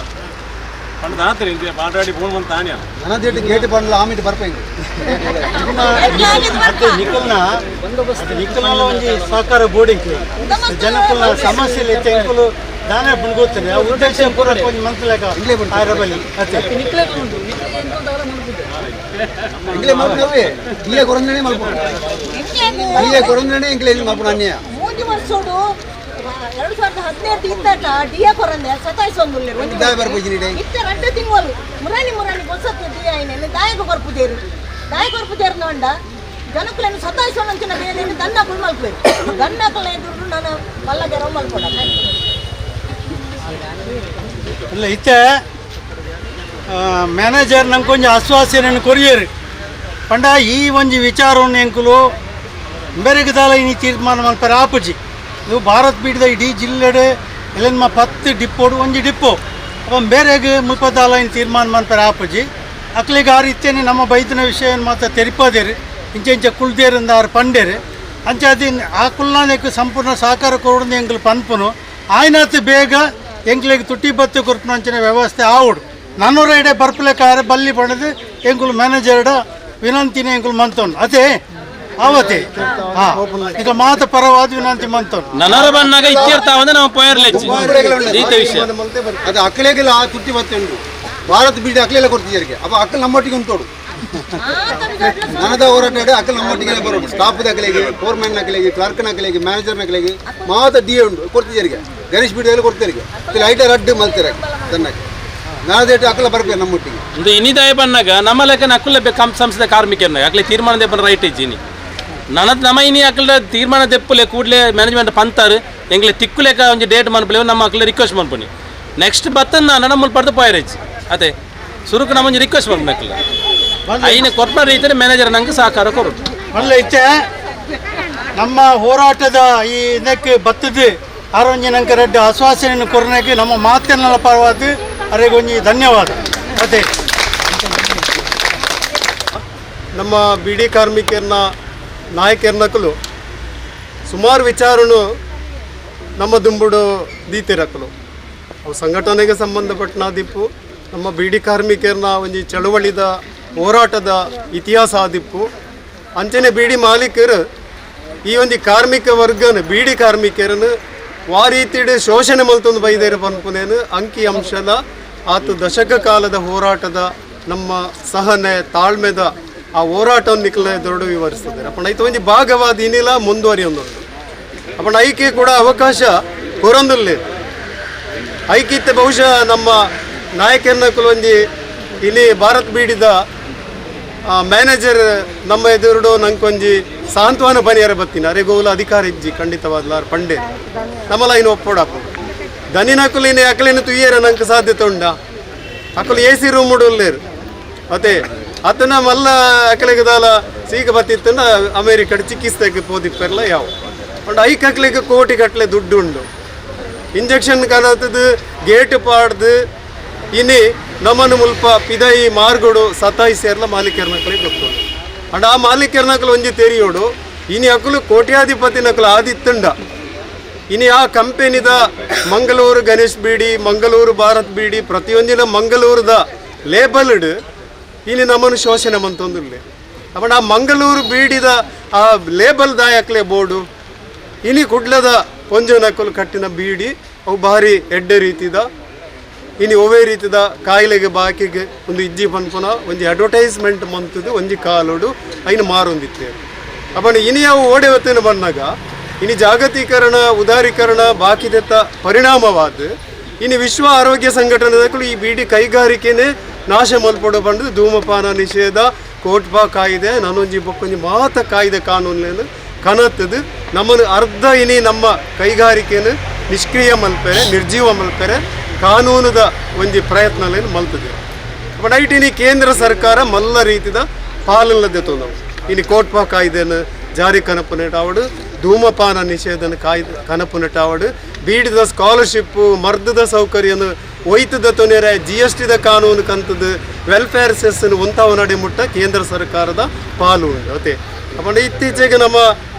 Speaker 6: ಪಂಡ ದಾತ್ರಿ ಇಂತೆ ಆಲ್ರೆಡಿ ಫೋನ್ ಬಂದು ತಾನೇ
Speaker 3: ನನದೇಟ್ ಗೇಟ್ ಬಂಡ್ಲ ಆಮಿಟ್ ಬರ್ಪೇಂಗೆ
Speaker 5: ಮತ್ತೆ ನಿಕ್ಕಲ್ನ ನಿಕ್ಕಲ್ನ ಒಂಜಿ ಸಹಕಾರ ಬೋರ್ಡಿಂಗ್ ಜನಕುಲ್ನ ಸಮಸ್ಯೆ ಇತ್ತೆ ಎಂಕುಲು ದಾನೆ ಬುಣ್ಗೋತಾರೆ ಆ ಉದ್ದೇಶ ಪೂರ ಒಂಜಿ ಮಂತ್ಲೆಕ ಆರಬಲಿ ಅತ್ತೆ
Speaker 3: ಇಂಗ್ಲೇ ಮಲ್ಪುನವೇ ಇಲ್ಲೇ ಕೊರಂದನೆ ಮಲ್ಪುನ ಇಲ್ಲೇ ಕೊರಂದನೆ ಇಂಗ್ಲೇ ಮಲ್ಪುನ ಅನ್ಯ
Speaker 4: ಮೂಜಿ ವರ್ಷೋಡು 2018 ಇತ್ತಾಟ ಡಿಎ ಕೊರಂದೆ ಸತಾಯಿಸೊಂದುಲ್ಲೇರು
Speaker 3: ದಾಯ ಬರ್ಪುಜಿ ನೀಡೆ
Speaker 4: ಇತ್ತ ರಡ್ಡು ತಿಂಗಳು ಮುರಾಣಿ ಮುರಾಣಿ ಬೊಸತ್ತು ಡಿಎ ಐನೆಲ್ಲ ದಾಯಗ ಕೊರ್ಪುಜೇರು ದಾಯ ಕೊರ್ಪುಜೇರು ನೋಂಡ ಜನಕುలను ಸತಾಯಿಸೋಣಂಚಿನ ಬೇಲೆ ದನ್ನಕುಲು ಮಲ್ಪೇರು ದನ್ನಕುಲ ಎದುರು ನಾನು ಮಲ್ಲಗೆರ ಮಲ್ಪೊಡ
Speaker 5: ಇಲ್ಲ ಇತ್ತೆ ಮ್ಯಾನೇಜರ್ ನಂಗೆ ಕೊಂಚ ಆಶ್ವಾಸನೆಯನ್ನು ಕೊರಿಯರು ಪಂಡ ಈ ಒಂಜಿ ವಿಚಾರವನ್ನು ಎಂಕುಲು ಬೇರೆಗೆ ದಾಲ ಈ ತೀರ್ಮಾನ ಮಲ್ಪರೆ ಆಪುಜಿ ನೀವು ಭಾರತ್ ಬೀಡ್ದ ಇಡೀ ಜಿಲ್ಲೆಡೆ ಎಲ್ಲೆನ್ಮ 10 ಡಿಪ್ಪೋಡು ಒಂಜಿ ಡಿಪ್ಪೋ ಅಪ್ಪ ಬೇರೆಗೆ ಮುಪ್ಪದಾಲ ಇನ್ನು ತೀರ್ಮಾನ ಮಲ್ಪರೆ ಆಪುಜಿ ಅಕ್ಲಿಗೆ ಆ ರೀತಿಯೇ ನಮ್ಮ ಬೈದಿನ ವಿಷಯವನ್ನು ಮಾತ್ರ ತೆರಿಪದೇರು ಇಂಚೆ ಇಂಚೆ ಕುಲ್ದೇರಿಂದ ಆರು ಪಂಡೇರು ಅಂಚೆ ಅದು ಆ ಕುಲ್ನಾನೆಕ್ ಸಂಪೂರ್ಣ ಸಹಕಾರ ಕೊರಡು ಎಂಕುಲು ಪನ್ಪುನು ಆಯ್ನಾತ್ ಬೇಗ ಎಂಕ್ಲೆಗ್ ತುಟ್ಟಿ ಬತ್ತೆ ಕೊರ್ಪುನಂಚಿನ ವ್ಯವಸ್ಥೆ ಆವುಡು ನಾನ್ನೂರ ಎಡೆ ಬರ್ಪಲೆಕ್ಕಾರೆ ಬಲ್ಲಿ ಪಡೆದು ಎಂಕುಲು ಮ್ಯಾನೇಜರ್ಡ ವಿನಂತಿನ ಎಂಕುಲು ಮಂತೋನು ಅದೇ ಆವತ್ತೆ ಹಾಂ ಈಗ ಮಾತ ಪರವಾದ ವಿನಂತಿ ಮಂತೋನು
Speaker 2: ನನರ ಬನ್ನಾಗ ಇತ್ಯರ್ಥ ನಾವು ಪೋಯರ್ಲೆಚ್ಚಿ ಈತ ವಿಷಯ
Speaker 3: ಅದು ಅಕ್ಕಲೆಗೆಲ್ಲ ಆ ತುಟ್ಟಿ ಬತ್ತೆ ಉಂಟು ಭಾರತ್ ಬೀಡಿ ಅಕ್ಕಲೆಲ್ಲ ಕೊಡ್ತಿದ್ದಾರೆ ಅಪ್ಪ ಅಕ್ಕಲ್ ನಮ್ಮೊಟ್ಟಿಗೆ ಉಂಟೋಡು ನನದ ಹೋರಾಟ ಅಕ್ಕಲ್ ನಮ್ಮೊಟ್ಟಿಗೆ ಬರೋದು ಸ್ಟಾಫ್ ಅಕ್ಕಲೆಗೆ ಫೋರ್ಮ್ಯಾನ್ ಅಕ್ಕಲೆಗೆ ಕ್ಲರ್ಕ್ನ ಅಕ್ಕಲೆಗೆ ಮ್ಯಾನೇಜರ್ನ ಅಕ್ಕಲೆಗೆ ಮಾತ ಡಿ ಎ ಉಂಟು ಕೊಡ್ತಿದ್ದಾರೆ ಗಣೇಶ್ ಬೀಡಿಯಲ್ಲಿ ಕೊಡ್ತಾರೆ ಲೈಟರ್ ಅಡ್ಡು ಮಲ್ತಿರ ತನ್ನಕ್ಕೆ ನಾದೇಟು ಅಕ್ಕಲ ಬರ್ಬೇಕು ನಮ್ಮೊಟ್ಟಿಗೆ
Speaker 2: ಇಂದು ಇನಿದಾಯ ಬನ್ನಾಗ ನಮ್ಮ ಲೆಕ್ಕನ ಅಕ್ಕುಲೆ ಸಂಸ್ಥೆ ಕಾರ್ಮಿಕರನ್ನ ಅಕ್ಲೆ ತೀರ್ಮಾನ ದೆಪ್ಪನ ರೈಟ್ ಇಜ್ಜಿನಿ ನನದ್ ನಮ್ಮ ಇನಿ ಅಕ್ಕಲ ತೀರ್ಮಾನ ದೆಪ್ಪುಲೆ ಕೂಡಲೇ ಮ್ಯಾನೇಜ್ಮೆಂಟ್ ಪಂತಾರು ಎಂಗ್ಲೆ ತಿಕ್ಕುಲೆಕ ಒಂಜಿ ಡೇಟ್ ಮನ್ಪುಲೆ ನಮ್ಮ ಅಕ್ಲೆ ರಿಕ್ವೆಸ್ಟ್ ಮನ್ಪುನಿ ನೆಕ್ಸ್ಟ್ ಬತ್ತನ್ನ ನನ್ನ ಮುಲ್ ಪಡ್ದು ಪೋಯರೇಜ್ ಅದೇ ಸುರುಕು ನಮ್ಮ ಒಂಜಿ ರಿಕ್ವೆಸ್ಟ್ ಮನ್ಪುನಿ ಅಕ್ಲ ಐನ ಕೊರ್ಪನ ರೀತಿಯಲ್ಲಿ ಮ್ಯಾನೇಜರ್ ನಂಗೆ ಸಹಕಾರ ಕೊರು
Speaker 5: ಮೊದಲ ಇಚ್ಛೆ ನಮ್ಮ ಹೋರಾಟದ ಈ ಇದಕ್ಕೆ ಬತ್ತದು ಆರೋಂಜಿ ನಂಗೆ ರೆಡ್ಡಿ ಆಶ್ವಾಸನೆಯನ್ನು ಕೊರನೆಗೆ ನಮ್ಮ ಮಾತಿನ ಪರವಾದ ಅರೆಗೊಂಜಿ ಧನ್ಯವಾದ. ಅದೇ
Speaker 8: ನಮ್ಮ ಬಿಡಿ ಕಾರ್ಮಿಕರನ್ನ ನಾಯಕರ್ನಕಲು ಸುಮಾರು ವಿಚಾರನು ನಮ್ಮ ದುಂಬುಡು ದೀತಿರಕಲು ಅವು ಸಂಘಟನೆಗೆ ಸಂಬಂಧಪಟ್ಟನ ದಿಪ್ಪು ನಮ್ಮ ಬಿಡಿ ಕಾರ್ಮಿಕರನ್ನ ಒಂಜಿ ಚಳುವಳಿದ ಹೋರಾಟದ ಇತಿಹಾಸ ಆದಿಪ್ಪು ಅಂಚನೆ ಬೀಡಿ ಮಾಲೀಕರು ಈ ಒಂಜಿ ಕಾರ್ಮಿಕ ವರ್ಗನ ಬೀಡಿ ಕಾರ್ಮಿಕರನ್ನು ವಾರೀತಿಡ್ ಶೋಷಣೆ ಮಲ್ತೊಂದು ಬೈದೇರು ಪನ್ಪುನೇನು ಅಂಕಿ ಅಂಶದ ಆತು ದಶಕ ಕಾಲದ ಹೋರಾಟದ ನಮ್ಮ ಸಹನೆ ತಾಳ್ಮೆದ ಆ ಹೋರಾಟವನ್ನು ನಿಖಲ ದೊಡ್ಡ ವಿವರಿಸ್ತದೆ. ಅಪ್ಪಣ ಐತ ಒಂಜಿ ಭಾಗವಾದ ಇನಿಲ ಮುಂದುವರಿಯೊಂದುಂಡು. ಅಪ್ಪಣ ಐಕೆ ಕೂಡ ಅವಕಾಶ ಕೊರೊಂದುಲ್ಲೆ ಐಕಿತ್ತೆ ಬಹುಶಃ ನಮ್ಮ ನಾಯಕರನ್ನ ಒಂಜಿ ಇಲ್ಲಿ ಭಾರತ್ ಬೀಡಿದ ಮ್ಯಾನೇಜರ್ ನಮ್ಮ ಎದುರುಡು ನಂಕೊಂಜಿ ಸಾಂತ್ವನ ಪನಿಯರ ಬತ್ತಿನ ಅರೆಗೋಲ ಅಧಿಕಾರ ಇಜ್ಜಿ ಖಂಡಿತವಾದ್ಲಾರ್ ಪಂಡೆ ನಮ್ಮಲ ಇನ್ನು ಒಪ್ಪೋಡಪ್ಪ ದನಿನಕುಲಿನ ಅಕಲಿನ ತುಯ್ಯರ ನಂಗೆ ಸಾಧ್ಯತೆ ಉಂಡ ಅಕಲು A C room ಉಲ್ಲೇರು ಅತೆ ಅತನ ಮಲ್ಲ ಅಕಲಿಗದಾಲ ಸೀಗ ಬತ್ತಿತ್ತನ ಅಮೇರಿಕಡ್ ಚಿಕಿತ್ಸೆಗೆ ಪೋದಿಪ್ಪೆರ್ಲ ಯಾವ ಪಂಡ ಐಕ್ ಅಕ್ಲಿಗೆ ಕೋಟಿ ಕಟ್ಲೆ ದುಡ್ಡು ಉಂಡು ಇಂಜೆಕ್ಷನ್ ಕನತದು ಗೇಟ್ ಪಾಡ್ದು ಇನಿ ನಮ್ಮನ್ನು ಮುಲ್ಪ ಪಿದೈ ಮಾರ್ಗೋಡು ಸತಾಯಿಸೇರ್ಲ ಮಾಲೀಕರ್ನಕಲಿಗೆ ಗೊತ್ತುಂಡು. ಅಂಡ್ ಆ ಮಾಲೀಕರ್ನಕಲು ಒಂಜಿ ತೆರಿಯೋಡು ಇನಿ ಅಕಲು ಕೋಟ್ಯಾಧಿಪತಿ ನಕಲು ಆದಿತ್ತುಂಡ ಇನಿ ಆ ಕಂಪೆನಿದ ಮಂಗಳೂರು ಗಣೇಶ್ ಬೀಡಿ ಮಂಗಳೂರು ಭಾರತ್ ಬೀಡಿ ಪ್ರತಿಯೊಂದಿನ ಮಂಗಳೂರದ ಲೇಬಲ್ಡ್ ಇನಿ ನಮ್ಮನ್ನು ಶೋಷಣೆ ಮಂತೊಂದುಲ್ಲೆ. ಅಪ್ಪಣ ಆ ಮಂಗಳೂರು ಬೀಡಿದ ಆ ಲೇಬಲ್ ದಾಯಕ್ಲೆ ಬೋರ್ಡು ಇನಿ ಕುಡ್ಲದ ಪೊಂಜನಕಲು ಕಟ್ಟಿನ ಬೀಡಿ ಅವು ಭಾರಿ ಎಡ್ಡೆ ರೀತಿದ ಇನಿ ಒವೇ ರೀತಿದ ಕಾಯಿಲೆಗೆ ಬಾಕಿಗೆ ಒಂದು ಇಜ್ಜಿ ಪನ್ಪುನ ಒಂಜಿ ಅಡ್ವರ್ಟೈಸ್ಮೆಂಟ್ ಮಂತದ್ದು ಒಂಜಿ ಕಾಲೋಡು ಐನು ಮಾರೊಂದಿತ್ತೆ. ಅಪ್ಪಣ ಇನಿ ಅವು ಓಡೆ ಹೊತ್ತಿನ ಬಂದಾಗ ಇನಿ ಜಾಗತೀಕರಣ ಉದಾರೀಕರಣ ಬಾಕಿದೆತ್ತ ಪರಿಣಾಮವಾದ ಇನಿ ವಿಶ್ವ ಆರೋಗ್ಯ ಸಂಘಟನೆದಕ್ಕೂ ಈ ಬೀಡಿ ಕೈಗಾರಿಕೆನೇ ನಾಶ ಮಲ್ಪಡು ಬಂದು ಧೂಮಪಾನ ನಿಷೇಧ ಕೋಟ್ಪಾ ಕಾಯ್ದೆ ನಾನೊಂಜಿ ಬೊಕ್ಕೊಂಜಿ ಮಾತ ಕಾಯ್ದೆ ಕಾನೂನು ಕನತ್ತದು ನಮ್ಮನ್ನು ಅರ್ಧ ಇನಿ ನಮ್ಮ ಕೈಗಾರಿಕೆಯನ್ನು ನಿಷ್ಕ್ರಿಯ ಮಲ್ಪೆರೆ ನಿರ್ಜೀವ ಮಲ್ಪೆರೆ ಕಾನೂನುದ ಒಂಜಿ ಪ್ರಯತ್ನಲೇನು ಮಲ್ತದೆ. ಬಟ್ ಐಟ್ ಇನಿ ಕೇಂದ್ರ ಸರ್ಕಾರ ಮಲ್ಲ ರೀತಿದ ಪಾಲನಲದ್ದೆ ತೊಂದವು ಇನಿ ಕೋಟ್ಪಾ ಕಾಯ್ದೆಯನ್ನು ಜಾರಿ ಕನಪುನೆಟಾವಡು ಧೂಮಪಾನ ನಿಷೇಧನ ಕಾಯ್ದೆ ಕನಪುನೆಟಾವಡು ಬೀಡಿದ ಸ್ಕಾಲರ್ಶಿಪ್ಪು ಮರ್ದದ ಸೌಕರ್ಯನು ಒಯ್ತದ ತೊನೆರೆ ಜಿ ಎಸ್ ಟಿದ ಕಾನೂನು ಕಂತದ್ದು ವೆಲ್ಫೇರ್ ಸೆಸ್ಸನ್ನು ಒಂತಾವ ನಡೆ ಮುಟ್ಟ ಕೇಂದ್ರ ಸರ್ಕಾರದ ಪಾಲು ಉಂಡು. ಅತೆ ಅಪ್ಪಂಡ ಇತ್ತೀಚೆಗೆ ನಮ್ಮ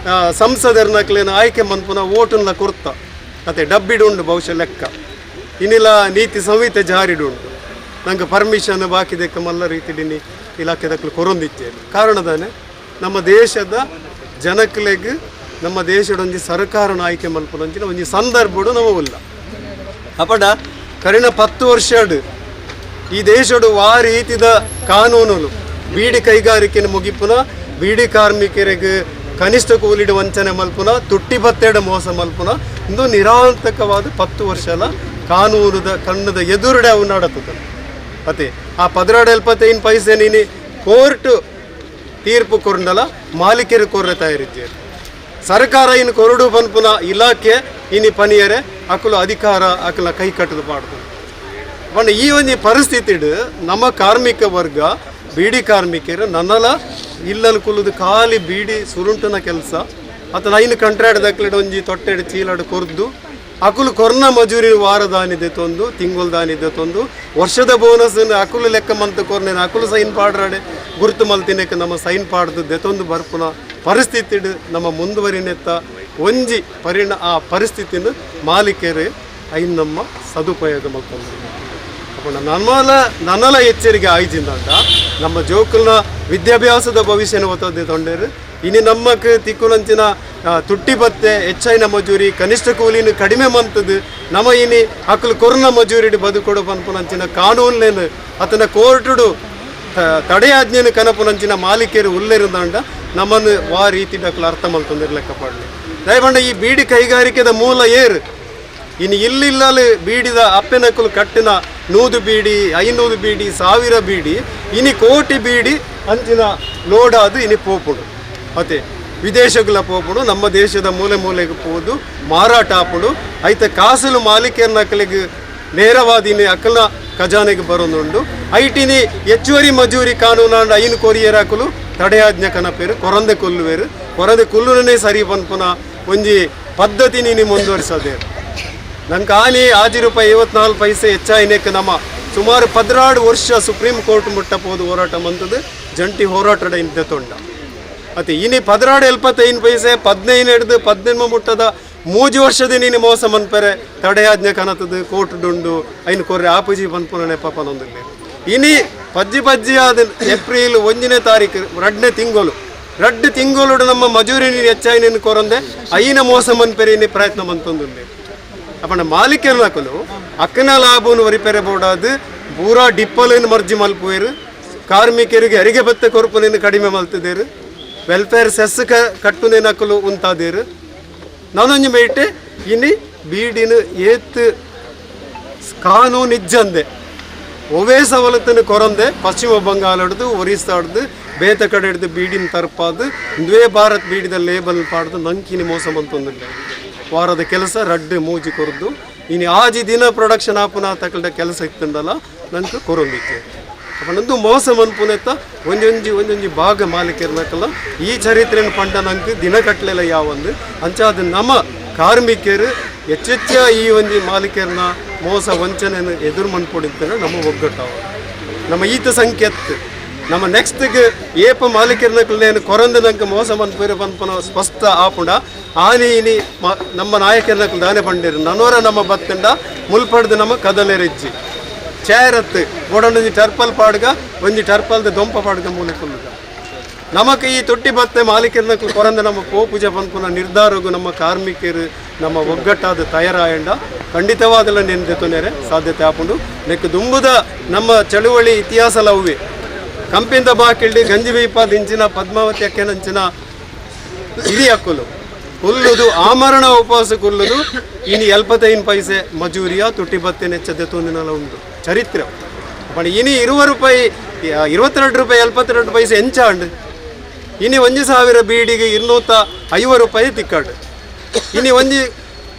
Speaker 8: ಸಂಸದರ್ನಕ್ಲೇನ ಆಯ್ಕೆ ಮನ್ಪುನ ಓಟನ್ನ ಕೊರ್ತ ಅತೆ ಡಬ್ಬಿಡುಂಡು ಬಹುಶಃ ಲೆಕ್ಕ ಇನ್ನಿಲ್ಲ ನೀತಿ ಸಂಹಿತೆ ಜಾರಿಡುಂಟು ನಂಗೆ ಪರ್ಮಿಷನ್ ಬಾಕಿದಕ್ಕೆ ಮಲ್ಲ ರೀತಿಡಿನಿ ಇಲಾಖೆದಕ್ಕಲು ಕೊರೊಂದಿಚ್ಚೆ ಕಾರಣದಾನೆ ನಮ್ಮ ದೇಶದ ಜನಕ್ಲೆಗ್ ನಮ್ಮ ದೇಶದ ಒಂಜಿ ಸರ್ಕಾರನ ಆಯ್ಕೆ ಮಲ್ಪುನಂಚಿನ ಒಂಜಿ ಸಂದರ್ಭಡು ನಮ್ಮ ಉಲ್ಲ. ಅಪಡ ಕರಿನ 10 ವರ್ಷಡ್ ಈ ದೇಶಡು ವಾ ರೀತಿದ ಕಾನೂನುಲು ಬೀಡಿ ಕೈಗಾರಿಕೆನ ಮುಗಿಪುನ ಬೀಡಿ ಕಾರ್ಮಿಕರಿಗೆ ಕನಿಷ್ಠ ಕೂಲಿಡು ವಂಚನೆ ಮಲ್ಪುನ ತುಟ್ಟಿ ಬತ್ತೆಡ ಮೋಸ ಮಲ್ಪುನ ಇಂದು ನಿರಾಂತಕವಾದ 10 ವರ್ಷಲ ಕಾನೂನುದ ಕಣ್ಣದ ಎದುರುಡೆ ಅವು ನಡತದ. ಅತೆ ಆ 16.75 ಪೈಸೆ ನೀನಿ ಕೋರ್ಟ್ ತೀರ್ಪು ಕೊರಂಡಲ ಮಾಲೀಕರು ಕೊರ್ರೆ ತಯಾರಿದ್ದೇವೆ. ಸರ್ಕಾರ ಇನ್ನು ಕೊರಡು ಪನ್ಪುನ ಇಲಾಖೆ ಇನಿ ಪನಿಯರೆ ಅಕಲು ಅಧಿಕಾರ ಅಕಲ ಕೈ ಕಟ್ಟದು ಪಾಡ್ದು. ಪಂಡ ಈ ಒಂಜಿ ಪರಿಸ್ಥಿತಿಡು ನಮ್ಮ ಕಾರ್ಮಿಕ ವರ್ಗ ಬೀಡಿ ಕಾರ್ಮಿಕರು ನನ್ನಲ ಇಲ್ಲಲ್ಲಿ ಕುಲ್ಲುದು ಖಾಲಿ ಬೀಡಿ ಸುರುಂಟನ ಕೆಲಸ ಅತನ ಐನು ಕಂಟ್ರಾಕ್ಟ್ ದಕ್ಲೆಡ್ ಒಂಜಿ ತೊಟ್ಟೆಡು ಚೀಲಡು ಕೊರ್ದು ಅಕುಲು ಕೊರ್ನ ಮಜೂರಿ ವಾರದಾನಿದೆ ತೊಂದು ತಿಂಗೊಲ್ದಾನಿದೆ ತೊಂದು ವರ್ಷದ ಬೋನಸ್ ಅಕುಲು ಲೆಕ್ಕ ಮಂತ್ ಕೊರ್ನೇನು ಅಕುಲು ಸೈನ್ ಪಾಡ್ರಾಡೆ ಗುರುತು ಮಲ್ತಿನಕ್ಕೆ ನಮ್ಮ ಸೈನ್ ಪಾಡ್ದು ದೆತೊಂದು ಬರ್ಪುನ ಪರಿಸ್ಥಿತಿಡು ನಮ್ಮ ಮುಂದುವರಿನೆತ್ತ ಒಂಜಿ ಆ ಪರಿಸ್ಥಿತಿನ ಮಾಲೀಕರು ಐನ್ ನಮ್ಮ ಸದುಪಯೋಗ ಮಲ್ತೊಂದು. ಅಪ್ಪಣ ನನ್ನಲ ಎಚ್ಚರಿಕೆ ಆಯ್ಜಿಂದಂಡ ನಮ್ಮ ಜೋಕುಲ್ನ ವಿದ್ಯಾಭ್ಯಾಸದ ಭವಿಷ್ಯನ ಒತ್ತದೆ ತೊಂಡೇರು ಇನಿ ನಮ್ಮಕ್ಕೆ ತಿಕ್ಕುನಂಚಿನ ತುಟ್ಟಿ ಬತ್ತೆ ಹೆಚ್ಚಾಯಿನ ಮಜೂರಿ ಕನಿಷ್ಠ ಕೂಲಿನ ಕಡಿಮೆ ಮಂತದ್ದು ನಮ್ಮ ಇನಿ ಅಕಲು ಕೊರೋನಾ ಮಜೂರಿಡು ಬದುಕೊಡು ಪನ್ಪುನಂಚಿನ ಕಾನೂನುಲೇನು ಅತನ ಕೋರ್ಟುಡು ತಡೆಯಾಜ್ಞೆನ ಕನಪುನಂಚಿನ ಮಾಲೀಕರು ಉಲ್ಲೇರುಂದಾಂಡ ನಮ್ಮನ್ನು ವಾ ರೀತಿ ಡಕ್ಲು ಅರ್ಥ ಮಲ್ತೊಂದಿರ್ ಲೆಕ್ಕ ಪಾಡಲಿ. ದಯಪಂಡ ಈ ಬೀಡಿ ಕೈಗಾರಿಕೆದ ಮೂಲ ಏರು ಇನ್ನು ಇಲ್ಲಿಲ್ಲಲ್ಲಿ ಬೀಡಿದ ಅಪ್ಪೆನಕುಲು ಕಟ್ಟಿನ 100 ಬೀಡಿ 500 ಬೀಡಿ 1000 ಬೀಡಿ ಇನಿ ಕೋಟಿ ಬೀಡಿ ಅಂಚಿನ ಲೋಡಾದು ಇನಿ ಪೋಪುಡು ಮತ್ತೆ ವಿದೇಶಗಳ ಪೋಪುಡು ನಮ್ಮ ದೇಶದ ಮೂಲೆ ಮೂಲೆಗೆ ಪೋದು ಮಾರಾಟ ಆಪುಡು ಐತ ಕಾಸಲು ಮಾಲೀಕರ್ನಕಲಿಗೆ ನೇರವಾದ ಇನಿ ಅಕಲ ಖಜಾನೆಗೆ ಬರೋದುಂಡು. ಐಟಿನಿ ಹೆಚ್ಚುವರಿ ಮಜೂರಿ ಕಾನೂನಾಂಡ ಐನು ಕೊರಿಯರ್ ಹಾಕಲು ತಡೆಯಾಜ್ಞೆ ಕನಪೇರು ಕೊರಂದೆ ಕೊಲ್ಲುವೇರು ಕೊರಂದೆ ಕೊಲ್ಲುನೇ ಸರಿ ಪನ್ಪುನ ಒಂಜಿ ಪದ್ಧತಿ ನೀನು ಮುಂದುವರಿಸೋದೇ. ನಂಗೆ ಆನಿ 6.54 ರೂಪಾಯಿ ಹೆಚ್ಚಾಯಿನೇಕ ನಮ್ಮ ಸುಮಾರು 12 ವರ್ಷ ಸುಪ್ರೀಂ ಕೋರ್ಟ್ ಮುಟ್ಟಪೋದು ಹೋರಾಟ ಮಂತದ್ದು ಜಂಟಿ ಹೋರಾಟದ ಇಂದ ತೊಂಡ ಮತ್ತು ಇನಿ 16.75 ಪೈಸೆ 15 ಹಿಡ್ದು 18 ಮುಟ್ಟದ 3 ವರ್ಷದ ನೀನು ಮೋಸ ಮನ್ಪೆರೆ ತಡೆಯಾಜ್ಞೆ ಕನತದ್ದು ಕೋರ್ಟ್ ಡುಂಡು ಐನು ಕೊರ್ರೆ ಆಪುಜಿ ಪನ್ಪುನೇ ಪಾಪನೊಂದಿಲ್ಲ. ಇನಿ ಪಜ್ಜಿ ಪಜ್ಜಿ ಆದ ಏಪ್ರಿಲ್ 1ನೇ ತಾರೀಕು 2ನೇ ತಿಂಗಳು ರಡ್ಡು ತಿಂಗಳು ನಮ್ಮ ಮಜೂರಿನ ಹೆಚ್ಚಾಯಿನ ಕೊರಂದೆ ಐನ ಮೋಸ ಮನ್ಪೆರಿನಿ ಪ್ರಯತ್ನ ಮಂತೊಂದುಂಡೆ. ಅಪ್ಪಣ ಮಾಲೀಕರನಕಲು ಅಕ್ಕನ ಲಾಭವನ್ನು ವರಿಪೆರೆ ಬೋಡಾದು ಪೂರಾ ಡಿಪ್ಪಲೇನು ಮರ್ಜಿ ಮಲ್ಪುವೇರು, ಕಾರ್ಮಿಕರಿಗೆ ಅರಿಗೆ ಬತ್ತೆ ಕೊರಪುನೇನು ಕಡಿಮೆ ಮಲ್ತಿದ್ದೇರು, ವೆಲ್ಫೇರ್ ಸೆಸ್ ಕಟ್ಟುನೇನಕಲು ಉಂತಾದೇರು. ನಾನೊಂದು ಮೇಟೆ ಇನಿ ಬೀಡಿನ ಏತ್ ಕಾನೂನು ಇಜ್ಜಂದೆ ಒವೇ ಸವಲತ್ತನ್ನು ಕೊರಂದೆ ಪಶ್ಚಿಮ ಬಂಗಾಳ ಹಿಡ್ದು ಒರಿಸ್ಸಾ ಹಿಡ್ದು ಬೇತ ಕಡೆ ಹಿಡ್ದು ಬೀಡಿನ ತರ್ಪಾದು ಇಂದುವೇ ಭಾರತ್ ಬೀಡಿದ ಲೇಬಲ್ ಪಾಡ್ದು ನಂಕಿನಿ ಮೋಸ ಮಂತೊಂದಿಲ್ಲ. ವಾರದ ಕೆಲಸ ರಡ್ಡು ಮೂಜಿ ಕೊರದು ಇನ್ನು ಆಜಿ ದಿನ ಪ್ರೊಡಕ್ಷನ್ ಆಪುನ ತಕಲ್ದ ಕೆಲಸ ಇತ್ತಂಡಲ್ಲ ನಂಗೆ ಕೊರೊಂದಿತ್ತು. ಅಪ್ಪ ನಂದು ಮೋಸ ಮನ್ಪುನೆತ್ತ ಒಂಜೊಂಜಿ ಒಂಜೊಂಜಿ ಭಾಗ ಮಾಲೀಕರ್ನಕಲ್ಲ ಈ ಚರಿತ್ರೆಯನ್ನು ಪಂಡ ನಂಗೆ ದಿನ ಕಟ್ಟಲಿಲ್ಲ ಯಾವೊಂದು ಅಂಚಾದ ನಮ್ಮ ಕಾರ್ಮಿಕರು ಹೆಚ್ಚೆಚ್ಚ ಈ ಒಂಜಿ ಮಾಲೀಕರನ್ನ ಮೋಸ ವಂಚನೆಯನ್ನು ಎದುರು ಮನ್ಪೊಡಿದ್ದರೆ ನಮ್ಮ ಒಗ್ಗಟ್ಟಾವ ನಮ್ಮ ಈತ ಸಂಕೇತ ನಮ್ಮ ನೆಕ್ಸ್ಟ್ಗೆ ಏಪ ಮಾಲೀಕರನ್ನ ಕೊರಂದ ನಂಗೆ ಮೋಸ ಮನ್ಪೇರು ಪನ್ಪನ ಸ್ಪಷ್ಟ ಆಪುಂಡ ಆನಿ ಇನಿ ನಮ್ಮ ನಾಯಕರನ್ನ ದಾನೆ ಪಂಡಿರು ನನೋರ ನಮ್ಮ ಬತ್ತಂಡ ಮುಲ್ಪಡ್ದು ನಮ್ಮ ಕದಲೆರೆಜ್ಜಿ ಚೇರತ್ತು ಒಡೊಂಜಿ ಟರ್ಪಲ್ ಪಾಡ್ಗ ಒಂಜಿ ಟರ್ಪಲ್ದ ದೊಂಪ ಪಾಡ್ಗ ಮೂಲೆ ಕೊಲ್ಲುಗ ನಮಕ್ ಈ ತೊಟ್ಟಿ ಬತ್ತೆ ಮಾಲೀಕರನ್ನ ಕೊರಂದ ನಮ್ಮ ಪೋಪೂಜೆ ಪನ್ಪುನ ನಿರ್ಧಾರಗು ನಮ್ಮ ಕಾರ್ಮಿಕರು ನಮ್ಮ ಒಗ್ಗಟ್ಟಾದ ತಯಾರಾಯಂಡ ಖಂಡಿತವಾದಲ್ಲ ನೆನ್ದೆ ಸಾಧ್ಯತೆ ಆಪುಂಡು. ನೆಕ್ ದುಂಬುದ ನಮ್ಮ ಚಳುವಳಿ ಇತಿಹಾಸ ಲವ್ವೆ ಕಂಪಿಂದ ಬಾಕಿಲ್ಡಿ ಗಂಜಿ ಬೀಪಾದ ಇಂಚಿನ ಪದ್ಮಾವತಿ ಅಕ್ಕನಂಚಿನ ಇಡಿ ಅಕ್ಕುಲು ಕುಲ್ಲುದು ಆಮರಣ ಉಪವಾಸ ಕುಲ್ಲುದು ಇನಿ 75 ಪೈಸೆ ಮಜೂರಿಯ ತುಟ್ಟಿ ಬತ್ತೆ ನೆಚ್ಚದೆ ತೋಂದಿನಲ ಉಂಡು ಚರಿತ್ರೆ. ಬಟ್ ಇನಿ 20 ರೂಪಾಯಿ 22 ರೂಪಾಯಿ 72 ಪೈಸೆ ಎಂಚಾಂಡು ಇನಿ 1000 ಬೀಡಿಗೆ 250 ರೂಪಾಯಿ ತಿಕ್ಕಾಡು. ಇನಿ 1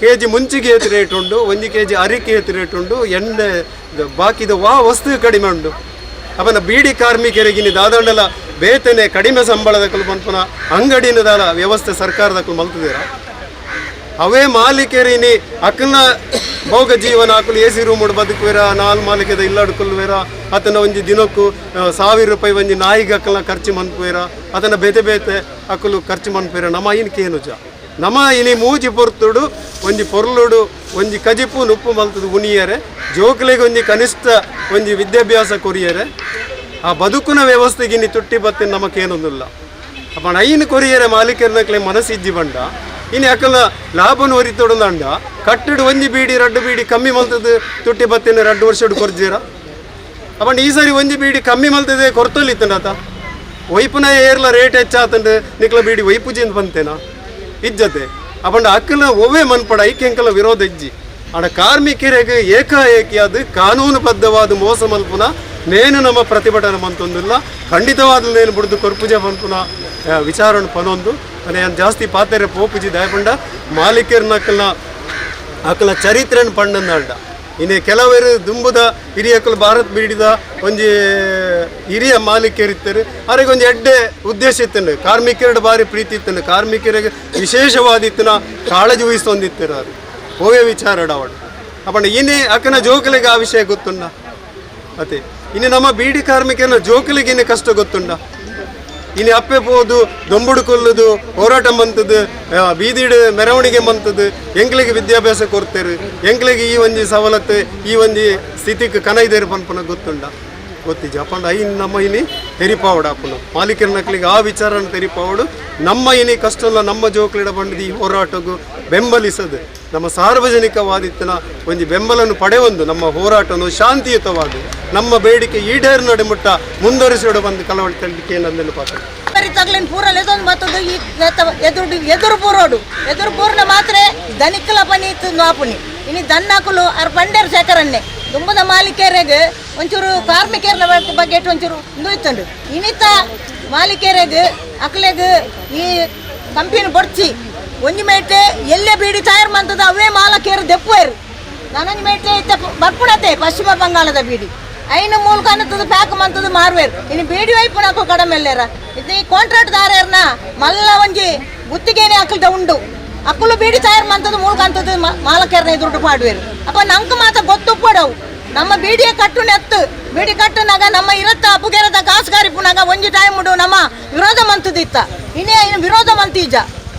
Speaker 8: ಕೆಜಿ ಮುಂಚಿಗೆ ಏತು ರೇಟ್ ಉಂಡು, 1 ಕೆಜಿ ಅರಿಕೆ ಏತು ರೇಟ್ ಉಂಡು, ಎಣ್ಣೆ ಬಾಕಿದ ವಾ ವಸ್ತು ಕಡಿಮೆ ಉಂಡು. ಅವನ ಬೀಡಿ ಕಾರ್ಮಿಕರಿಗೆ ಇನಿ ದಾದಂಡಲ ಬೇತನೆ ಕಡಿಮೆ ಸಂಬಳದ ಪನ್ಪುನ ಅಂಗಡಿನ ದಾಲ ವ್ಯವಸ್ಥೆ ಸರ್ಕಾರದ ಮಲ್ತದಿರ. ಅವೇ ಮಾಲೀಕರಿನಿ ಅಕ್ಕನ ಭೋಗ ಜೀವನ ಹಾಕಲು A C room ಬದುಕುವೇರ, ನಾಲ್ ಮಾಲಿಕೆದ ಇಲ್ಲಾಡ್ಕೊಲ್ವೇರ, ಆತನ ಒಂಜಿ ದಿನಕ್ಕೂ 1000 ರೂಪಾಯಿ ಒಂಜಿ ನಾಯಿಗೆ ಅಕ್ಕಲ ಖರ್ಚು ಮನ್ಪುವೇರ, ಆತನ ಬೇತೆ ಬೇತೆ ಅಕ್ಕಲು ಖರ್ಚು ಮನ್ಪುವೇರ. ನಮ್ಮ ಇನ್ಕೆ ಏನು ಜ ನಮ್ಮ ಇನಿ ಮೂಜಿ ಪೊರ್ತುಡು ಒಂಜಿ ಪೊರ್ಲುಡು ಒಂಜಿ ಕಜಿಪು ನುಪ್ಪು ಮಲ್ತದು ಉಣಿಯರೆ, ಜೋಕ್ಲೆಗೆ ಒಂಜಿ ಕನಿಷ್ಠ ಒಂಜಿ ವಿದ್ಯಾಭ್ಯಾಸ ಕೊರಿಯರೆ, ಆ ಬದುಕುನ ವ್ಯವಸ್ಥೆಗೆ ಇನಿ ತುಟ್ಟಿ ಬತ್ತಿನ ನಮಕೇನೊಂದಿಲ್ಲ. ಅಪ್ಪ ಐನು ಕೊರಿಯರೆ ಮಾಲೀಕರನಕ್ಲೆ ಮನಸ್ಸಿಜ್ಜಿ ಬಂಡ ಇನಿ ಅಕ್ಕಲ ಲಾಭನ ಒರಿತೊಡಂಡ ಕಟ್ಟಡು ಒಂಜಿ ಬೀಡಿ ರಡ್ಡು ಬೀಡಿ ಕಮ್ಮಿ ಮಲ್ತದು ತುಟ್ಟಿ ಬತ್ತಿನ 2 ವರ್ಷಡು ಕೊರ್ಜೀರ. ಅಪ್ಪಂಡ ಈ ಸರಿ ಒಂಜಿ ಬೀಡಿ ಕಮ್ಮಿ ಮಲ್ತದೆ ಕೊರ್ತೊಲಿತ್ತಂಡಾತ ಒಯ್ಪುನ ಏರ್ಲ ರೇಟ್ ಹೆಚ್ಚಾತಂಡು ನಿಕ್ಲ ಬೀಡಿ ಒಯ್ಪುಜಿಂದ ಬಂತೇನಾ ಇಜ್ಜತೆ. ಅಪ್ಪಂಡ ಅಕ್ಕಲ ಒವ್ವೇ ಮನ್ಪಡ ಐಕೆಂಕಲ ವಿರೋಧ ಇಜ್ಜಿ. ಆಡ ಕಾರ್ಮಿಕರಿಗೆ ಏಕಾಏಕಿ ಅದು ಕಾನೂನುಬದ್ಧವಾದ ಮೋಸ ಮಲ್ಪುನ ನೇನು ನಮ್ಮ ಪ್ರತಿಭಟನೆ ಮಂತೊಂದಿಲ್ಲ. ಖಂಡಿತವಾದ ನೇನು ಬುಡ್ದು ಕೊರ್ಪುಜೆ ಪನ್ಪುನ ವಿಚಾರಣೆ ಪನೊಂದು ನಾನು ಜಾಸ್ತಿ ಪಾತೆರೆ ಪೋಪುಜಿ ದಯಪಂಡ ಮಾಲೀಕರನಕ್ಕಲ್ನ ಅಕ್ಕಲ ಚರಿತ್ರೆನ ಪಂಡಂದಾಂಡ. ಇನ್ನೇ ಕೆಲವರು ದುಂಬುದ ಹಿರಿಯಕ್ಕಲು ಭಾರತ್ ಬೀಡಿದ ಒಂಜಿ ಹಿರಿಯ ಮಾಲೀಕರಿತ್ತಾರೆ, ಅವ್ರಿಗೆ ಒಂಜಿ ಎಡ್ಡೆ ಉದ್ದೇಶ ಇತ್ತಂಡು, ಕಾರ್ಮಿಕರ ಬಾರಿ ಪ್ರೀತಿ ಇತ್ತಂಡು, ಕಾರ್ಮಿಕರಿಗೆ ವಿಶೇಷವಾದಿತ್ತನ ಕಾಳಜಿ ವಹಿಸ್ತೊಂದಿತ್ತಾರೆ ಅವರು ಹೋವೇ ವಿಚಾರ ಅವಳು. ಅಪ್ಪಂಡ ಇನ್ನೇ ಅಕ್ಕನ ಜೋಕಲಿಗೆ ಆ ವಿಷಯ ಗೊತ್ತುಂಡ ಅತ್ತೆ. ಇನ್ನು ನಮ್ಮ ಬೀಡಿ ಕಾರ್ಮಿಕರನ್ನ ಜೋಕಲಿಗೆ ಇನ್ನೇ ಕಷ್ಟ ಗೊತ್ತುಂಡ. ಇನ್ನು ಅಪ್ಪೆ ಪೋದು ದೊಂಬುಡು ಕೊಲ್ಲುದು ಹೋರಾಟ ಮಂತದ್ದು ಬೀದಿಡು ಮೆರವಣಿಗೆ ಮಂತದ್ದು ಎಂಕ್ಲಿಗೆ ವಿದ್ಯಾಭ್ಯಾಸ ಕೊಡ್ತೇರು, ಎಂಕ್ಲಿಗೆ ಈ ಒಂಜಿ ಸವಲತ್ತು ಈ ಒಂಜಿ ಸ್ಥಿತಿಗೆ ಕನೈದೇರು ಪನ್ಪನ ಗೊತ್ತುಂಡ ಗೊತ್ತಿಜ್ಜಿ. ಅಪ್ಪಂಡ ಐನ್ ನಮ್ಮ ಇನಿ ತೆರಿಪಾವಡು ಅಪ್ಪನ ಮಾಲೀಕರನಕ್ಲಿಗೆ ಆ ವಿಚಾರನ ತೆರಿಪಾವಡು. ನಮ್ಮ ಇನಿ ಕಷ್ಟಲ್ಲ ನಮ್ಮ ಜೋಕ್ಲಿಡ ಬಂಡದು ಈ ಹೋರಾಟಗೂ ಬೆಂಬಲಿಸದು ನಮ್ಮ ಸಾರ್ವಜನಿಕವಾದಿತ್ತನ ಒಂಜಿ ಬೆಂಬಲನ್ನು ಪಡೆಯೊಂದು ನಮ್ಮ ಹೋರಾಟನು ಶಾಂತಿಯುತವಾದ ನಮ್ಮ ಬೇಡಿಕೆ ಈಡೇರು ನಡುಮುಟ್ಟ ಮುಂದುವರಿಸಿಡ ಬಂದು ಕಳವಳಿ ತಳ್ಳಿಕೆ ನಂದನ್ನು ಪಾತ್ರ
Speaker 4: ತಗ್ಲಿನ ಪೂರ ಲೆದೊಂದು ಮತ್ತೊಂದು ಈ ಎದುರು ಎದುರು ಪೂರೋಡು ಎದುರು ಪೂರ್ಣ ಮಾತ್ರ ದನಿಕ್ಕಲ ಪನಿ ಇತ್ತು ನಾಪುನಿ ಇನಿ ದನ್ನಾಕುಲು ಅರ್ ಪಂಡೇರು ಶೇಖರನ್ನೇ ದುಂಬದ ಮಾಲೀಕರಿಗೆ ಒಂಚೂರು ಕಾರ್ಮಿಕರ ಬಗ್ಗೆ ಒಂಚೂರು ಇಂದು ಇತ್ತುಂಡು. ಇನಿತ ಮಾಲೀಕರಿಗೆ ಅಕ್ಲೆಗ್ ಈ ಕಂಪಿನ ಬೊಡ್ಚಿ ಒಂಜಿ ಮೇಟೆ ಎಲ್ಲೇ ಬೀಡಿ ತಯಾರು ಮಂತದ ಅವೇ ಮಾಲಕೇರು ದೆಪ್ಪುವೇರು. ನಾನೊಂದು ಮೇಟೆ ಇತ್ತ ಬರ್ಪುಣತೆ ಪಶ್ಚಿಮ ಬಂಗಾಳದ ಬೀಡಿ ಐನು ಮೂಲಕ ಅನ್ನತ್ತದ ಪ್ಯಾಕ್ ಮಂತದ ಮಾರುವೇರು. ಇನ್ನು ಬೀಡಿ ವೈಪುಣಕು ಕಡಿಮೆ ಎಲ್ಲೇರ ಇದು ಈ ಕಾಂಟ್ರಾಕ್ಟ್ ದಾರೇರ್ನ ಮಲ್ಲ ಒಂಜಿ ಗುತ್ತಿಗೆನೆ ಅಕ್ಕಲ್ದ ಉಂಡು ಅಕ್ಕಲು ಬೀಡಿ ತಯಾರು ಮಂತದ ಮೂಲಕ ಅಂತದ ಮಾಲಕೇರ್ನ ಎದುರುಟು ಪಾಡುವೇರು. ಅಪ್ಪ ನಂಗೆ ಮಾತ್ರ ಗೊತ್ತುಪ್ಪಡವು ನಮ್ಮ ಬೀಡಿಯ ಕಟ್ಟು ನೆತ್ತು ಬೀಡಿ ಕಟ್ಟುನಾಗ ನಮ್ಮ ಇರತ್ತ ಅಪ್ಪುಗೆರದ ಕಾಸುಗಾರಿ ಪುನಾಗ ಒಂಜಿ ಟೈಮ್ ಉಂಡು ನಮ್ಮ ವಿರೋಧ ಮಂತದಿತ್ತ ಇನ್ನೇ ಇನ್ನು ವಿರೋಧ ಮಂತೀಜ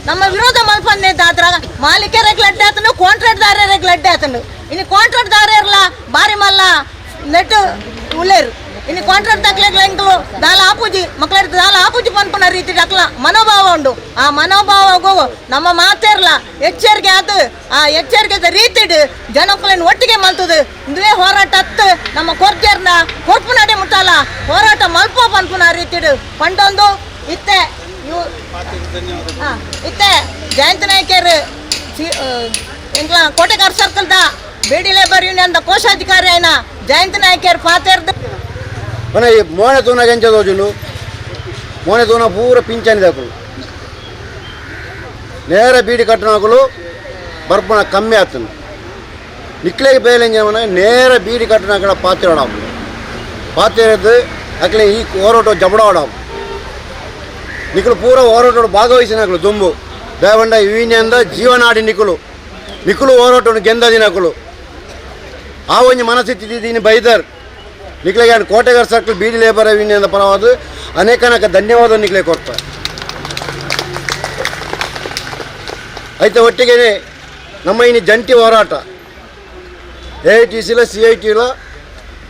Speaker 4: ನಮ್ಮ ವಿರೋಧ ಮಲ್ಪಂದೆ ಅದ್ರಾಗ ಮಾಲೀಕರಿಗೆ ಲಡ್ಡೆ ಆತನು ಕಾಂಟ್ರಾಕ್ಟ್ದಾರರಿಗೆ ಲಡ್ಡೆ ಆತನು. ಇನ್ನು ಕಾಂಟ್ರಾಕ್ಟ್ದಾರರ್ಲ ಬಾರಿ ಮಲ್ಲ ನೆಟ್ಟು ಉಳ್ಳೇರು ಇನ್ನು ಕಾಂಟ್ರಾಕ್ಟ್ ದಾಖಲೆಗಳ ಎಂಕಲು ದಾಲ ಆಪುಜಿ ಮಕ್ಕಳ ದಾಲ ಆಪುಜಿ ಪನ್ಪುನ ರೀತಿ ಅಕ್ಲ ಮನೋಭಾವ ಉಂಡು. ಆ ಮನೋಭಾವಗೂ ನಮ್ಮ ಮಾತೇರ್ಲ ಎಚ್ಚರಿಕೆ ಅದು ಆ ಎಚ್ಚರಿಕೆದ ರೀತಿಡ್ ಜನಕ್ಕುಲೆನ್ ಒಟ್ಟಿಗೆ ಮಲ್ತದು ಇಂದುವೇ ಹೋರಾಟ ಅತ್ತು ನಮ್ಮ ಕೊರ್ಜರ್ನ ಕೊರ್ಪು ನಡೆ ಮುಟ್ಟಲ್ಲ ಹೋರಾಟ ಮಲ್ಪೋ ಪನ್ಪುನ ರೀತಿಡ್ ಪಂಡೊಂದು ಇತ್ತೆ ಇತ್ತೆ ಜಯಂತ ನಾಯ್ಕರ್ ಎಂಕ್ಲ ಕೋಟೆಗಾರ್ ಸರ್ಕಲ್ದ ಬೇಡಿ ಲೇಬರ್ ಯೂನಿಯನ್ the ಕೋಶಾಧಿಕಾರಿ అయిన ಜಯಂತ ನಾಯ್ಕರ್ ಪಾತೆರ್ದು
Speaker 7: ಮನೆ ಮೋನೆ ತೂನಾಗ ಎಂಚ ತೋಜುಂಡು ಮೋನೆ ತೂನ ಪೂರ ಪಿಂಚಣಿ ದಾಕುಲು ನೇರ ಬೀಡಿ ಕಟ್ಟಣಕುಲು ಬರ್ಪುನ ಕಮ್ಮಿ ಆತನು ನಿಕ್ಲೆಗೆ ಬೇಲೆಂಜ ನೇರ ಬೀಡಿ ಕಟ್ಟಣಕಳ ಪಾತಿರೋಡಾಪು ಪಾತಿರೋದು ಅಕ್ಲೆ ಈ ಹೋರಾಟ ಜಬಡಾಡಾಪು ನಿಕ್ಕಲು ಪೂರ ಹೋರಾಟೋಡು ಭಾಗವಹಿಸಿನಕಲು ದುಂಬು ದೇವಂಡ ಯೂನಿಯನ್ದ ಜೀವನಾಡಿ ನಿಕ್ಕಲು ನಿಕ್ಕಲು ಹೋರಾಟವನ್ನು ಗೆಂದದಿನಕಲು ಆ ಒಂಜಿ ಮನಸ್ಥಿತಿ ದೀನಿ ಬೈದರ್ ನಿಕ್ಲೆಗೆ ಕೋಟೆಗಾರ್ ಸರ್ಕಲ್ ಬೀಡಿ ಲೇಬರ್ ಯೂನಿಯನ್ ಪರವಾದ ಅನೇಕ ಅನೇಕ ಧನ್ಯವಾದ ನಿಕ್ಲೆ ಕೊಡ್ತಾರೆ. అయితే ಒಟ್ಟಿಗೆ ನಮ್ಮ ಇನ್ನು ಜಂಟಿ ಹೋರಾಟ A I T ಸಿಲ C I ಟಿಲ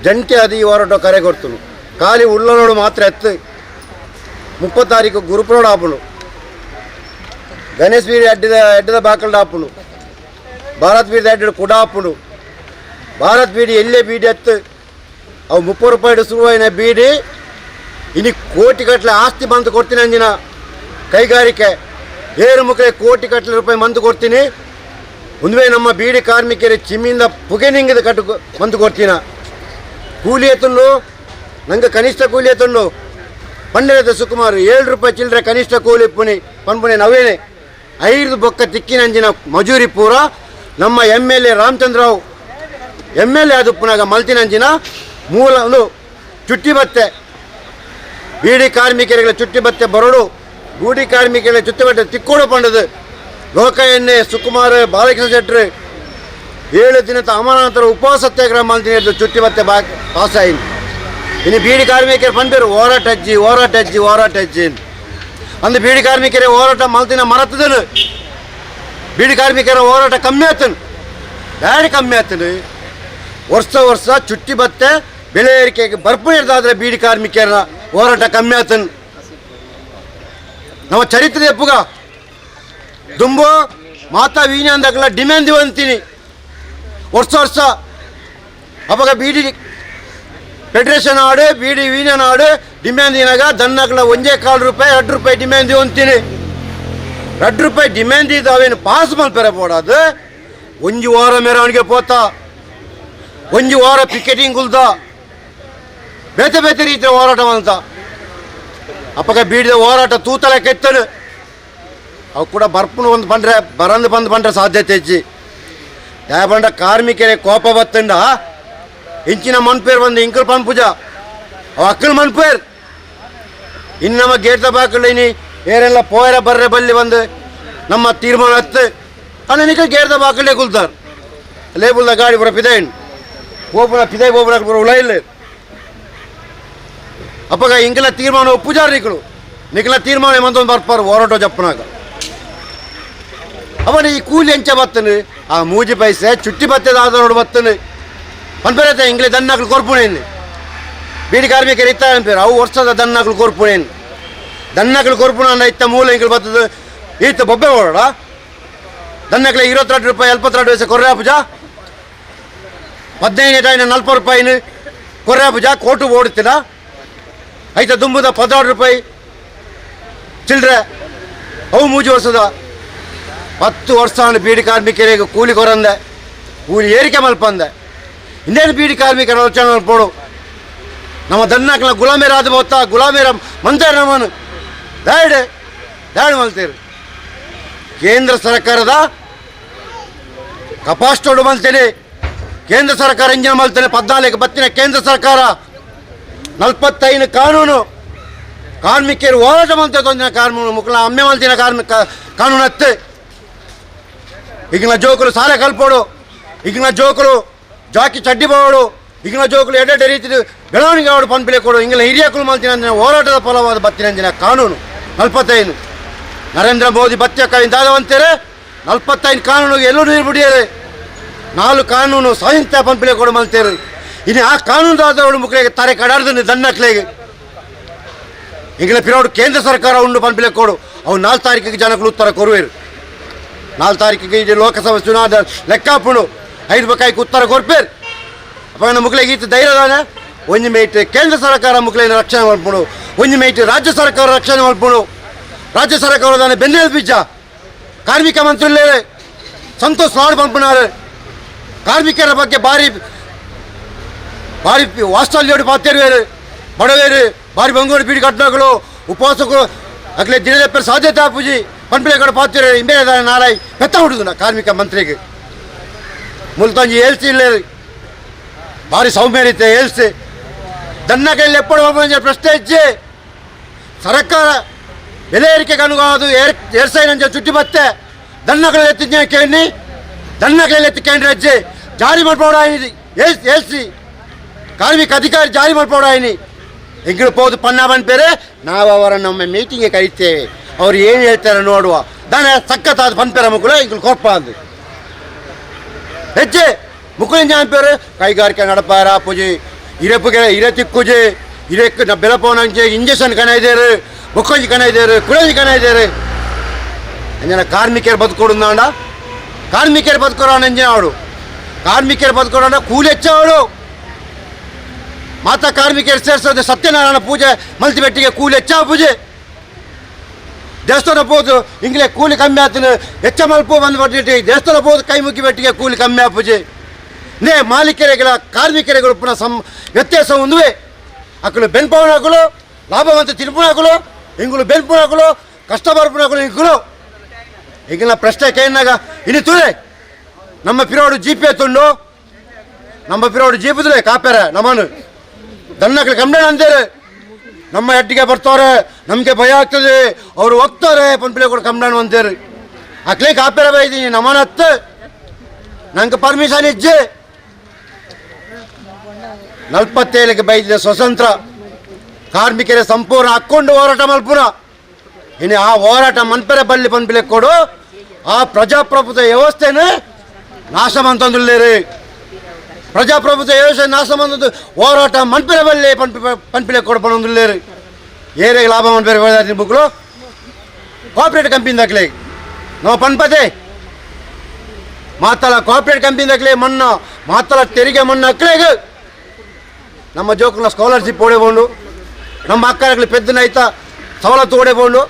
Speaker 7: ಜಂಟಿ ಅದು ಈ ಹೋರಾಟ ಕರೆ ಕೊಡ್ತನು. ಖಾಲಿ ಉಳ್ಳನೋಡು ಮಾತ್ರ ಎತ್ತು 30 ತಾರೀಕು ಗುರುಪ್ರೋಡ್ ಆಪುಂಡು, ಗಣೇಶ್ ಬೀಡಿ ಅಡ್ಡದ ಅಡ್ಡದ ಬಾಕಲ್ಡ್ ಆಪುಂಡು, ಭಾರತ್ ಬೀಡಿ ಅಡ್ಡ ಕುಡ ಆಪುಂಡು, ಭಾರತ್ ಬೀಡಿ ಎಲ್ಲೇ ಬೀಡಿ ಎತ್ತು ಅವು 30 ರೂಪಾಯಿ ಶುರುವಾಯಿನ ಬೀಡಿ ಇನ್ನು ಕೋಟಿಗಟ್ಟಲೆ ಆಸ್ತಿ ಬಂದು ಕೊಡ್ತೀನಿ ಅಂದಿನ ಕೈಗಾರಿಕೆ ಏರು ಮುಖ ಕೋಟಿಗಟ್ಟಲೆ ರೂಪಾಯಿ ಮಂದು ಕೊಡ್ತೀನಿ ಒಂದುವೇ ನಮ್ಮ ಬೀಡಿ ಕಾರ್ಮಿಕರ ಚಿಮ್ಮಿಂದ ಪುಗೆ ನಿಂಗದ ಕಟ್ಟು ಮಂದು ಕೊಡ್ತೀನ. ಕೂಲಿ ಎತ್ತುಂಡು ನಂಗೆ ಕನಿಷ್ಠ ಕೂಲಿ ಎತ್ತುಂಡು ಪಂಡರದ ಸುಕುಮಾರು 7 ರೂಪಾಯಿ ಚಿಲ್ಲರೆ ಕನಿಷ್ಠ ಕೂಲಿ ಪುಣಿ ಪನ್ಪುಣಿ ನವೇನೆ 5 ಬೊಕ್ಕ ತಿಕ್ಕಿನಂಜಿನ ಮಜೂರಿ ಪೂರ ನಮ್ಮ M L A Ramachandra Rao M L A ಅದು ಪುನಗ ಮಲ್ತಿನಂಜಿನ ಮೂಲ ಒಂದು ಚುಟ್ಟಿ ಬತ್ತೆ ಬೀಡಿ ಕಾರ್ಮಿಕರಿಗೆ ಚುಟ್ಟಿ ಬತ್ತೆ ಬರೋಡು ಬೂಡಿ ಕಾರ್ಮಿಕರಿಗೆ ಚುಟ್ಟಿ ಬಟ್ಟೆ ತಿಕ್ಕೋಡು ಪಂಡದು ಲೋಕ ಎಣ್ಣೆ ಸುಕುಮಾರ್ ಬಾಲಕೃಷ್ಣ ಶೆಟ್ಟರು 7 ದಿನದ ಅಮಾನತರ ಉಪವಾಸ ಸತ್ಯಾಗ್ರಹ ಮಲ್ತಿನ ಚುಟ್ಟಿ ಬತ್ತೆ ಬಾ ಪಾಸ್ ಆಯಿತು. ಇನ್ನು ಬೀಡಿ ಕಾರ್ಮಿಕರು ಪಂಪೇರು ಹೋರಾಟ ಅಜ್ಜಿ ಹೋರಾಟ ಅಜ್ಜಿ ಹೋರಾಟ ಅಜ್ಜಿ ಅಂದು ಬೀಡಿ ಕಾರ್ಮಿಕರೇ ಹೋರಾಟ ಮಲ್ತಿನ ಮರತದನು ಬೀಡಿ ಕಾರ್ಮಿಕರ ಹೋರಾಟ ಕಮ್ಮಿ ಆತನು ದಾಡಿ ಕಮ್ಮಿ ಆತನು ವರ್ಷ ವರ್ಷ ಚುಟ್ಟಿ ಬತ್ತೆ ಬೆಲೆ ಏರಿಕೆಗೆ ಬರ್ಪು ಬೀಡಿ ಕಾರ್ಮಿಕರ ಹೋರಾಟ ಕಮ್ಮಿ ಆತನು. ನಮ್ಮ ಚರಿತ್ರೆ ಎಪ್ಪುಗ ದುಂಬು ಮಾತಾ ವೀಣೆ ಡಿಮ್ಯಾಂಡ್ ಅಂತೀನಿ ವರ್ಷ ವರ್ಷ ಅವಾಗ ಬೀಡಿ ಫೆಡರೇಷನ್ ಆಡು ಬೀಡಿ ಯೂನಿಯನ್ ಆಡು ಡಿಮ್ಯಾಂಡ್ ಏನಾಗ ದನ್ನಗಳ 1.25 ರೂಪಾಯಿ 2 ರೂಪಾಯಿ ಡಿಮ್ಯಾಂಡ್ ಅಂತೀನಿ 2 ರೂಪಾಯಿ ಡಿಮ್ಯಾಂಡ್ ಇದು ಅವೇನು ಪಾಸ್ ಮಲ್ಪೆರ ಬೋಡದು ಒಂಜಿ ವಾರ ಮೆರವಣಿಗೆ ಪೋತ ಒಂಜಿ ವಾರ ಪಿಕೆಟಿಂಗ್ ಉಲ್ದ ಬೇತೆ ಬೇತೆ ರೀತಿಯ ಹೋರಾಟ ಅಂತ ಅಪ್ಪಗ ಬೀಡಿದ ಹೋರಾಟ ತೂತಲೆ ಕೆತ್ತನು ಅವು ಕೂಡ ಬರ್ಪುನು ಒಂದು ಬಂದರೆ ಬರಂದು ಬಂದು ಬಂದರೆ ಸಾಧ್ಯತೆ ಹೆಚ್ಚಿ ಬಂಡ ಕಾರ್ಮಿಕರೇ ಕೋಪ ಬತ್ತಂಡ ಇಂಚಿನ ಮನ್ಪೇರು ಬಂದು ಇಂಕಲ್ ಪನ್ಪುಜ ಅವು ಅಕ್ಕಲ್ ಮನ್ಪೇರ್ ಇನ್ನು ನಮ್ಮ ಗೇಟ್ ಬಾಕಲ್ ಇನಿ ಏರೆಲ್ಲ ಪೋಯರ ಬರ್ರೆ ಬಲ್ಲಿ ಬಂದು ನಮ್ಮ ತೀರ್ಮಾನ ಹತ್ತು ಅಣ್ಣ ಗೇರ್ದ ಬಾಕಲೇ ಕುಲ್ತಾರ್ ಲೇಬುಲ್ದ ಗಾಡಿ ಬರೋ ಪಿದೈನ್ ಪೋಪುನ ಪಿದೈ ಬೋಪುನ ಬರೋ ಉಳ ಇಲ್ಲ ಅಪ್ಪಗ ಇಂಕಲ ತೀರ್ಮಾನ ಒಪ್ಪುಜಾರ್ ನಿಕ್ಕಳು ನಿಕ್ಕಲ ತೀರ್ಮಾನ ಮಂದೊಂದು ಬರ್ಪಾರು ಹೋರಾಟ ಜಪ್ಪನಾಗ ಅವನ ಈ ಕೂಲಿ ಎಂಚ ಬತ್ತನು ಆ ಮೂಜಿ ಪೈಸೆ ಚುಟ್ಟಿ ಬತ್ತದ ಆಧಾರೋಡು ಬತ್ತನು ಪನ್ಪೇರತ್ತೆ ಇಂಗ್ಲೆ ದನ್ನಾಕ್ಲು ಕೊರ್ಪುಣೇನು ಬೀಡಿ ಕಾರ್ಮಿಕರು ಇತ್ತ ಅನ್ಪೇರು ಅವು ವರ್ಷದ ದನ್ನಾಕ್ಲು ಕೊರ್ಪುಣೇನು ದನ್ನಾಕ್ಲು ಕೊರ್ಪುಣ ಅನ್ನ ಇತ್ತ ಮೂಲ ಇಂಗ್ಲು ಬತ್ತದ ಈತ ಬೊಬ್ಬೆ ಓಡೋಡ ದನ್ನಕ್ಲೆ 22 ರೂಪಾಯಿ 72 ಪೈಸೆ ಕೊರ್ರೆ ಪೂಜಾ 15 ಟೈನ 40 ರೂಪಾಯಿನ ಕೊರ್ರೆ ಪೂಜಾ ಕೋಟು ಓಡುತ್ತಿಲ್ಲ ಐತ ದುಂಬುದ 16 ರೂಪಾಯಿ ಚಿಲ್ಲರೆ ಅವು ಮೂಜಿ ವರ್ಷದ 10 ವರ್ಷ ಬೀಡಿ ಕಾರ್ಮಿಕರಿಗೆ ಕೂಲಿ ಕೊರಂದೆ ಕೂಲಿ ಏರಿಕೆ ಮಲ್ಪಂದೆ ಇನ್ನೇನು ಬೀಡಿ ಕಾರ್ಮಿಕರ ಆಲೋಚನೆ ಮಲ್ಪೋಡು ನಮ್ಮ ದನ್ನಾಕ್ಲ ಗುಲಾಮೇರ ಆದ ಬೋತಾ ಗುಲಾಮೇರ ಮಂತಾರೆ ನಮ್ಮನ್ನು ದಾಡಿ ದಾಡಿ ಮಲ್ತೀರಿ ಕೇಂದ್ರ ಸರ್ಕಾರದ ಕಪಾಸ್ಟೋಡು ಮಲ್ತೇನೆ ಕೇಂದ್ರ ಸರ್ಕಾರ ಇಂಜಿನ ಮಲ್ತೇನೆ 14 ಬತ್ತಿನ ಕೇಂದ್ರ ಸರ್ಕಾರ 45 ಕಾನೂನು ಕಾರ್ಮಿಕರು ಹೋರಾಟ ಮಲ್ತೇವೆ ಕಾನೂನು ಮುಕ್ಕಳ ಅಮ್ಮೆ ಮಲ್ತಿನ ಕಾರ್ಮಿಕ ಕಾನೂನು ಹತ್ತೆ ಈಗಿನ ಜೋಕರು ಸಾಲೆ ಕಲ್ಪೋಡು ಈಗಿನ ಜೋಕರು ಜಾಕಿ ಚಡ್ಡಿ ಬೋಡು ಈಗಿನ ಜೋಕರು ಎಡೆಡೆ ರೀತಿ ಬೆಳವಣಿಗೆ ಅವಡು ಪಂಪಿಲೆ ಕೊಡು ಹಿಂಗೆಲ್ಲ ಹಿರಿಯಕುಲು ಮಲ್ತಿನ ಅಂದಿನ ಹೋರಾಟದ ಫಲವಾದ ಬತ್ತಿನ ಅಂದಿನ ಕಾನೂನು 45 ನರೇಂದ್ರ ಮೋದಿ ಬತ್ತಿಯ ಕೈಯಿಂದ 45 ಕಾನೂನು ಎಲ್ಲೂ ನೀರು ಬಿಡಿಯರೆ 4 ಕಾನೂನು ಸಾಹಿತ್ಯ ಪಂಪಿಲೆ ಕೊಡು ಮಲ್ತೇರು ಇನ್ನು ಆ ಕಾನೂನು ಆಧಾರಗಳು ಮುಖ ತಾರೆ ಕಡಾರ್ದು ದನ್ನಕ್ಲೆಗೆ ಇಂಗ್ಲ ಪಿರೋಡು ಕೇಂದ್ರ ಸರ್ಕಾರ ಉಂಡು ಪನ್ಪಿಲೆ ಕೊಡು ಅವು 4 ತಾರೀಕಿಗೆ ಜನಗಳು ಉತ್ತರ ಕೊರುವೇರು 4 ತಾರೀಕಿಗೆ ಇದು ಲೋಕಸಭೆ ಚುನಾವಣೆ ಲೆಕ್ಕಾಪುಣು 5 ಬಕಾಯಿಗೆ ಉತ್ತರ ಕೊರ್ಪೇರು ಅಪ್ಪ ಮುಕ್ಳಿಗೆ ಈತ ಧೈರ್ಯದಾನ ಒಂಜಿ ಮೇಟ್ ಕೇಂದ್ರ ಸರ್ಕಾರ ಮುಕ್ಳಿನ ರಕ್ಷಣೆ ಮಲ್ಪುಣು ಒಂಜಿ ಮೇಟ್ ರಾಜ್ಯ ಸರ್ಕಾರ ರಕ್ಷಣೆ ಮಲ್ಪುಣು ರಾಜ್ಯ ಸರ್ಕಾರದಾನ ಬೆನ್ನೆಲು ಬೀಜ ಕಾರ್ಮಿಕ ಮಂತ್ರಿ ಸಂತೋಷ್ ಲಾಡ್ ಪಂಪನಾರು ಕಾರ್ಮಿಕರ ಬಗ್ಗೆ ಭಾರಿ ಭಾರಿ ವಾಸ್ತಲ್ಯೋಡು ಪಾತೇರು ಬಡವೇರು ಭಾರಿ ಬಂಗೋಡು ಬೀಡಿ ಕಟ್ಟಣಗಳು ಉಪವಾಸಗಳು ಅಗಲೇ ದಿನದ ಸಾಧ್ಯತೆ ಆಪುಜಿ ಪನ್ಪಿಲೆ ಕಡೆ ಪಾತೇರು ಇಂಬೇರೆ ನಾಳೆ ಪೆತ್ತ ಹುಡುದು ಕಾರ್ಮಿಕ ಮಂತ್ರಿಗೆ ಮುಲ್ತಂಜಿ ಏಲ್ಸಿ ಇಲ್ಲ ಭಾರಿ ಸೌಮ್ಯ ರೀತಿ ಏಲ್ಸಿ ದನ್ನ ಕೈಯಲ್ಲಿ ಎಪ್ಪಡು ಪ್ರಶ್ನೆ ಇಜ್ಜೆ ಸರ್ಕಾರ ಬೆಲೆ ಏರಿಕೆಗೆ ಅನುಗಾದು ಏರ್ಸೈನಂಜ ಚುಟ್ಟಿ ಬತ್ತೆ ದನ್ನಗಳ ಎತ್ತಿದ್ನ ಕೇಳಿ ದನ್ನಗಳ ಎತ್ತಿ ಕೇಂದ್ರ ಅಜ್ಜೆ ಜಾರಿ ಮಾಡ್ಬೋಡ ಏಲ್ಸಿ ಕಾರ್ಮಿಕ ಅಧಿಕಾರಿ ಜಾರಿ ಮಾಡ್ಬೋಡ ಎಂಗಳು ಪೋದು ಪನ್ನ ಬಂದ್ಬೇರೆ ನಾವು ಅವರ ನಮ್ಮ ಮೀಟಿಂಗ್ಗೆ ಕರೀತೇವೆ ಅವ್ರು ಏನು ಹೇಳ್ತಾರೆ ನೋಡುವ ದಾನ ಸಖತ್ತಾದ ಪನ್ಪೇರ ಮಕ್ಕಳು ಇಂಗಳು ಕೊರ್ಪ ಅಂದು ಹೆಜ್ಜೆ ಮುಕ್ಕಳಿಂಜ ಅನ್ಪೇರು ಕೈಗಾರಿಕೆ ನಡಪಾರ ಪೂಜೆ ಇರಪ್ಪಗೆ ಇರೆ ತಿಕ್ಕುಜೆ ಇರಕ್ಕೆ ಬೆಳಪೋನಂಜೆ ಇಂಜೆಕ್ಷನ್ ಕಣ ಇದ್ದೇರು ಬೊಕ್ಕೊಂಜಿ ಕಣ ಇದ್ದೇರು ಕುಳಂಜಿ ಕಣ ಇದ್ದೇರು ಅಂಜನ ಕಾರ್ಮಿಕರು ಬದುಕೊಡುಂದಾಂಡ ಕಾರ್ಮಿಕರು ಬದುಕೊಡೋಣ ಅಂಜನಾಡು ಕಾರ್ಮಿಕರು ಬದುಕೊಡೋಣ ಕೂಲಿ ಹೆಚ್ಚಾವಡು ಮಾತಾ ಕಾರ್ಮಿಕರು ಸೇರಿಸೋದು ಸತ್ಯನಾರಾಯಣ ಪೂಜೆ ಮಲ್ತಿಬೆಟ್ಟಿಗೆ ಕೂಲಿ ಹೆಚ್ಚಾ ಪೂಜೆ ದೇವಸ್ಥಾನ ಪೋದು ಇಂಗ್ಲೇ ಕೂಲಿ ಕಮ್ಮಿ ಆತನ ಹೆಚ್ಚ ಮಲ್ಪು ಬಂದು ಬಟ್ಟಿಟ್ಟು ದೇವಸ್ಥಾನ ಪೋದು ಕೈ ಮುಗಿ ಬೆಟ್ಟಿಗೆ ಕೂಲಿ ಕಮ್ಮಿ ಆ ಪೂಜೆ ನೇ ಮಾಲೀಕರಿಗಳ ಕಾರ್ಮಿಕರಿಗಳ ಪುನಃ ವ್ಯತ್ಯಾಸ ಒಂದುವೆ ಅಕ್ಕಲು ಬೆನ್ಪವನಕುಲು ಲಾಭವಂತ ತಿರುಪುನಕುಲು ಇಂಗುಲು ಬೆನ್ಪುನಕುಲು ಕಷ್ಟ ಬರ್ಪುನಕುಲು ಇಂಗುಲು ಈಗಿನ ಪ್ರಶ್ನೆ ಕೇಳಿನಾಗ ಇನ್ನು ತುಳೆ ನಮ್ಮ ಪಿರೋಡು ಜಿ ಪಿ ತುಂಡು ನಮ್ಮ ಪಿರೋಡು ಜೀಪುದುಲೆ ಕಾಪೇರ ನಮ್ಮನು ದನ್ನಕ್ಳು ಕಂಪ್ಲೇಂಟ್ ಅಂತಾರೆ ನಮ್ಮ ಎಟ್ಟಿಗೆ ಬರ್ತಾರೆ ನಮಗೆ ಭಯ ಆಗ್ತದೆ ಅವರು ಹೋಗ್ತಾರೆ ಪಂಪಿಲೆ ಕೂಡ ಕಂಪ್ಲೇಂಟ್ ಅಂತಾರೆ ಅಕ್ಲೇ ಕಾಪೇರ ಬೈದೀನಿ ನಮ್ಮನ ಹತ್ತು ನಂಗೆ ಪರ್ಮಿಷನ್ ಇಜ್ಜೆ 47ಕ್ಕೆ ಬೈದಿದೆ ಸ್ವತಂತ್ರ ಕಾರ್ಮಿಕರ ಸಂಪೂರ್ಣ ಹಾಕ್ಕೊಂಡು ಹೋರಾಟ ಮಲ್ಪುನ ಇನ್ನು ಆ ಹೋರಾಟ ಮನ್ಪೆರೆ ಬಲ್ಲಿ ಪನ್ಪಿಲೆ ಕೊಡು ಆ ಪ್ರಜಾಪ್ರಭುತ್ವ ವ್ಯವಸ್ಥೆನೇ ನಾಶ ಮಂತಂದುಲ್ಲೇರಿ ಪ್ರಜಾಪ್ರಭುತ್ವ ವ್ಯವಸ್ಥೆ ನಾಶ ಮಂತಂದು ಹೋರಾಟ ಮನ್ಪೆರೆ ಬಲ್ಲಿ ಪನ್ಪಿಲೆ ಕೊಡು ಪನೊಂದುಲ್ಲೇರಿ ಏರಿಗೆ ಲಾಭ ಮನ್ಪೆರೆ ಬುಕ್ಲು ಕೋಆಪರೇಟಿವ್ ಕಂಪನಿ ದಾಖಲೆ ನಾವು ಪನ್ಪತೆ ಮಾತಲ್ಲ ಕೋಆಪರೇಟಿವ್ ಕಂಪನಿ ದಾಖಲೆ ಮನ್ನ ಮಾತಲ್ಲ ತೆರಿಗೆ ಮಣ್ಣ ಅಕ್ಲೇಗ ನಮ್ಮ ಜೋಕುನ ಸ್ಕಾಲರ್ಶಿಪ್ ಓಡೆಬೋಂಡು ನಮ್ಮ ಅಕ್ಕಗಳಿಗೆ ಪೆದ್ದನೈತ ಸವಲತ್ತು ಓಡೆಬೋಂಡು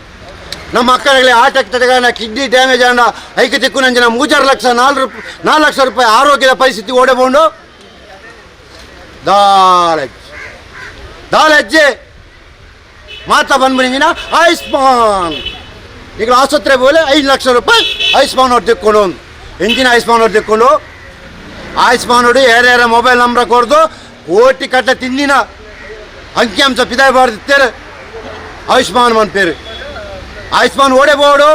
Speaker 7: ನಮ್ಮ ಅಕ್ಕಗಳಿಗೆ ಆಟ ತಡೆಗಾನ ಕಿಡ್ನಿ ಡ್ಯಾಮೇಜ್ ಆಂಡ ಐಕ್ಯ ತಿಕ್ಕು ನಂಜನ 3 ಲಕ್ಷ 4 ಲಕ್ಷ ರೂಪಾಯಿ ಆರೋಗ್ಯದ ಪರಿಸ್ಥಿತಿ ಓಡೆಬೋಂಡು ದಾಲಜ್ಜೆ ಮಾತಾ ಬಂದ್ಬಿಡಿನ ಆಯುಷ್ಮಾನ್ ಈಗ ಆಸ್ಪತ್ರೆ ಬೋಲೆ 5 ಲಕ್ಷ ರೂಪಾಯಿ ಆಯುಷ್ಮಾನ್ ಅವ್ರು ತಿಕ್ಕೊಂಡು ಎಂಜಿನ ಆಯುಷ್ಮಾನ್ ಅವ್ರು ತಿಕ್ಕೊಂಡು ಆಯುಷ್ಮಾನ್ ನೋಡಿ ಯಾರ್ಯಾರ ಮೊಬೈಲ್ ನಂಬರ್ ಕೊಡ್ದು ಕೋಟಿ ಕಟ್ಟ ತಿಂದಿನ ಅಂಕಿಅಂಶ ಪಿದಾಯ ಬಾರ್ದಿತ್ತೇರು ಆಯುಷ್ಮಾನ್ ಮನ್ ಪೇರು ಆಯುಷ್ಮಾನ್ ಓಡೆ ಬೋರ್ಡು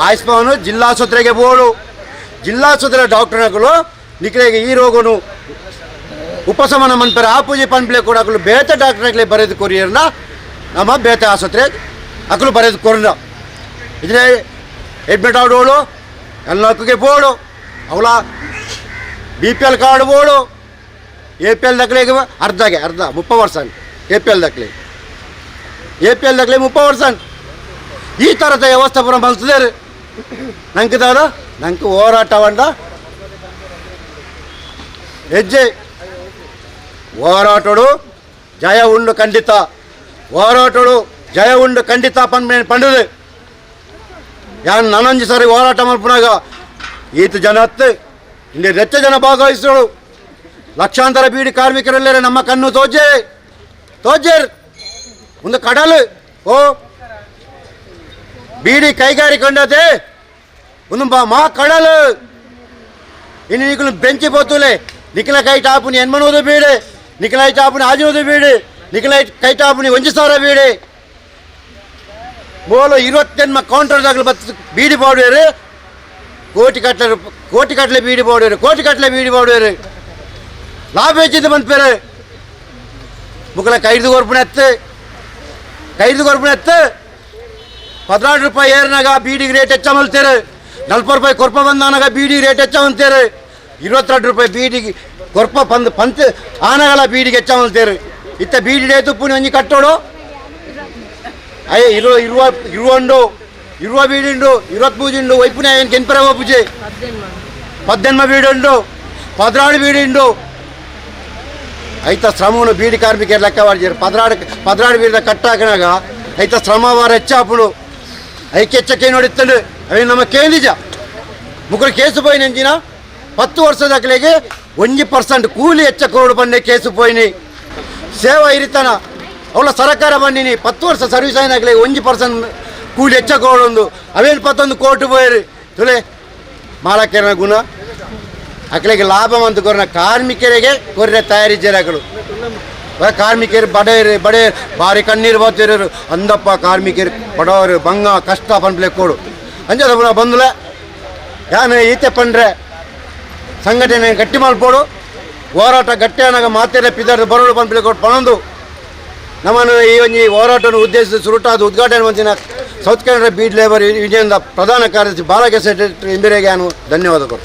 Speaker 7: ಆಯುಷ್ಮಾನ್ ಜಿಲ್ಲಾಸ್ಪತ್ರೆಗೆ ಬೋರ್ಡು ಜಿಲ್ಲಾಸ್ಪತ್ರೆ ಡಾಕ್ಟರ್ಗಳು ನಿಕ್ಲೆಗೆ ಈ ರೋಗನು ಉಪಶಮನ ಮನ್ಪೇರು ಆ ಪೂಜೆ ಪನ್ಪ್ಲೆ ಕೂಡ ಅಕಲು ಬೇತೆ ಡಾಕ್ಟರ್ಗಳೇ ಬರೆದು ಕೊರಿಯರ್ನ ನಮ್ಮ ಬೇತೆ ಆಸ್ಪತ್ರೆ ಅಕಲು ಬರೆದು ಕೊರ್ನ ಇದ್ರೆ ಅಡ್ಮಿಟ್ ಆಡೋಳು ಎಲ್ಲಕ್ಕಗೆ ಬೋರ್ಡು ಅವಳ BPL card board APL ದಾಖಲೆಗೆ ಅರ್ಧಗೆ ಅರ್ಧ 30% ಎಪಿಎಲ್ ದಾಖಲೆ ಎಪಿಎಲ್ ದಾಖಲೆ 30% ಈ ಥರದ ವ್ಯವಸ್ಥೆ ಪೂರ ಮಲ್ತದೇರು ನಂಗೆ ದಾದ ನಂಗೆ ಹೋರಾಟವಂಡ ಹೆಜ್ಜೆ ಹೋರಾಟಡು ಜಯ ಉಂಡು ಖಂಡಿತ ಹೋರಾಟಡು ಜಯ ಉಂಡು ಖಂಡಿತ ಪಂಡದು ಯಾರು ನಾನೊಂದು ಸಾರಿ ಹೋರಾಟ ಮಲ್ಪುನಾಗ ಈತ ಜನ ಹತ್ತು ಇಲ್ಲಿ ಹೆಚ್ಚು ಜನ ಭಾಗವಹಿಸೋಳು ಲಕ್ಷಾಂತರ ಬೀಡಿ ಕಾರ್ಮಿಕರೆಲ್ಲರೆ ನಮ್ಮ ಕಣ್ಣು ತೋಜೆ ತೋಜೇರ್ ಒಂದು ಕಡಲು ಓ ಬೀಡಿ ಕೈಗಾರಿಕೆ ಒಂದು ಮಾ ಕಡಲು ಇನ್ನು ನಿಖಲು ಬೆಂಚಿ ಪೋತುಲೆ ನಿಖಲ ಕೈ ಟಾಪುನಿ ಎನ್ಮನೋದು ಬೀಡಿ ನಿಖಲ ಟಾಪುನಿ ಆಜಿನೋದು ಬೀಡಿ ನಿಖಲ ಕೈ ಟಾಪುನಿ 1,000 ಬೀಡಿ ಬೋಲು 28 ಕೌಂಟರ್ದಾಗಲು ಬತ್ತು ಬೀಡಿ ಪಾಡುವೇರು ಕೋಟಿ ಕಟ್ಟಲೆ ಬೀಡಿ ಪಾಡುವೇರು ಕೋಟಿ ಕಟ್ಟಲೆ ಬೀಡಿ ಪಾಡುವೇರು ಲಾಭ ಹೆಚ್ಚಿದ್ದು ಬಂದ್ಪೇರು ಮುಕ್ಕಲ ಕೈದು ಕೊರ್ಪುಣ ಎತ್ತು ಕೈದು ಕೊರ್ಪುಣ ಎತ್ತು 16 ರೂಪಾಯಿ ಏರ್ನಾಗ ಬೀಡಿಗೆ ರೇಟ್ ಹೆಚ್ಚ ಮಲ್ತೇರು 40 ರೂಪಾಯಿ ಕೊರ್ಪ ಬಂದಾನಾಗ ಬೀಡಿ ರೇಟ್ ಹೆಚ್ಚ ಅಂತೇರು 22 ರೂಪಾಯಿ ಬೀಡಿಗೆ ಕೊರ್ಪ ಪಂದ್ ಪಂತ್ ಆನಗಳ ಬೀಡಿಗೆ ಹೆಚ್ಚ ಮಲ್ತೇರು ಇತ್ತ ಬೀಡಿ ತುಪ್ಪುನಿ ಒಂಜಿ ಕಟ್ಟೋಡು ಅಯ್ಯ ಇರುವ ಇರುವ ಇರುವಂಡು ಇರುವ ಬೀಡಿಂಡು 23 ವೈಪುನ ಏನು ಕೆನ್ಪರ ಪೂಜೆ 18 ಬೀಡುಂಡು 16 ಬೀಡಿಂಡು ಐತ ಶ್ರಮವನ್ನು ಬೀಡಿ ಕಾರ್ಮಿಕರು ಲೆಕ್ಕ ಮಾಡಿದ್ದಾರೆ 16 ಬೀಡಿದ ಕಟ್ಟಾಕನಾಗ ಐತ ಶ್ರಮವಾರ ಹೆಚ್ಚಾಪುಡು ಐಕೆ ಹೆಚ್ಚಕ್ಕೆ ನೋಡಿತ್ತಂಡು ಅವೆ ನಮ್ಮ ಕೇಂದಿಜ ಮುಗ್ರು ಕೇಸು ಪೋಯಿನ ಎಂಜಿನ 10 ವರ್ಷದ 1% ಕೂಲಿ ಹೆಚ್ಚ ಕೋಡು ಬಂಡೆ ಕೇಸು ಪೋಯಿನಿ ಸೇವಾ ಇರಿತನ ಅವಳ ಸರಕಾರ ಬಂದಿನಿ 10 ವರ್ಷ ಸರ್ವಿಸ್ అయినకలే 1% ಕೂಲಿ ಹೆಚ್ಚ ಕೋಡೊಂದು ಅವೇನು 11 ಕೋಟಿ ಪೋಯರು ತುಲೆ ಮಾಲಕರನ ಗುಣ ಅಕಲೆಗೆ ಲಾಭ ಅಂತ ಕೊರನ ಕಾರ್ಮಿಕರಿಗೆ ಕೊರ್ರೆ ತಯಾರಿ ಜರಗಳು ಕಾರ್ಮಿಕರು ಬಡೆಯರು ಬಡೆಯರು ಭಾರಿ ಕಣ್ಣೀರು ಬರ್ತಿರೋರು ಅಂದಪ್ಪ ಕಾರ್ಮಿಕರು ಬಡವರು ಬಂಗ ಕಷ್ಟ ಪನ್ಪ್ಲೆ ಕೋಡು ಅಂಜದ ಪುನಃ ಬಂದುಲೆ ಯಾನು ಈತೆ ಪಂಡ್ರೆ ಸಂಘಟನೆ ಗಟ್ಟಿ ಮಲ್ಪೋಡು ಹೋರಾಟ ಗಟ್ಟಿ ಅನ್ನಾಗ ಮಾತೆರೆ ಪಿದರ್ ಬರೋಡು ಪನ್ಪ್ಲೆ ಕೊಟ್ಟು ಪಣಂದು ನಮ್ಮನ್ನು ಈ ಒಂಜಿ ಹೋರಾಟವನ್ನು ಉದ್ದೇಶಿಸಿ ಸುರುಟಾದ ಉದ್ಘಾಟನೆ ಮಂಚಿನ ಸೌತ್ ಕೆನರಾ ಬೀಡ್ ಲೇಬರ್ ಯೂನಿಯನ್ದ ಪ್ರಧಾನ ಕಾರ್ಯದರ್ಶಿ ಬಾಲಕ ಸೆಕ್ರೆಟರಿ ಇಂದಿರೆಗೆ ನಾನು ಧನ್ಯವಾದಗಳು.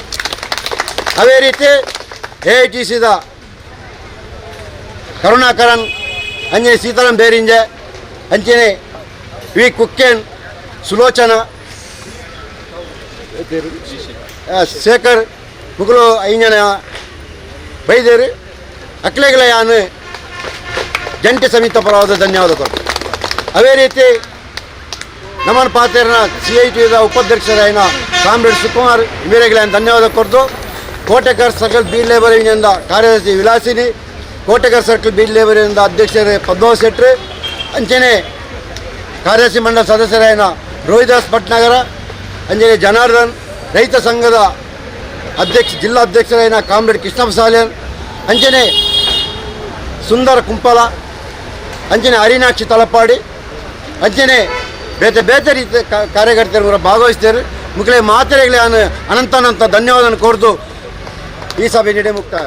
Speaker 7: ಅದೇ ರೀತಿ ಎಐಟಿಸಿದ ಕರುಣಾಕರನ್ ಅಂಜನೆ ಸೀತಾರಾಮ್ ಬೇರಿಂಜೆ ಅಂಚನೆ ವಿ ಕುಕ್ಕೇನ್ ಸುಲೋಚನ ಶೇಖರ್ ಮುಗುಲು ಐಂಜನ ಬೈದೇರು ಅಕ್ಲೆಗಳ ಯಾನು ಜಂಟಿ ಸಮಿತಿ ಪರವಾದ ಧನ್ಯವಾದಗಳು. ಅದೇ ರೀತಿ ನಮನ್ ಪಾತೇರಿನ ಸಿಐಟಿದ ಉಪಾಧ್ಯಕ್ಷರಾಯಿನ ಕಾಮ್ರೇಡ್ ಸುಕುಮಾರ್ ಮೇರೆಗಳ ಧನ್ಯವಾದ ಕೊಡ್ದು ಕೋಟೆಕರ್ ಸರ್ಕಲ್ ಬೀಡ್ ಲೇಬರ್ ಯೂನಿಯನ್ದ ಕಾರ್ಯದರ್ಶಿ Vilasini Kotekar circle bead labour ಯೂನಿಯನ್ದ ಅಧ್ಯಕ್ಷರೇ ಪದ್ಮಾವ ಶೆಟ್ರು ಅಂಚನೆ ಕಾರ್ಯದರ್ಶಿ ಮಂಡಲ ಸದಸ್ಯರಾಯಿನ ರೋಹಿದಾಸ್ ಭಟ್ನಗರ ಅಂಜನೆ ಜನಾರ್ದನ್ ರೈತ ಸಂಘದ ಅಧ್ಯಕ್ಷ ಜಿಲ್ಲಾ ಅಧ್ಯಕ್ಷರಾಯಿನ ಕಾಮ್ರೇಡ್ ಕೃಷ್ಣಪ್ಪ ಸಾಲಿಯನ್ ಅಂಚನೆ ಸುಂದರ ಕುಂಪಲ ಅಂಚನೆ ಹರಿನಾಕ್ಷಿ ತಲಪಾಡಿ ಅಂಚನೆ ಬೇತೆ ಬೇತೆ ರೀತಿಯ ಕಾರ್ಯಕರ್ತರು ಭಾಗವಹಿಸ್ತಾರೆ ಮುಖ್ಯ ಮಾತ್ರೆಗಳೇ ಅನಂತ ಅನಂತ ಧನ್ಯವಾದ ಕೋರ್ದು ಈ ಸಭೆ ನೀಡಿ ಮುಕ್ತಾಯ.